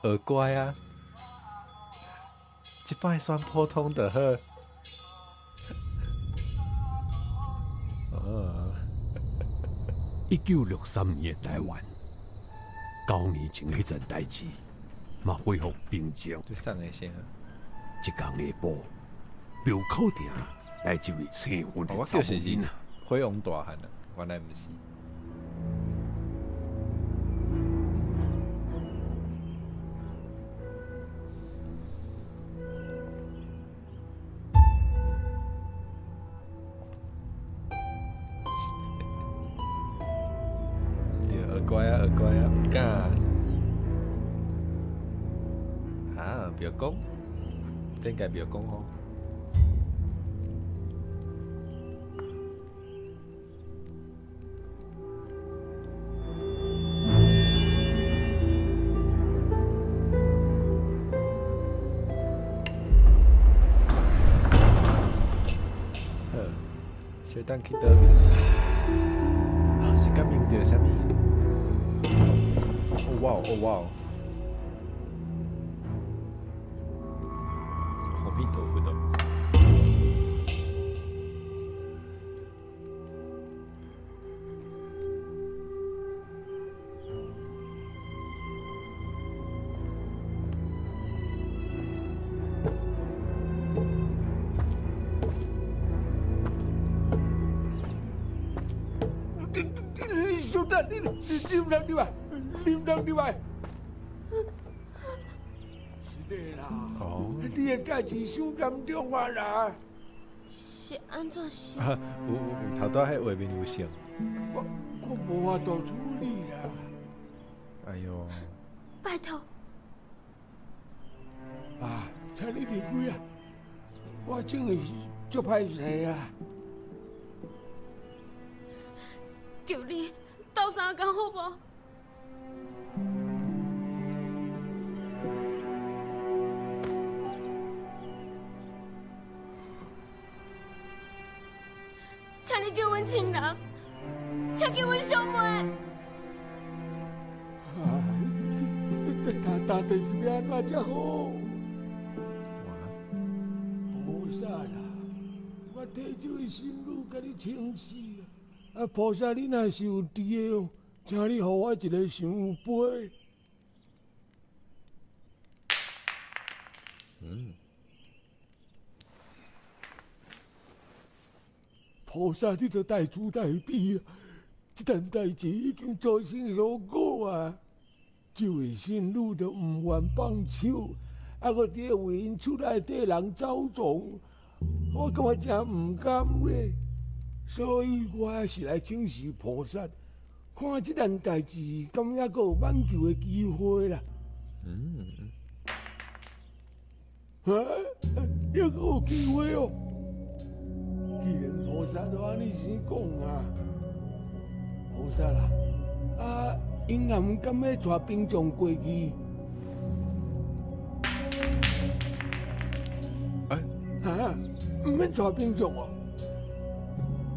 學乖啊！這擺選普通就好。哦，1963年的台灣，9年前彼陣代誌，嘛恢復平靜。這送的啥？一天下晡，廟口埕來一位姓溫的查某囡仔。火王大漢啊，原來毋是。對，學乖啊，學乖啊，毋敢。啊，廟公，這應該廟公吼。好，小等去佗位？啊，是感應著啥物？哦哇哦哇！阿彌陀佛。你小等，你你毋通入來，你毋通入來。是的啦，你的代誌傷嚴重啊啦。是按怎是？啊，有有頭拄仔彼畫面有像。我無法度處理啦。哎喲！拜託。爸，請你離開啊！我真的是足歹勢啊！求你鬥相共好無？請你救阮親人，請救阮小妹。啊！這到底是欲按怎才好？菩薩啦，我替這位神女共你請示啊！啊，菩薩，你若是有佇的哦，請你予我一个聖杯。嗯。菩薩，你著大慈大悲啊！這件代誌已經造成後果啊！這位神女著毋願放手，啊，閣佇咧為𪜶厝內底人走傱，我感覺誠毋甘咧。所以我是來請示菩薩，看這件代誌敢猶閣有挽救的機會啦。嗯。啊，猶閣有機會哦！既然菩薩都按呢生講啊，菩薩啦，啊，𪜶也毋甘欲帶兵將過去。欸？啊，毋免帶兵將哦，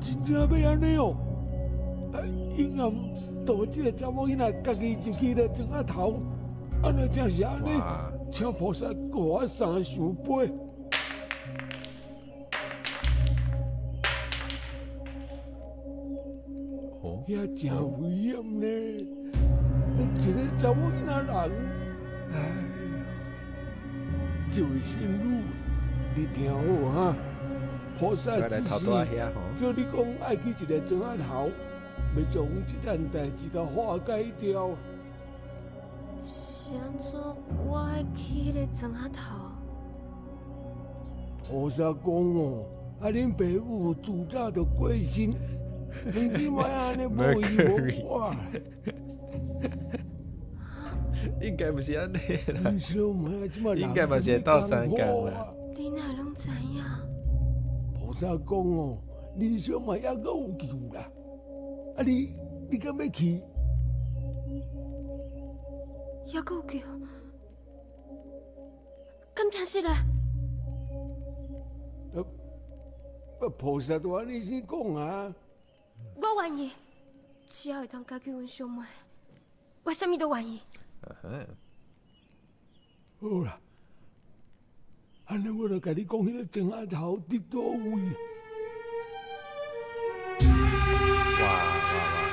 真正欲按呢哦？啊，𪜶也毋帶這个查某囡仔家己入去咧庄仔頭，啊，若真是按呢，請菩薩閣予我三聖杯。遐誠危險呢，一个查某囡仔人，哎，這位神女，你聽好哈，菩薩指示叫你講愛去一个庄仔頭，欲將這件代誌共化解掉。是按怎？我愛去彼个庄仔頭？菩薩講哦，啊，恁爸母自早就過身。你這擺按呢無依無靠，應該毋是按呢啦，應該嘛是會鬥相共啦。你哪攏知影？菩薩講哦，恁小妹猶閣有救啦。啊你，你敢欲去？猶閣有救？敢聽實咧？菩薩都按呢先講啊。我願意，只要會當解救阮小妹，我啥物都願意。好啦，按呢我就共你講，彼個井仔頭佇佗位？哇哇哇！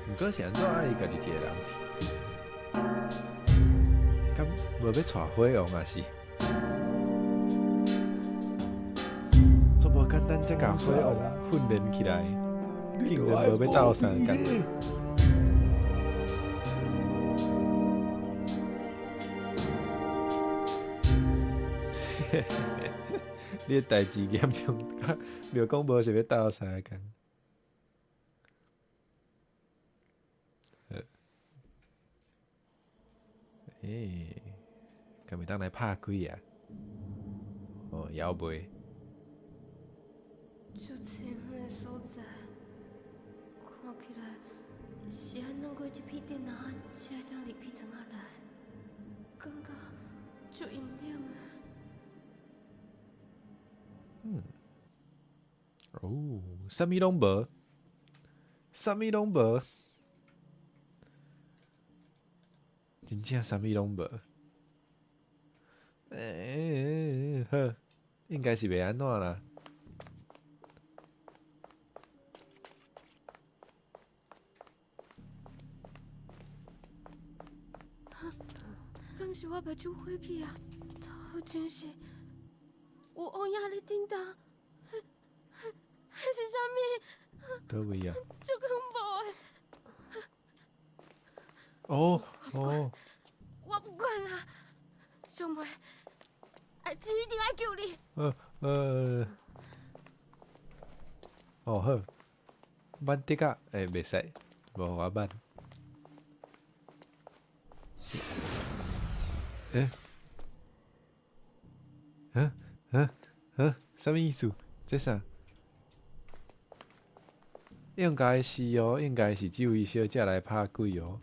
毋過是按怎愛家己一個人去？敢無欲帶火王抑是？這無簡單，才共火王訓練起來，竟然無欲鬥相共。你的代誌嚴重，廟公無是欲鬥相共。欸，敢會當來拍鬼啊？哦，猶未。足清遠的所在，看起來是愛攏過這片電仔，才會當入去庄仔內，感覺足陰冷的。嗯。哦，啥物攏無，啥物攏無，真正啥物攏無。欸，好，應該是袂按怎啦。敢是我目睭花去啊？頭前是有烏影咧叮當，彼是啥物？佗位啊？足恐怖的！哦哦！我不管啦，小妹，阿姊一定愛救你。哦好，慢得甲，欸，袂使，無予我慢。欸？啥物意思？這啥？應該是哦，應該是這位小姐來拍鬼哦。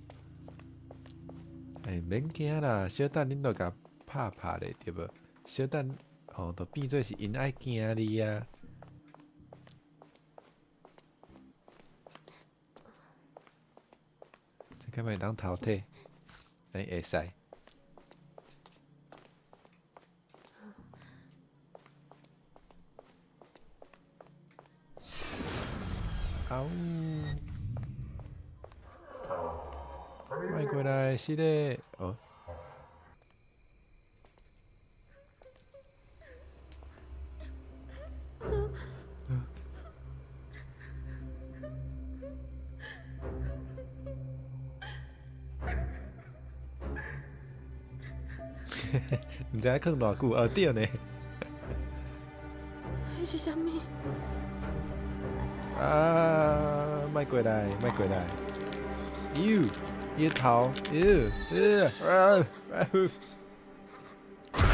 欸，免驚啦，小等恁著共拍拍咧，對無？小等吼，就變做是𪜶愛驚你啊。這敢會當頭退？欸，會使。嗷！莫過來，是咧，哦。毋知影囥偌久，哦對呢。彼是啥物？啊！莫過來，莫過來！喲，伊的頭，喲，啊啊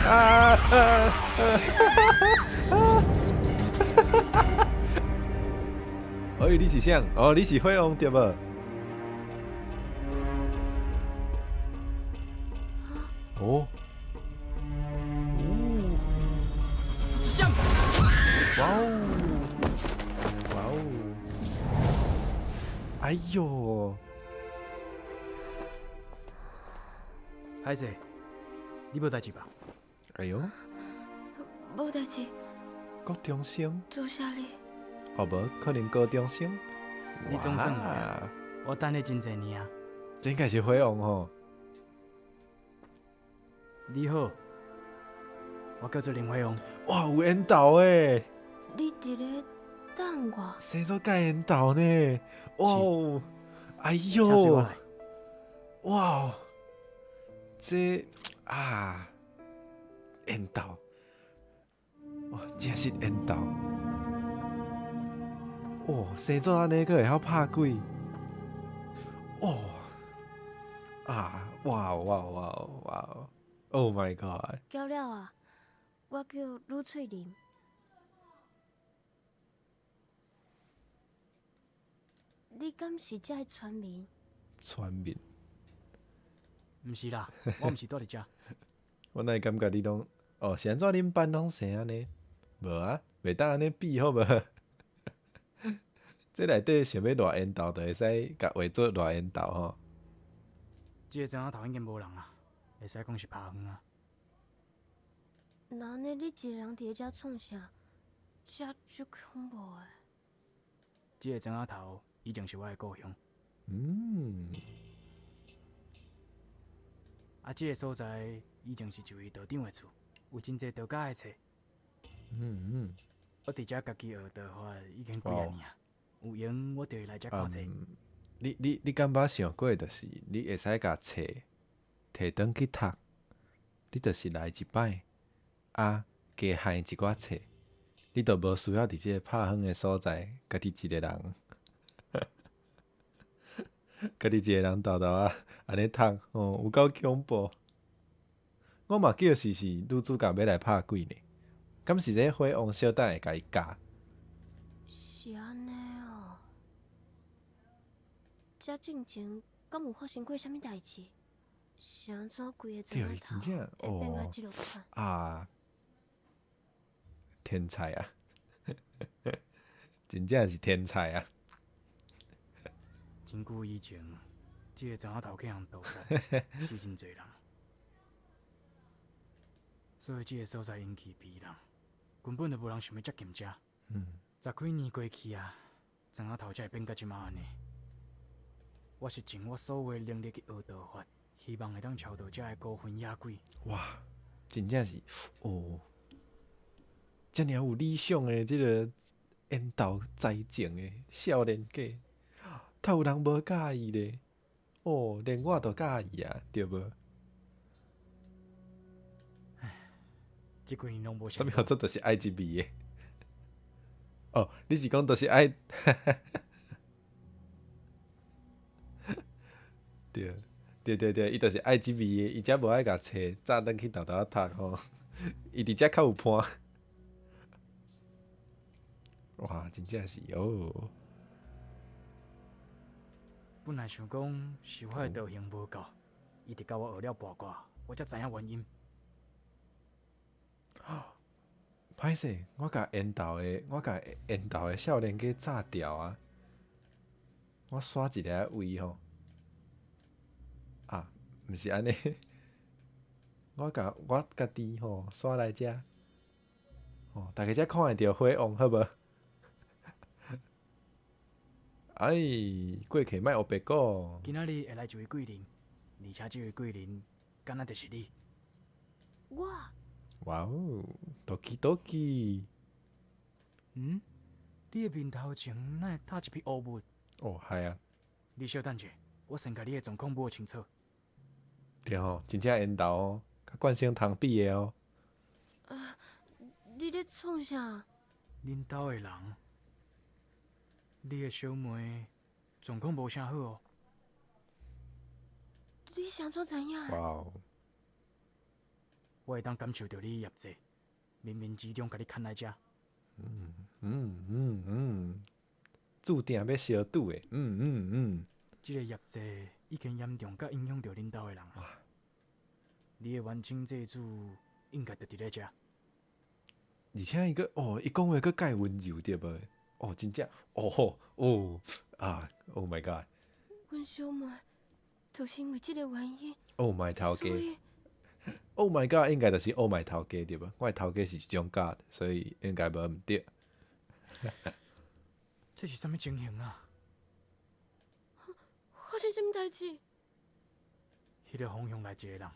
啊啊！哎，你是啥？哦，你是火王對無？哦，哦，哇哦，哇哦！哎喲！歹勢，你無代誌吧？哎喲，無代誌。高中生？做啥哩？哦，無可能高中生。你總算來啊！我等你真濟年啊。這應該是火王吼。你好，我叫做林火王。哇，有緣投欸！你佇咧等我？生做蓋緣投呢？哇哦！哎喲！哇！這啊，緣投！哇，真是緣投！哇，生做按呢，閣會曉拍鬼！哇！啊！哇哇哇哇！Oh my god！叫了啊，我叫呂翠玲。你敢是這的村民？村民？毋是啦，我毋是住佇遮。我哪會感覺你攏哦，是按怎恁班攏生按呢？無啊，袂當按呢比好無？這內底想欲賴緣投，就會使共畫做賴緣投吼。這个莊仔頭已經無人啊，會使講是拋園啊。那按呢，你一个人佇咧遮創啥？遮足恐怖的。這个莊仔頭以前是我的故鄉。啊，這个所在以前是一位道長的厝，有真濟道家的冊。我佇遮家己學道法已經幾仔年啊，有閒我就會來遮看冊。你敢捌想過，就是你會使共冊提轉去讀，你就是來一擺，啊，加害一寡冊，你就無需要佇這個拍園的所在，家己一個人，家己一個人沓沓仔按呢讀，吼，有夠恐怖。我嘛叫是女主角欲來拍鬼呢，敢是這火王小等會共伊教？是按呢哦。遮進前敢有發生過啥物代誌？是按怎規个莊仔頭會變甲這落款？啊，天才啊！真正是天才啊！真久以前，這个莊仔頭去予人盜殺，死真濟人，所以這个所在引起鄙人，根本就無人想欲接近遮。十幾年過去啊，莊仔頭才會變甲這馬按呢。我是盡我所有的能力去學道法，希望會當超度遮的孤魂野鬼。哇，真正是哦，遮爾有理想的這个緣投才情的少年家，透有人無佮意咧？哦，連我都佮意啊，對無？唉，這幾年攏無啥物叫做就是愛這味的？哦，你是講就是愛？對對對對，伊就是愛這味的，伊才無愛共冊早轉去沓沓仔讀吼，伊佇遮較有伴。哇，真正是哦！本來想講是我的道行無夠，一直到我學了跋卦，我才知影原因。歹勢，我共緣投的少年家炸掉啊！我刷一个位吼。啊，毋是按呢，我共我家己吼刷來遮，吼，大家才看會著火王好無？哎，過客莫烏白講。今仔日會來一位貴人，而且這位貴人敢若就是你。我。哇哦，ドキドキ。嗯？你的面頭前哪會罩一片烏霧？哦，係啊。你稍等者，我先共你的狀況摸清楚。對吼，真正緣投哦，佮冠生堂比的哦。啊，你咧創啥？恁兜的人，你的小妹狀況無啥好哦。你是按怎知影？哇哦！我會當感受著你的業債，冥冥之中共你牽來遮。注定欲相拄的，這个業債已經嚴重佮影響著恁兜的人啊。你的冤親債主應該就佇咧遮。而且伊閣哦，伊講話閣蓋溫柔對無？哦，真正哦吼哦啊！Oh my god！阮小妹就是因為這个原因。 Oh my 頭家！Oh my god！應該就是 Oh my 頭家對無？我的頭家是一種 God，所以應該無毋對。這是啥物情形啊？發生啥物代誌？彼个方向來一个人，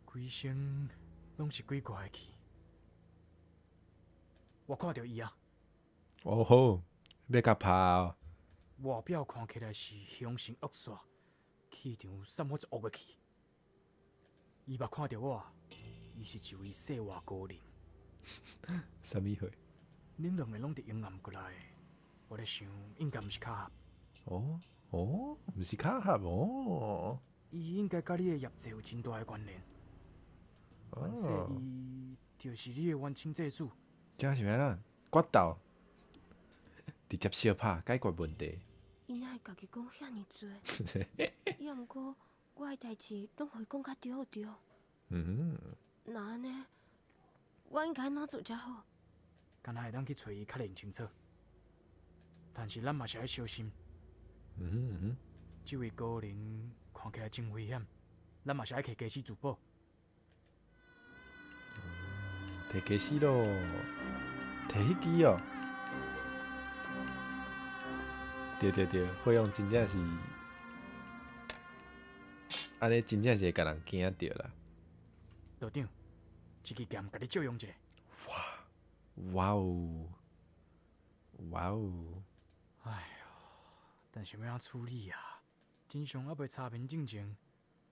規身攏是鬼怪的氣。我看著伊啊！哦吼，欲共拍哦！外表看起來是兇神惡煞，氣場散發出惡的氣。伊嘛看著我，伊是一位世外高人。啥物貨？恁兩个攏佇陰暗過來，我咧想應該毋是巧合。哦哦，毋是巧合哦。伊應該佮你的業債有真大的關聯。反正伊就是你的冤親債主。這是欲按怎？決鬥，直接相拍解決問題。伊哪會家己講遐爾濟？抑毋過我的代誌攏予伊講甲對對。若按呢，我應該按怎做才好？敢若會當去揣伊確認清楚，但是咱嘛是愛小心。嗯哼嗯哼，這位高人看起來真危險，咱嘛是愛摕家私自保。摕家私咯，摕彼支哦。對對對，火王真正是，按呢真正是會共人驚著啦。道長，這支劍共你借用一下。哇哦，哇哦！哎喲，但是欲按怎處理啊？真相猶未查明進前，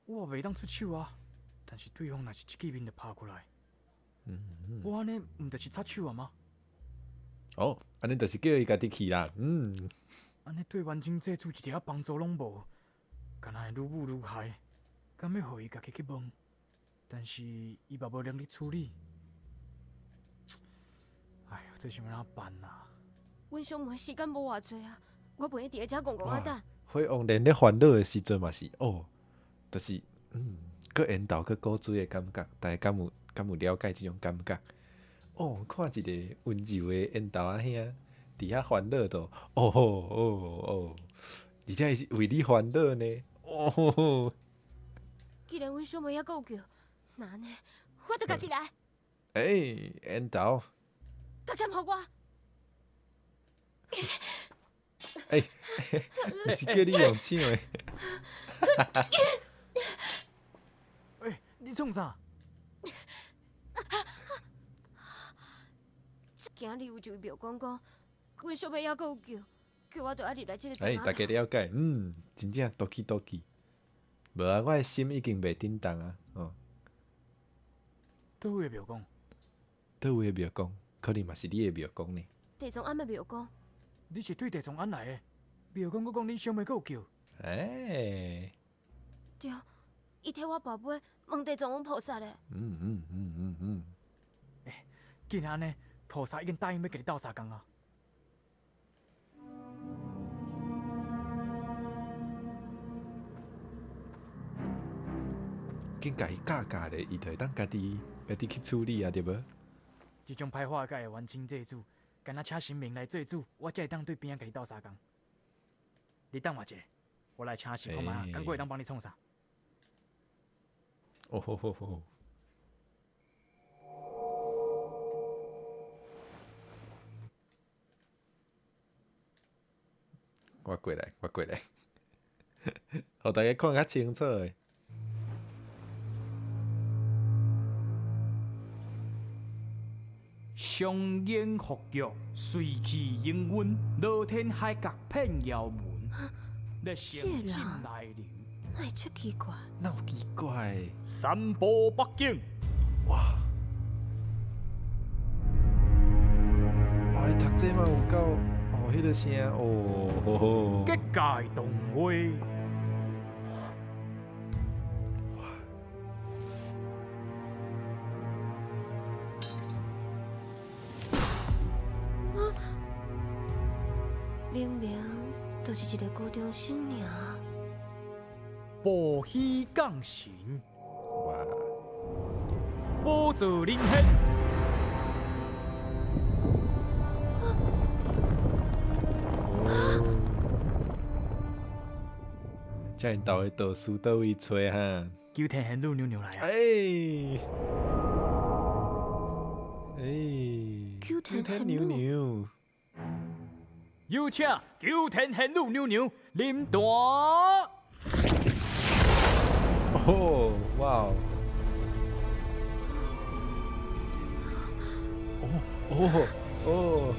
我也袂當出手啊。但是對方若是一見面就拍過來，我按呢毋就是插手啊嗎？哦，按呢就是叫伊家己去啦。按呢對冤親債主一點仔幫助攏無，敢若會愈舞愈害。敢欲予伊家己去問？但是伊嘛無能力處理。哎喲，這是欲按怎辦啊？阮小妹時間無偌濟啊，我袂用佇咧遮戇戇仔等。火王連咧煩惱的時陣嘛是哦，就是閣緣投閣古錐的感覺，大家敢有了解這種感覺？哦，看一個溫柔的緣投阿兄佇遐煩惱都，哦哦哦，而且伊是為你煩惱呢，哦。既然阮小妹猶閣有救，那按呢，我就家己來。欸，緣投。共劍予我。欸，毋是叫你用搶的。欸，你創啥？今日有一位廟公講，阮小妹猶閣有救，叫我著愛入來這個。欸，大家了解，真正 doki doki。無啊，我的心已經袂振動啊，哦。佗位的廟公？佗位的廟公，可能嘛是你的廟公呢。地藏庵的廟公。你是對地藏庵來的？廟公閣講恁小妹閣有救。欸。對，伊替我跋杯問地藏王菩薩咧。欸，既然按呢，菩薩已經答應欲共你鬥相共啊。緊共伊教教咧，伊就會當家己去處理啊，對無？這種歹化解的冤親債主，敢若請神明來做主，我才會當對邊仔共你鬥相共。你等我一下，我來請示看覓仔，敢閣會當幫你創啥？哦吼吼吼！我過來，我過來，予大家看較清楚的。上言佛教，随气应运，罗天海角骗谣闻。这人哪会这奇怪？哪有奇怪？三步北京。哇！哇！伊讀這嘛有夠哦，彼個聲哦吼吼。結界動畫。明明就是一個高中生爾。報喜降神。哇！寶座靈現。哦！這𪜶兜的道士佗位揣哈？九天玄女娘娘來啊！欸！欸！九天玄女娘。有請九天玄女娘娘臨壇。哦，哇哦！哦哦哦！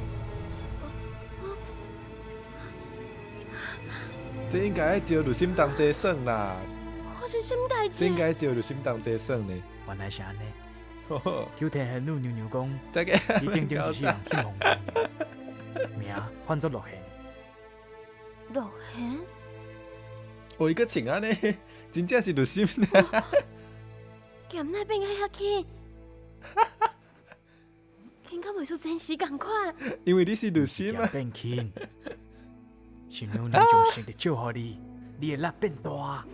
這應該愛招呂心同齊耍啦。發生啥物代誌？這應該招呂心同齊耍呢。原來是按呢。九天玄女娘娘講，你頂頂一世人去夢娘娘。名喚做樂賢。樂賢？哦，伊閣穿按呢，真正是呂心。劍哪變甲遐輕？輕甲袂輸前時仝款。因為你是呂心啊。變輕，是娘娘將神力借予你，你的力變大。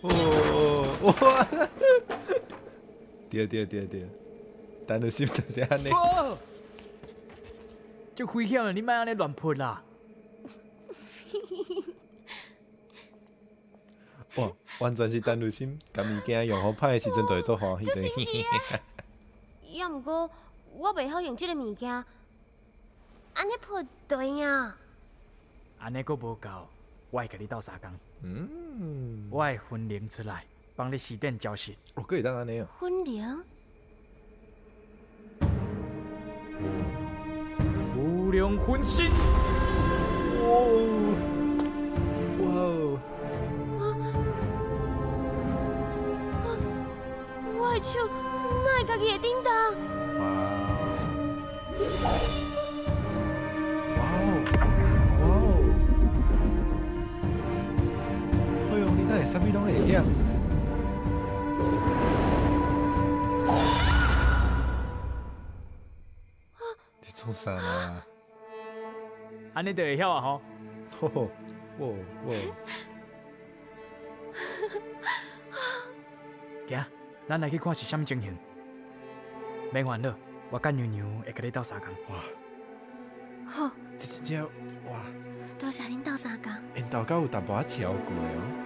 哦，哇！對對對對，陳如心就是按呢。足危險的，你莫按呢亂噴啦！哇，完全是陳如心，共物件用予歹的時陣，就會足歡喜。足神奇啊！猶毋過我袂曉用這个物件，按呢噴就會用。按呢閣無夠，我會共你鬥相共。嗯，我會分靈出來，幫你施展招式。哦，閣會當按呢哦。分靈？無量分身。哇！哇！我的手哪會家己會振動？哇！哇哦！哇哦！哎喲，你哪會啥物攏會曉？你創啥啦？按呢就會曉啊吼！吼！哇哇！行，咱來去看是啥物情形。免煩惱，我佮娘娘會共你鬥相共。哇！好，這真正哇！多謝恁鬥相共。𪜶頭家有淡薄仔超過哦。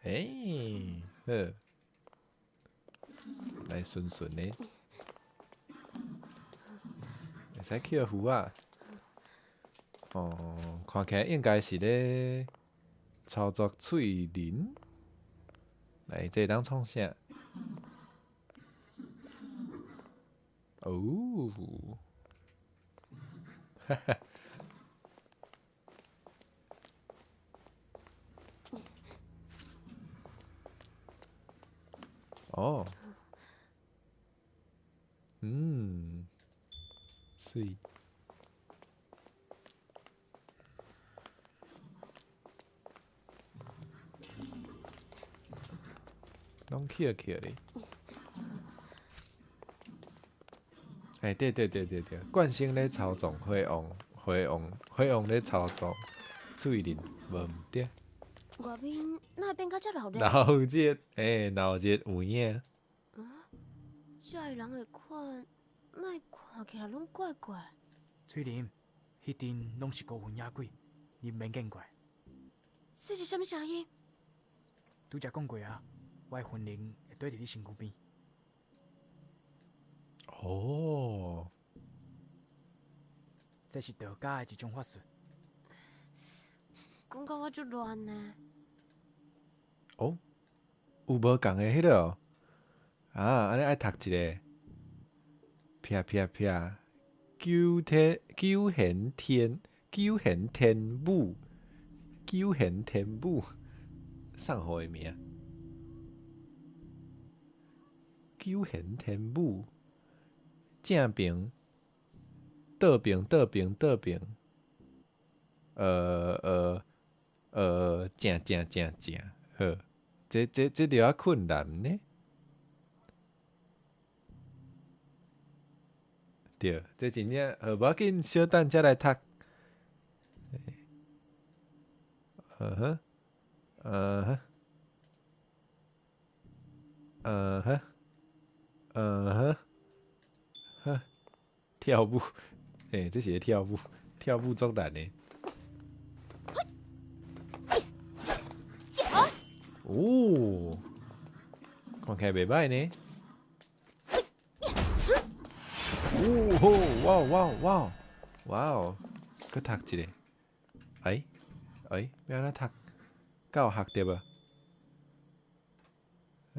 欸，好，來順順的，會使捡符仔。哦，看起來應該是咧操作喙鱗。來，這會當創啥？哦，哈哈。哦，嗯，媠。攏捡捡咧。欸，對對對對對，慣性咧操縱火王，火王，火王咧操縱喙鱗，無毋對。外面哪會變甲遮鬧熱？鬧熱，欸，鬧熱有影。啊，遮的人的款，哪會看起來攏怪怪？翠玲，彼陣攏是孤魂野鬼，你毋免見怪。這是啥物聲音？拄才講過啊，我的魂靈會綴佇你身軀邊。哦，這是道家的一種法術。講甲我足亂呢。哦，有無仝的彼个？啊，按呢愛讀一个，啪啪啪，九天九玄天九玄天母，九玄天母，送予的名。九玄天母，正爿，倒爿倒爿倒爿，正正正正，好，這著較困難呢。對，這真正好，無要緊，小等才來讀。嗯哼，嗯哼，嗯哼，嗯哼，呵，跳舞，欸，這是咧跳舞，跳舞足難的。哦，看起來袂䆀呢。哦吼，哇哇哇哇哦，閣讀一个，哎哎，欲按怎讀？敢有學著無？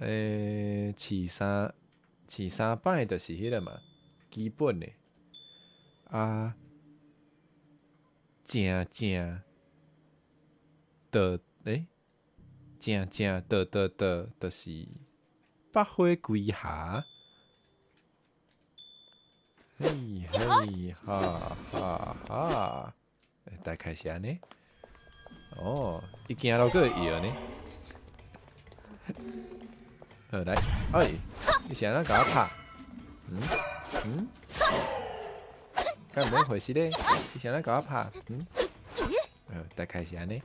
欸，試三擺就是彼个嘛，基本的。啊，正正，的欸，正正的的的，就是百花歸霞。嘿嘿哈哈哈！大概是按呢。哦，伊行路閣會搖呢。好來，哎，你是按怎共我拍？嗯嗯，敢毋免回事咧？你是按怎共我拍？嗯？大概是按呢。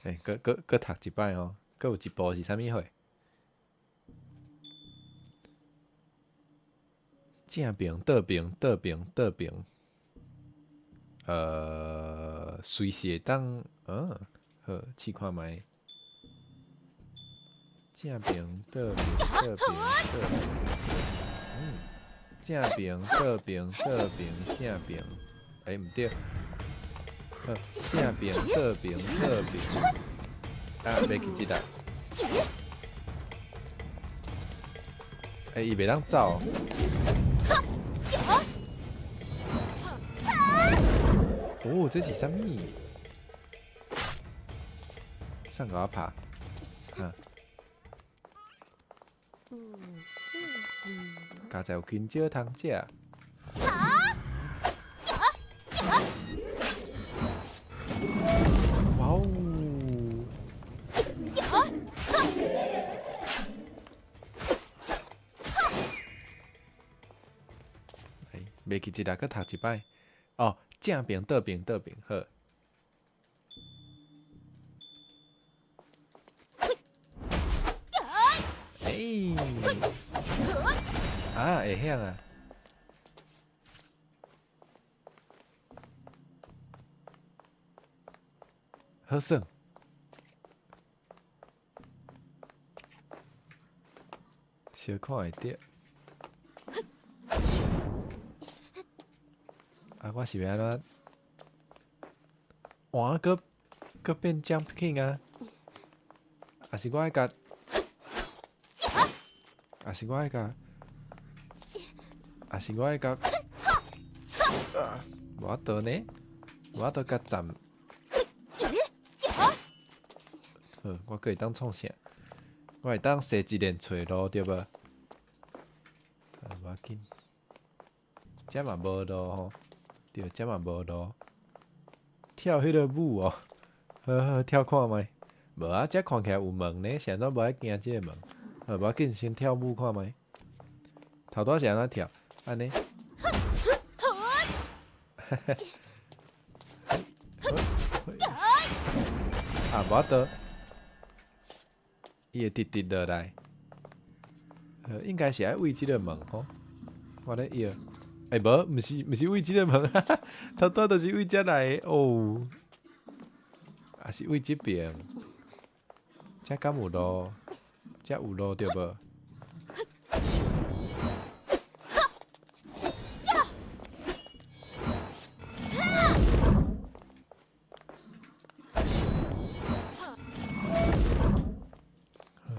欸，閣閣閣讀一擺吼，閣有一步是啥物貨？正爿、倒爿、倒爿、倒爿。隨時會當，好，試看覓。正爿、倒爿、倒爿、倒爿。正爿、倒爿、倒爿、正爿。欸，毋對。好，正爿、倒爿、倒爿。啊，袂記這啦。欸，伊袂當走。哦，這是啥物？上共我拍，啊！佳哉有香蕉通食。哇哦！欸，袂記這啦，閣讀一擺。哦，正爿、倒爿、倒爿，好。欸，啊，會曉啊！好耍。小看會著。啊！我是欲按怎？換閣閣變 jump king 啊？抑是我愛共？抑是我愛共？抑是我愛共？無法度呢？無法度共站。好，我閣會當創啥？我會當踅一連揣路對無？啊，無要緊，遮嘛無路吼。對，遮嘛無路。跳彼个舞哦，好好跳看覓。無啊，遮看起來有門呢，是按怎無愛行這个門？好，無要緊，先跳舞看覓。頭拄仔是按怎跳？按呢？啊，無法度，伊會直直落來。應該是愛對這个門吼。我咧搖。欸，無，毋是，毋是對這个門，頭拄就是對遮來的哦。抑是對這爿？遮敢有路？遮有路對無？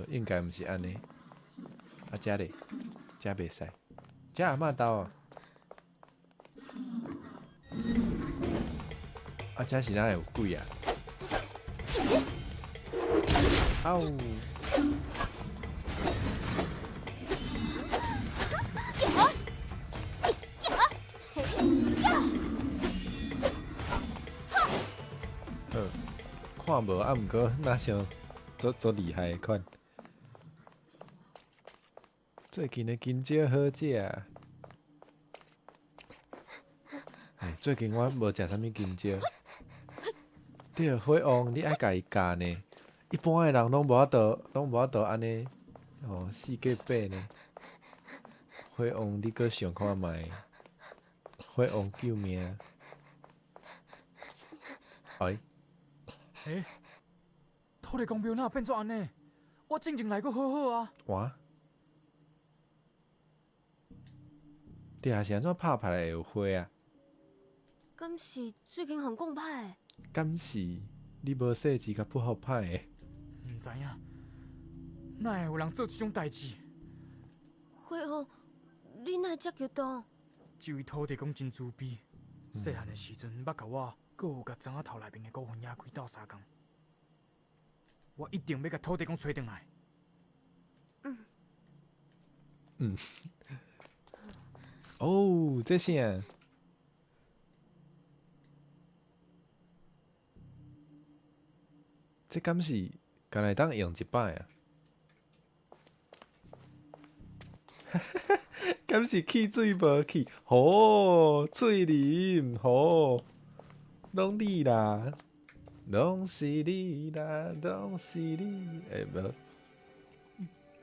應該毋是按呢。啊，遮咧，遮袂使，遮阿嬤兜啊。啊，遮是哪會有鬼啊？嗷！好，看無啊，毋過若像足足厲害的款。最近的香蕉好食。欸，最近我無食啥物香蕉。對，火王，你愛共伊教呢。一般的人攏無法度，攏無法度按呢，哦，四界爬呢。火王，你閣想看覓？火王救命！哎。欸，土地公廟哪會變做按呢？我進前來閣好好啊。哇！對啊，是按怎拍拍來會有火啊？敢是最近予人講歹的？敢是你無細緻共噗予歹的？毋知影，哪會有人做這種代誌？火王，你哪會遮激動？這位土地公真慈悲，細漢的時陣捌共我，閣有共庄仔頭內面的孤魂野鬼鬥相共。我一定欲共土地公揣轉來。嗯。嗯。哦，這啥？這敢是敢會當用一擺啊？敢是汽水無去？好，喙啉，好。攏你啦，攏是你啦，攏是你。欸，無，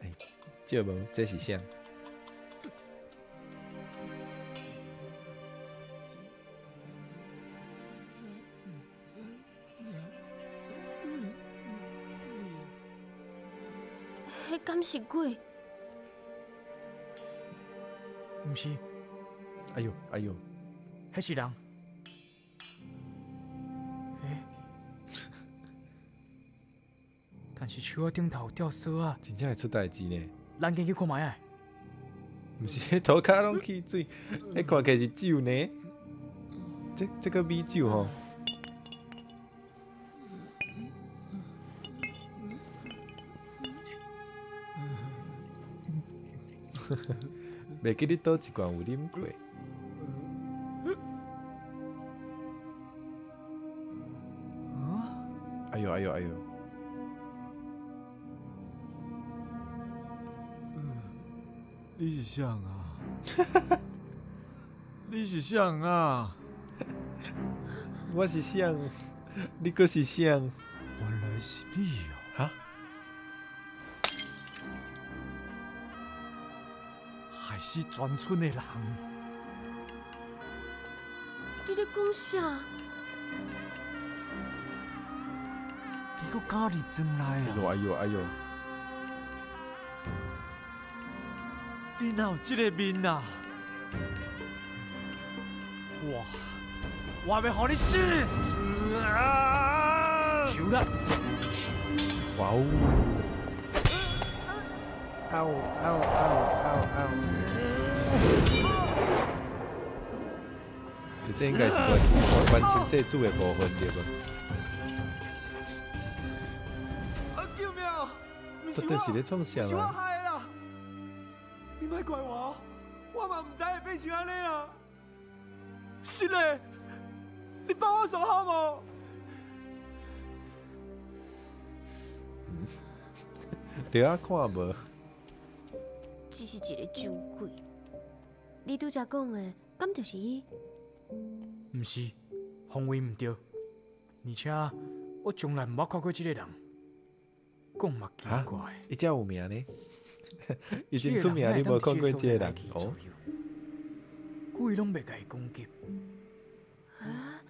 欸，這無，這是啥？彼敢是鬼？毋是。哎呦，哎呦，彼是人。欸，但是樹仔頂頭吊索仔，真正會出代誌呢。咱緊去看覓仔。毋是，彼塗跤攏起水，彼看起來是酒呢。這個米酒吼。袂記得佗一罐有啉過。哎呦哎呦哎呦！你是誰啊？你是誰啊？我是誰？你閣是誰？原來是你哦！哈？害死全村的人！你咧講啥？你閣敢入庄來啊？哎呦哎呦哎呦！你哪有這个面啊？我欲予你死！收啦！哇哦！嗷嗷嗷嗷嗷！這應該是完成這組的部分對無？啊！救命！到底是咧創啥啊？是我害的啦！你莫怪我，我嘛毋知會變成按呢啦。是的，你放我煞好無？對啊，看無。只是一個酒鬼。你拄才講的，敢就是伊？毋是，方位毋對，而且我從來毋捌看過這個人。講嘛奇怪。伊遮有名呢？伊真出名，你無看過這個人？哦。鬼攏袂共伊攻擊。啊！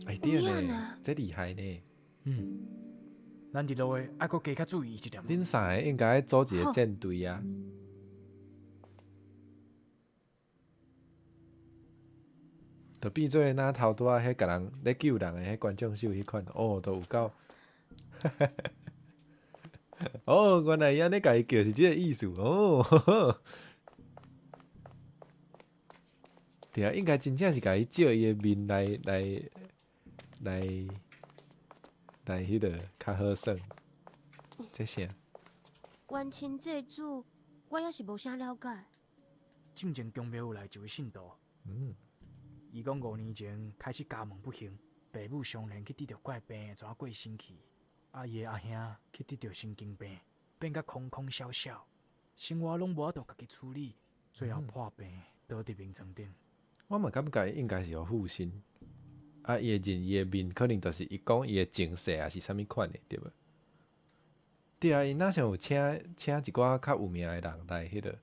哎對呢，這厲害呢。嗯，咱佇路的愛閣加較注意一點。恁三个應該組一個戰隊啊！就變做若頭拄仔彼共人咧救人的彼觀眾秀彼款，哦，都有夠。哦，原來伊按呢共伊叫是這个意思哦。對啊，應該真正是共伊借伊的面來彼个較好耍。這啥？冤親債主，我猶是無啥了解。進前宮廟有來一位信徒，伊講5年前開始家門不幸，爸母相連去得著怪病，怎過身去？啊，伊的阿兄去得著神經病，變甲空空小小，生活攏無法度家己處理，最後破病倒佇眠床頂。我嘛感覺應該是予附身，啊，伊的人伊的面可能就是伊講伊的前世啊是啥物款的，對無？對啊，𪜶若像有請一寡較有名的人來彼个，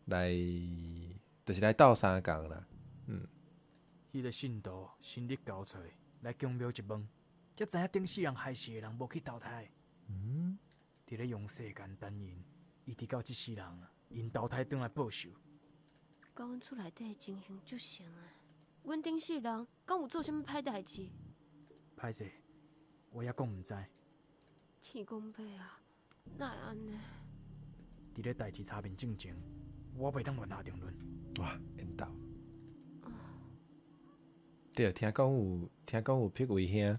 來就是來鬥相共啦，嗯。彼个信徒心力交瘁，來宮廟一問，才知影頂世人害死的人無去投胎。佇咧陽世間等𪜶，一直到這世人，𪜶投胎轉來報仇。佮阮厝內底的情形足像的，阮頂世人敢有做啥物歹代誌？歹勢，我猶閣毋知。天公伯啊，哪會按呢？佇咧代誌查明進前，我袂當亂下定論。哇，緣投。對，聽講有碧威兄。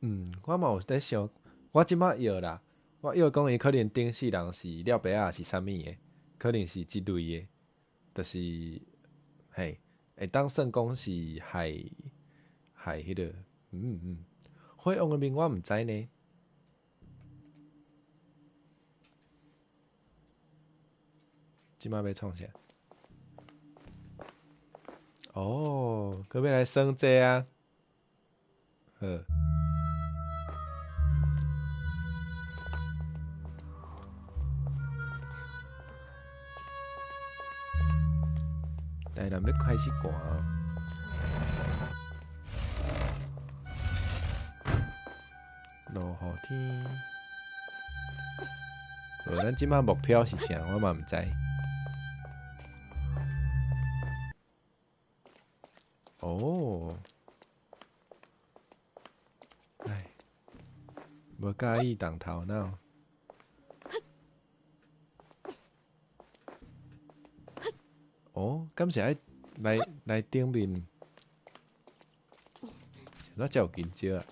嗯，我嘛有咧想，我這擺臆啦，我臆講伊可能頂世人是廖白仔是啥物的，可能是這類的，就是嘿，會當算講是害害彼个，火王的面我毋知呢。這擺欲創啥？哦，閣欲來耍這啊？好。台南欲開始寒哦。落雨天。無，咱這擺目標是啥？我嘛毋知。哦。唉，無佮意動頭腦。哦，敢是愛來來頂面？啥物才有金蕉啊？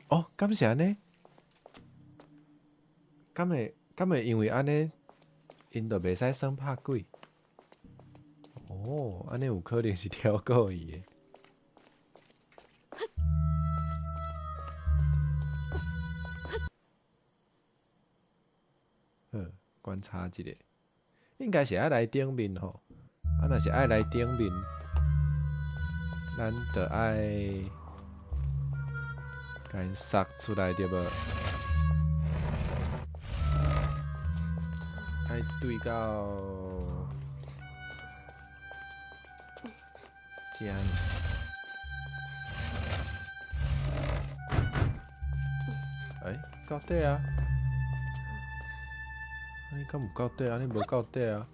哦，敢是按呢？敢會敢會因為按呢，𪜶就袂使耍拍鬼？哦，按呢有可能是超過伊的。好，觀察一下，應該是愛來頂面吼。啊，若是愛來頂面，咱就愛共𪜶殺出來對無？愛對到遮。欸，到底啊？按呢敢有到底？按呢無到底啊？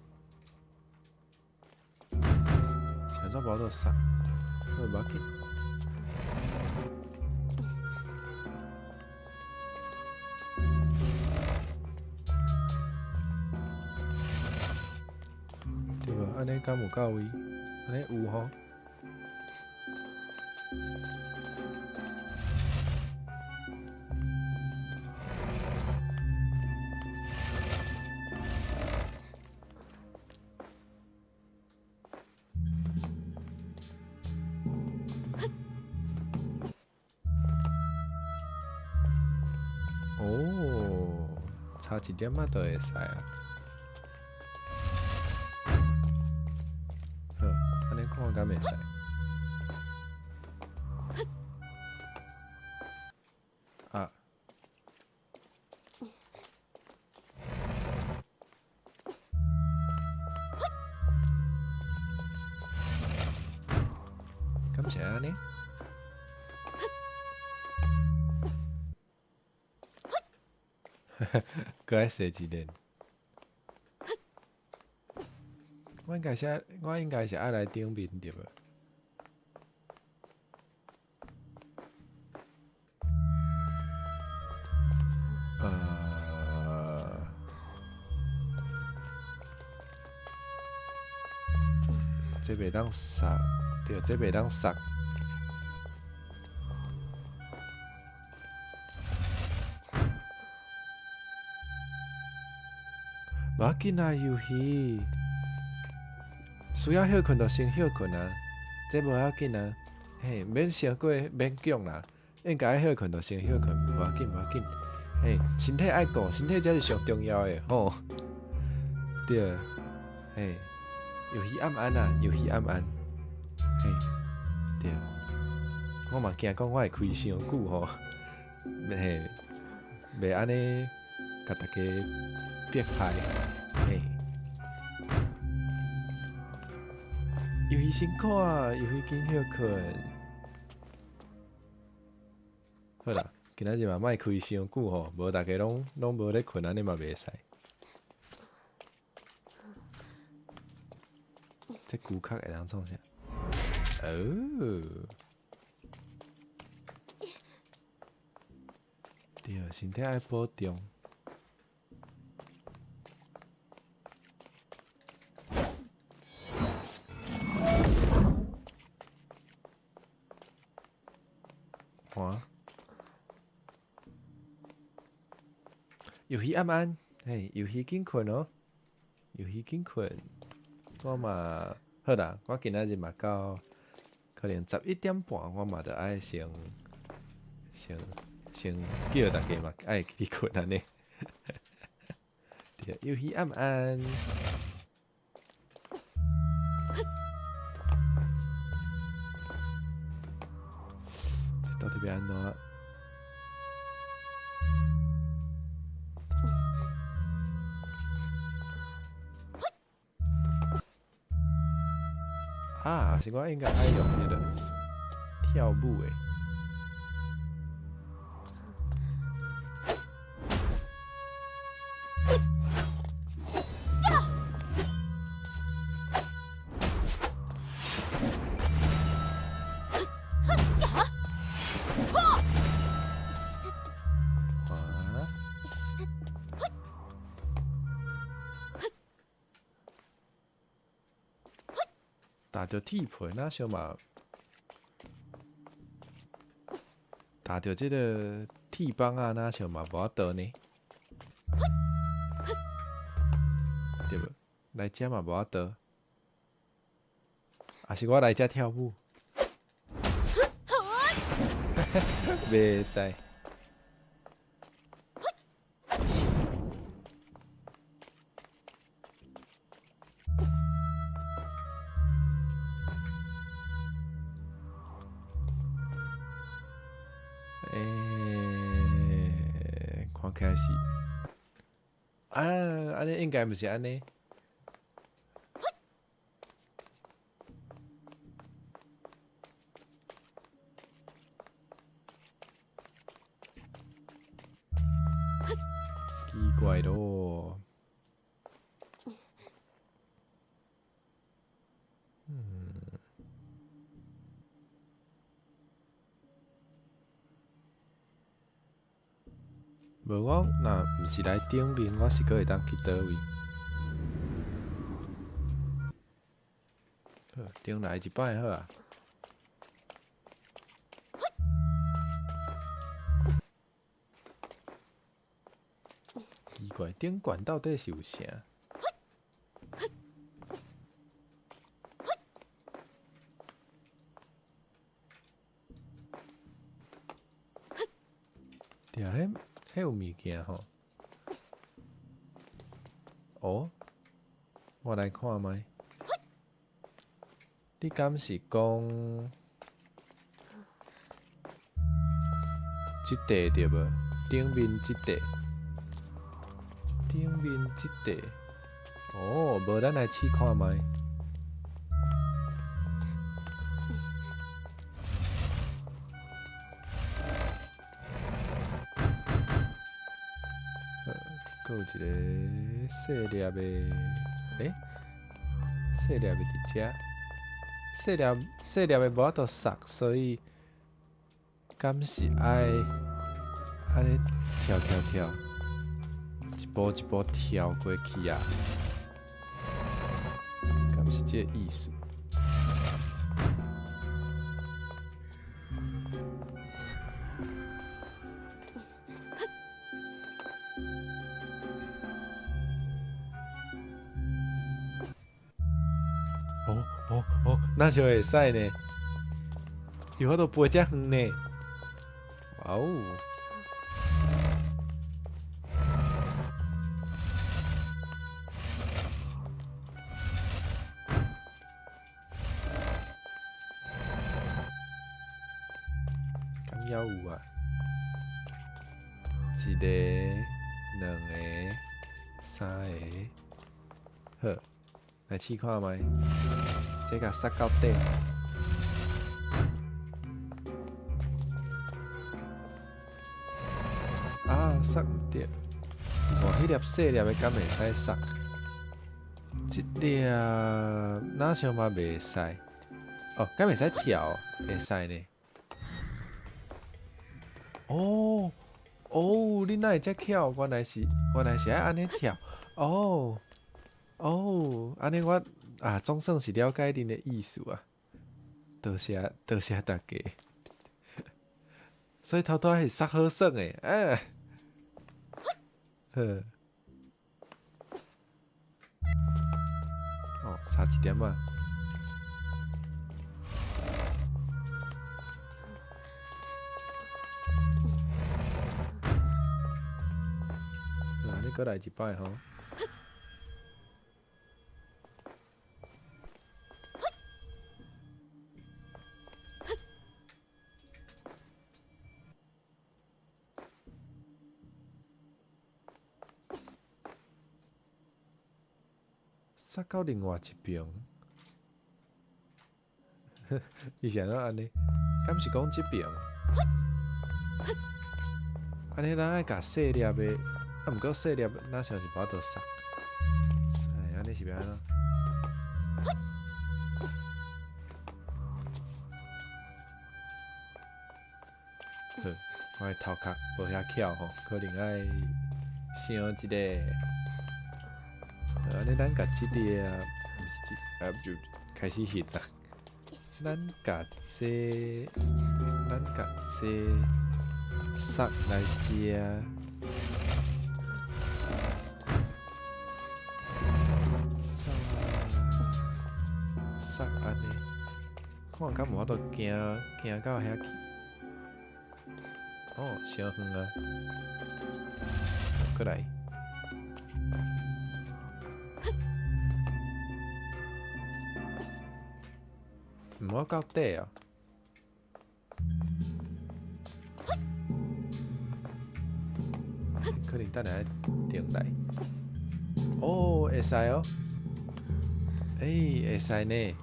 是按怎無法度殺？好，無要緊。對無？按呢敢有到位？按呢有吼？哦，差一點仔就會使啊。好，按呢看敢會使？啊。敢是按呢？閣愛踅一遍。我應該是愛，我應該是愛來頂面對無？這袂當殺，對，這袂當殺。無要緊啊，遊戲需要歇睏就先歇睏啊，這無要緊啊，嘿，免傷過勉強啦，應該愛歇睏就先歇睏，無要緊，無要緊，嘿，身體愛顧，身體才是上重要的吼。對，嘿，遊戲暗暗啊，遊戲暗暗，嘿，對，我嘛驚講我會開傷久吼，嘿，袂按呢，共大家逼害，嘿。遊戲先看，遊戲緊歇睏。好啦，今仔日嘛莫開傷久吼，無逐家攏無咧睏，按呢嘛袂使。這龜殼會當創啥？哦，對，身體愛保重。哇！遊戲暗暗，嘿，遊戲緊睏哦，遊戲緊睏。我嘛好啦，我今仔日嘛到可能11點半，我嘛著愛先先叫大家嘛愛去睏按呢。對，遊戲暗暗。這到底欲按怎？啊，是我應該愛用彼个跳舞的。啊？打著铁皮，若像嘛，打著這个鐵棒仔，若像嘛無法度呢？對無？來遮嘛無法度，抑是我來遮跳舞？袂使。欸，看起來是，啊，按呢應該毋是按呢。奇怪囉。嗯。無我若毋是來頂面，我是閣會當去佗位？好，頂來一擺好啊。奇怪，頂懸到底是有啥？對啊，彼有物件吼。哦，我來看覓。你敢是講這塊對無？頂面這塊，頂面這塊。哦，無咱來試看覓。好，閣有一个細粒的，欸？細粒的佇遮，細粒細粒的無法度捒，所以敢是愛按呢跳跳跳，一步一步跳過去啊？敢是這个意思？哦哦哦，若像會使呢？有法度飛遮遠呢？哇哦！敢猶有啊？一个、兩个、三个，好，來試看覓，這共塞到底。啊，塞毋著！哇，彼粒細粒的敢會使塞？這粒若像嘛袂使。哦，敢袂使跳？會使呢？哦哦，你哪會遮巧？原來是愛按呢跳。哦哦，按呢我啊總算是了解恁的意思啊！多謝多謝大家。所以頭拄仔是塞好耍的，欸。好。哦，差一點仔。閣來一擺吼。殺到另外一邊，伊是按怎按呢？敢是講這邊？按呢咱愛共細粒的，啊，毋過細粒若像是無法度殺。哎，按呢是欲按怎？好，我的頭殼無遐巧吼，可能愛想一下。按呢，咱共這個啊，毋是這，啊就開始翕啦。咱共這，咱共這殺來遮，殺殺按呢，看敢有法度行行到遐去。哦，傷遠啊，過來。毋我到底哦，可能等下轉來。哦，會使哦，欸，會使呢，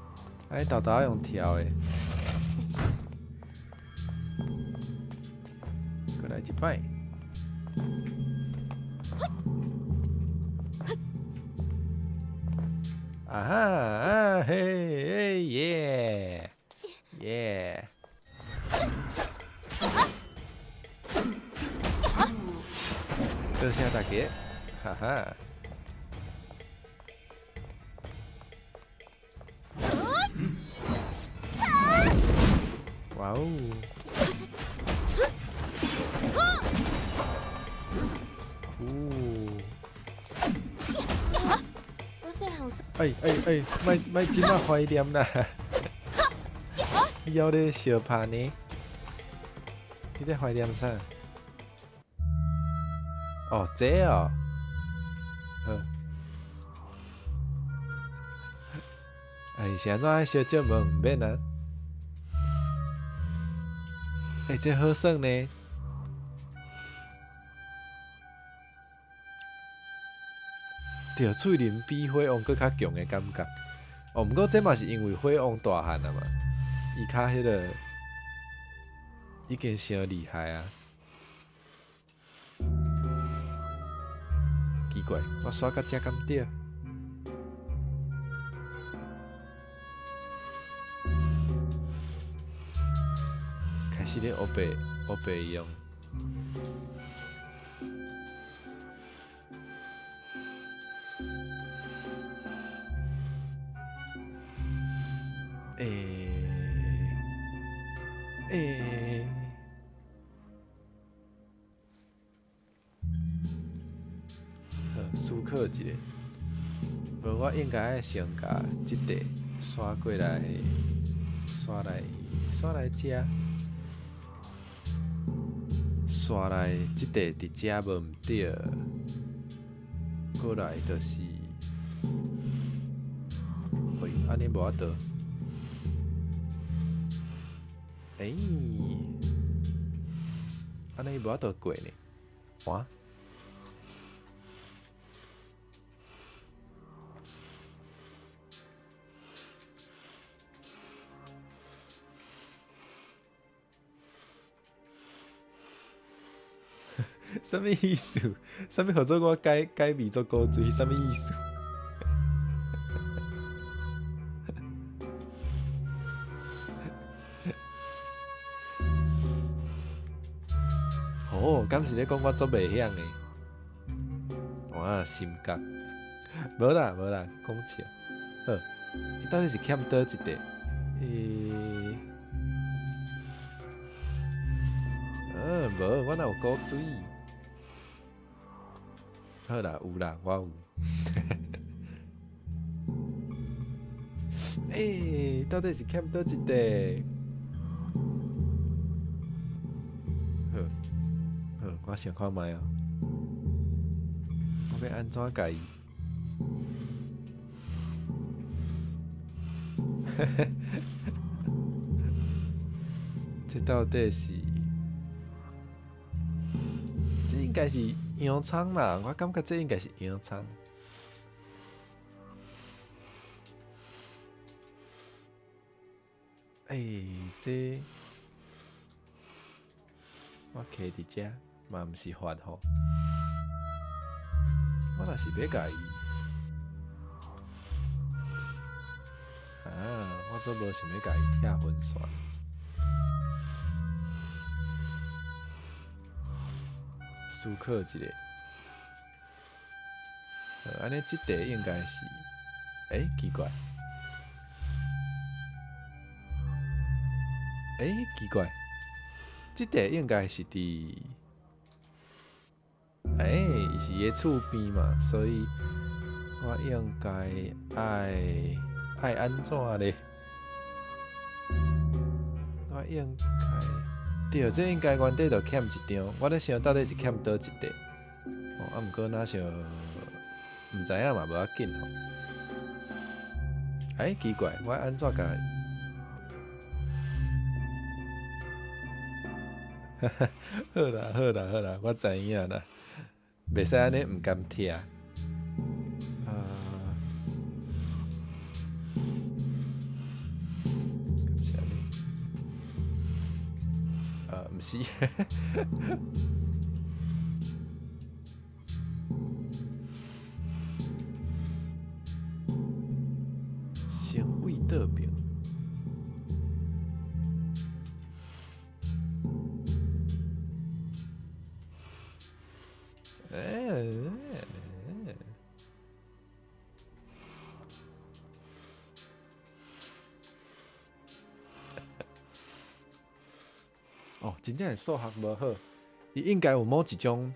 按呢沓沓用跳的，閣來一擺。啊哈啊嘿嘿耶耶！多謝大家，哈哈。哇哦！哎哎哎，莫莫這麼懷念啦！你猶咧相拍呢？你咧懷念啥？哦，這哦，好。哎，是按怎愛相借問？毋免啊。欸，這好耍呢。對，喙輪比火王閣較強的感覺。哦，毋過這嘛是因為火王大漢啊嘛，伊較彼個已經傷厲害啊。奇怪，我刷到這敢對？開始咧烏白烏白用。欸欸，好，思考一下。無，我應該愛先共這塊刷過來，刷來，刷來遮，刷來這塊佇遮無毋對，過來就是，喂，按呢無法度。欸，按呢無法度過呢，哇！啥物意思？啥物号做我解解謎做古錐？啥物意思？哦，敢是咧講我足袂曉的？哇，心覺，無啦無啦，講笑。好，伊到底是欠佗一塊？欸，無，我哪有古錐？好啦，有啦，我有。欸，到底是欠佗一塊？好，好，我想看覓哦。欲按怎共伊？這到底是？這應該是洋蔥啦，我感覺這應該是洋蔥。欸，這我徛佇遮嘛毋是法吼。我若是欲共伊，啊，我足無想欲共伊拆分線。思考一下，按呢這題應該是，欸，奇怪，欸，奇怪，這題應該是佇，欸，伊是伊的厝邊嘛，所以我應該愛按怎咧？我應該。對，這應該原底就欠一張，我咧想到底是欠佗一塊。哦，啊，毋過若像毋知影嘛，無要緊吼。欸，奇怪，我按怎共？好啦，好啦，好啦，我知影啦，袂使按呢毋甘拆。啊，敢是按呢？毋是。先位倒爿。哦，真正是數學無好，伊應該有某一種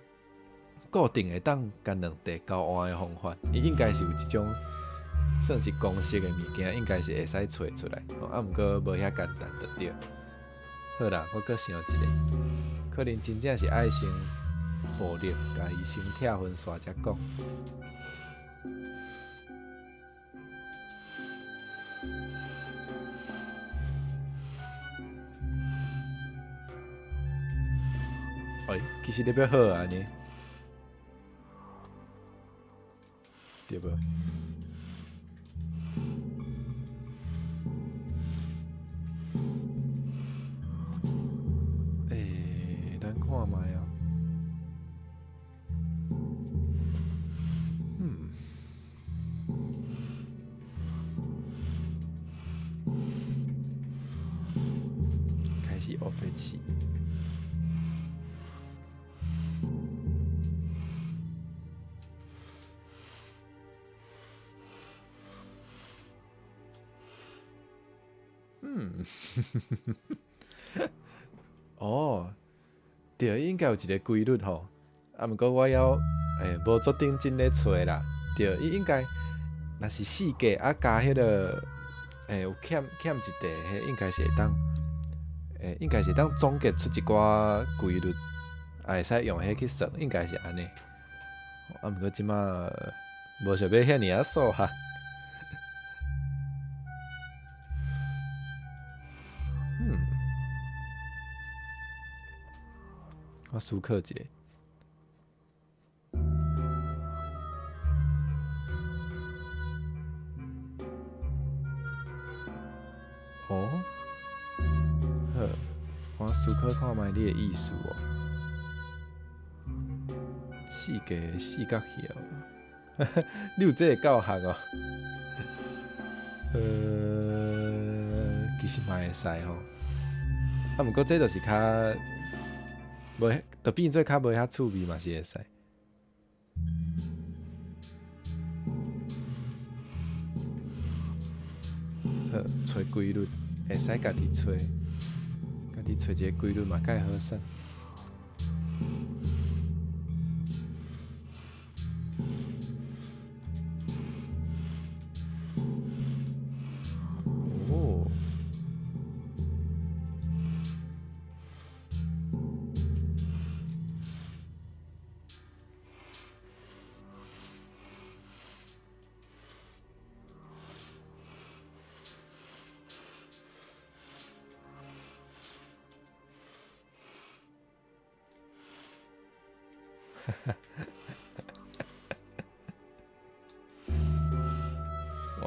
固定會當共兩塊交換的方法，伊應該是有一種算是公式的物件，應該是會使揣出來。哦，啊，毋過無遐簡單就對。好啦，我閣想一下，可能真正是愛先暴力，共伊先拆分煞才講。欸，其實你欲好按呢，對無？欸，咱看覓啊。嗯。開始烏白試。嗯，哦，對，應該有一個規律吼。啊，毋過我猶無足認真咧揣啦。對，伊應該若是四格啊加彼個有欠一塊，彼應該是會當，應該是會當總結出一寡規律，啊會使用彼去算，應該是按呢。啊，毋過這馬無想欲遐爾仔數學。嗯，我思考一下。哦，好，我思考看覓你的意思哦。四格四角形，你有這個教學哦？其實嘛會使吼。啊，毋過這就是較無，就變做較無遐趣味嘛是會使。好，揣規律，會使家己揣，家己揣一個規律嘛，較會好算。哦，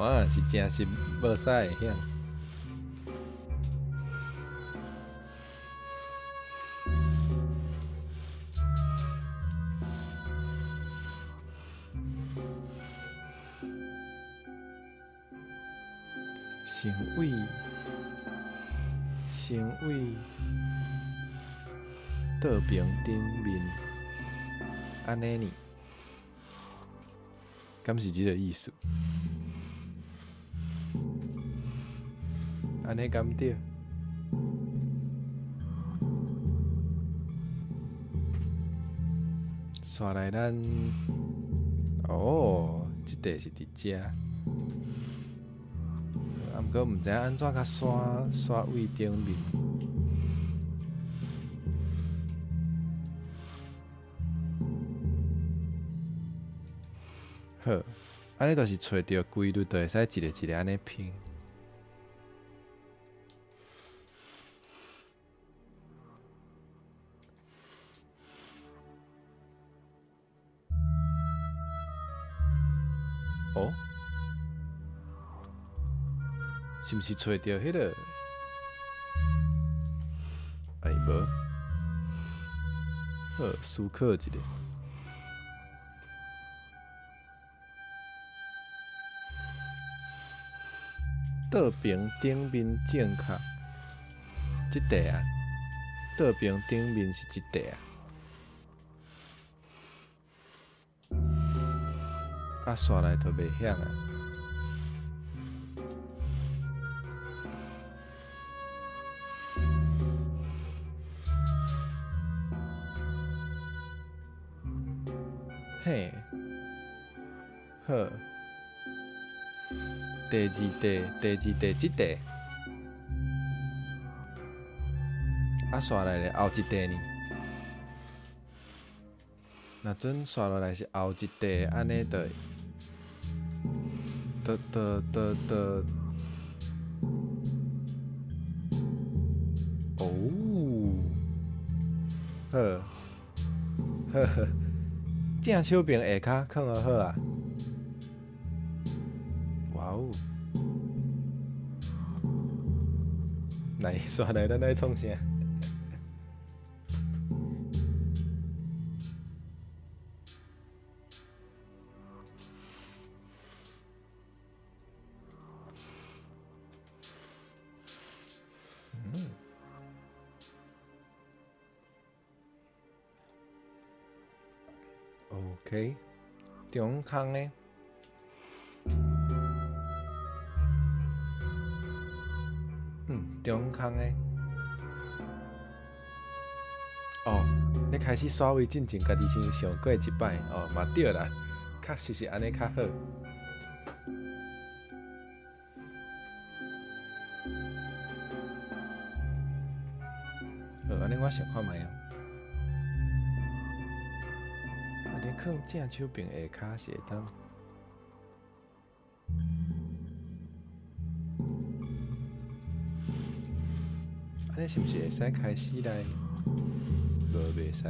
哇，是真是無啥會曉。先位，先位，倒爿頂面，按呢呢？敢是這个意思？按呢敢對？煞來咱，哦，這塊是佇遮。啊，毋過毋知影按怎共刷刷位頂面。好，按呢就是揣著規律，就會使一个一个按呢拼。哦？是毋是揣著彼个？哎，無。好，思考一下。倒爿頂面正確，這塊啊，倒爿頂面是這塊啊。啊，刷來就袂響啊。嘿，好。第二塊，第二塊，這塊，啊，刷來咧後一塊呢？若準刷落來是後一塊，按呢就，得得得得，哦，好，呵呵，正手爿下跤囥好好啊。哇哦！來，煞來，咱來創啥？嗯。OK，中空的。嗯，中空的。哦，你開始刷位進前，家己先想過一擺，哦，嘛對啦，確實是按呢較好。好，按呢我想看覓啊。按呢囥正手爿下跤是會當。按呢是毋是會使開始來？無，袂使。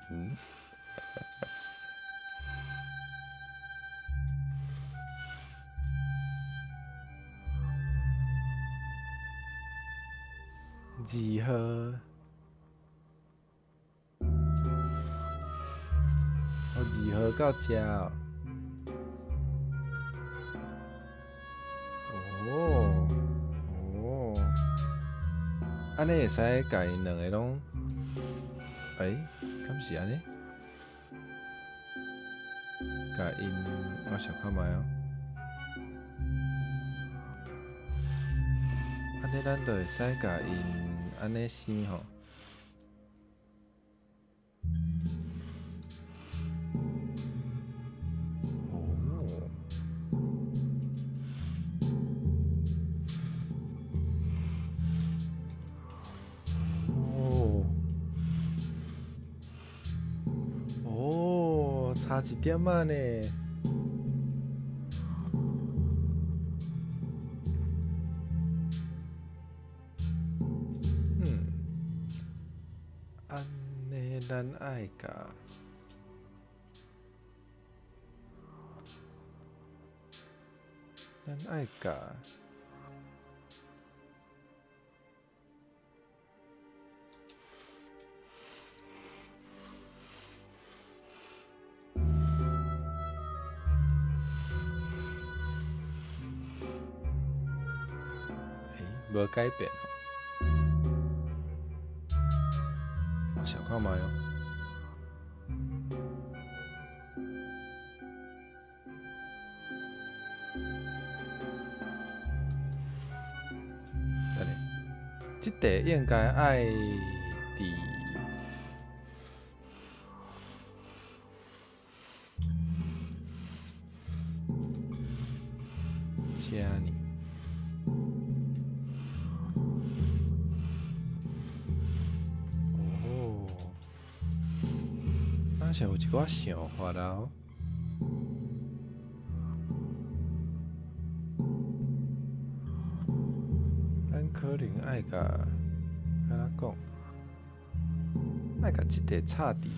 嗯？2號，哦，2號到這哦。哦，哦，按呢會使共𪜶兩个攏，欸，敢是按呢？共𪜶，我想看覓哦。按呢，咱就會使共𪜶按呢生吼。哦，差一點仔呢。按呢，咱愛共，咱愛共。無改變吼，我想看覓哦。等下，這塊應該愛佇。遮呢？哦，若是有一寡想法啊。咱可能愛共按怎講？愛共這塊插佇。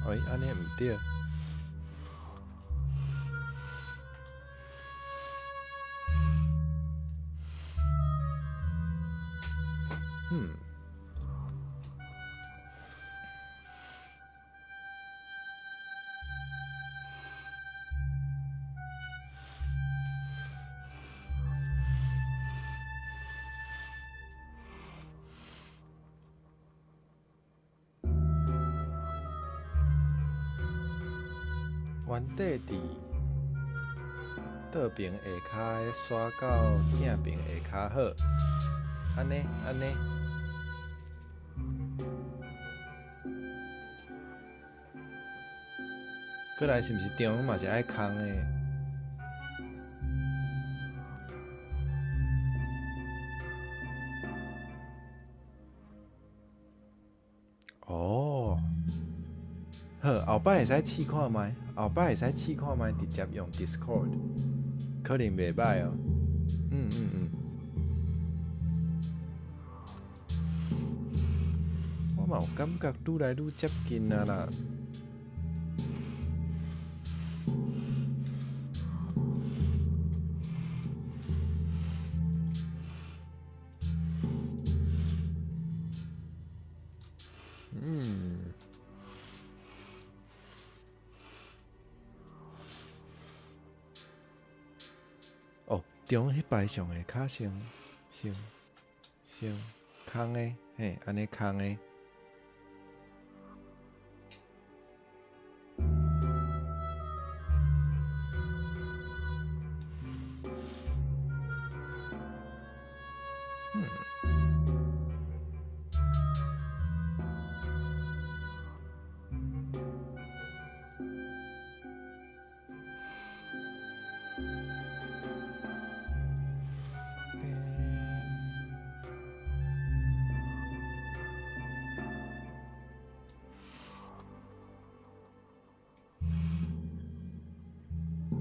欸，按呢毋對。原底佇倒爿下跤的徙到正爿下跤好，按呢按呢。過來是毋是中嘛是愛空的？哦，好，後擺會使試看覓，後擺會使試看覓，直接用 Discord，可能袂䆀哦。我嘛有感覺愈來愈接近啊啦。哦，中彼擺上的較先先先空的，嘿，按呢空的。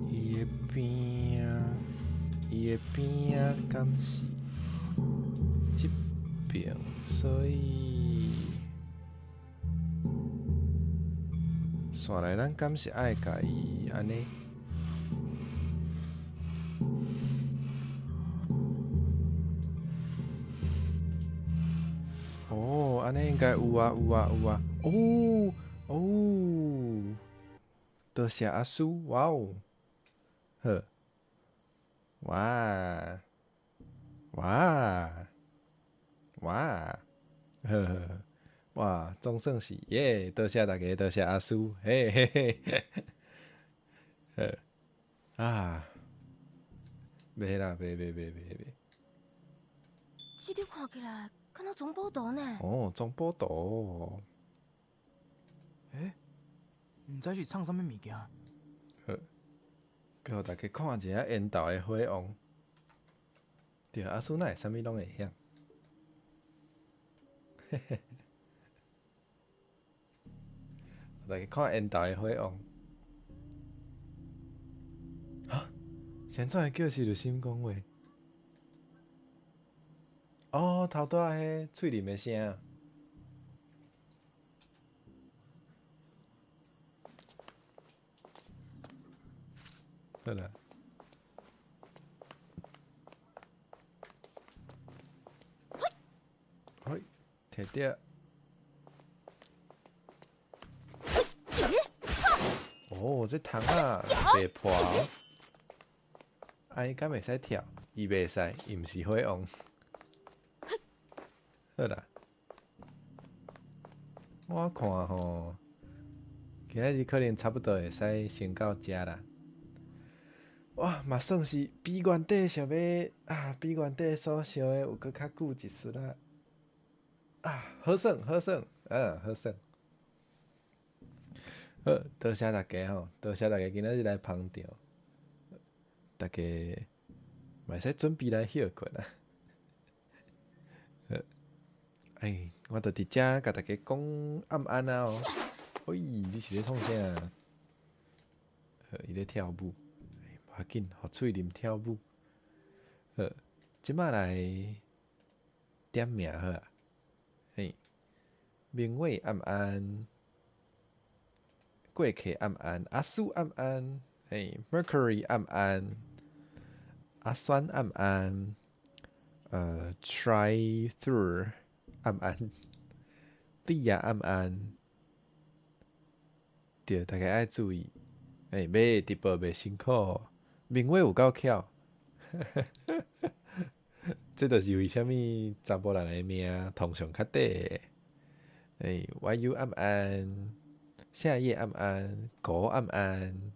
伊的邊仔，伊的邊仔敢是這邊，所以，紲來咱敢是愛共伊按呢？哦，按呢應該有啊，有啊，有啊！哦，哦。多謝阿叔，哇哦，好，哇，哇，哇，呵呵，哇，總算是耶！多謝大家，多謝阿叔，嘿嘿嘿，好啊，袂啦，袂袂袂袂袂。這張看起來敢若藏寶圖呢？哦，藏寶圖。欸，毋知是藏啥物物件。好，閣予大家看一下緣投的火王。對，阿叔哪會啥物攏會曉？嘿嘿。大家看緣投的火王。哈？是按怎會叫是熱心講話？哦，頭拄仔彼喙啉的聲。好啦。嘿，摕著。哦，這窗仔袂破哦。啊，伊敢會使跳？伊袂使，伊毋是火王。好啦，我看吼，今仔日可能差不多會使先到遮啦。哇，嘛算是比原底想欲啊，比原底所想的有閣較久一絲啦。啊，好耍，好耍，嗯，好耍。好，多謝大家吼，多謝大家今仔日來捧場，大家嘛會使準備來歇睏啊。好，哎，我就佇遮共大家講暗安啊哦。喂，你是咧創啥？好，伊咧跳舞，無要緊，予喙啉跳舞。好，這擺來點名好啊。嘿，明偉暗安，過客暗安，阿蘇暗安，嘿，Mercury 暗安，阿酸暗安，Try Through 暗安，莉亞暗安，對，大家愛注意，欸，欲直播袂辛苦，明偉有夠巧，這就是為啥物查埔人的名通常較短。欸，YU 暗安，夏夜暗安，狗暗安，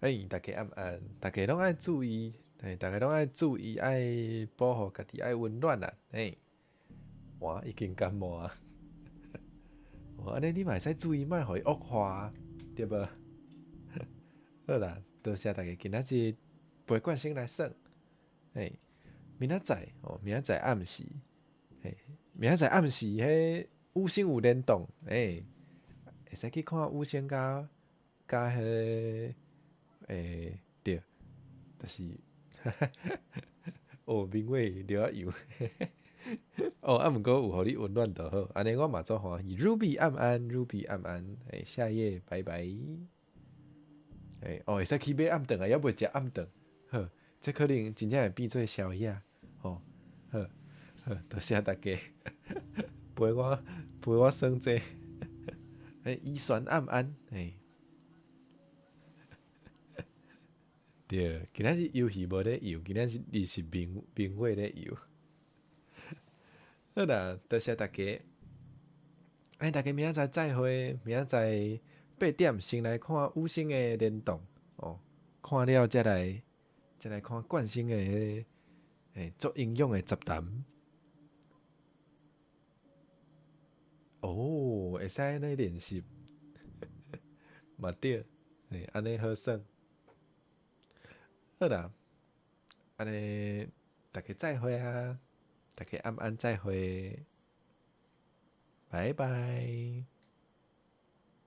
欸，大家暗安，大家攏愛注意，欸，大家攏愛注意，愛保護家己，愛溫暖啊，欸，哇，已經感冒啊，哦，按呢你嘛會使注意，莫予伊惡化，對無？好啦，多謝大家今仔日陪冠生來耍，欸，明仔載哦，明仔載暗時，嘿，明仔載暗時，彼五星有聯動，欸，會使去看五星佮佮彼个，欸，對，就是，哦，明偉著愛游，哦，啊，毋過有予你溫暖就好，按呢我嘛足歡喜。Ruby 暗安，Ruby 暗安，欸，夏夜拜拜。欸，哦，會使去買暗頓啊，猶未食暗頓，好，這可能真正會變做宵夜，吼，好，好，多謝大家陪我陪我耍這，欸，依璇暗安，欸，對，今仔日遊戲無咧遊，今仔日你是明明偉咧遊。好啦，多謝大家。欸，大家明仔載再會，明仔載8點先來看五星的聯動哦，看了才來看冠星的彼個欸足營養的雜談。哦，會使按呢練習，嘛對，欸，按呢好耍。好啦，按呢大家再會啊，大家暗安再會，拜拜。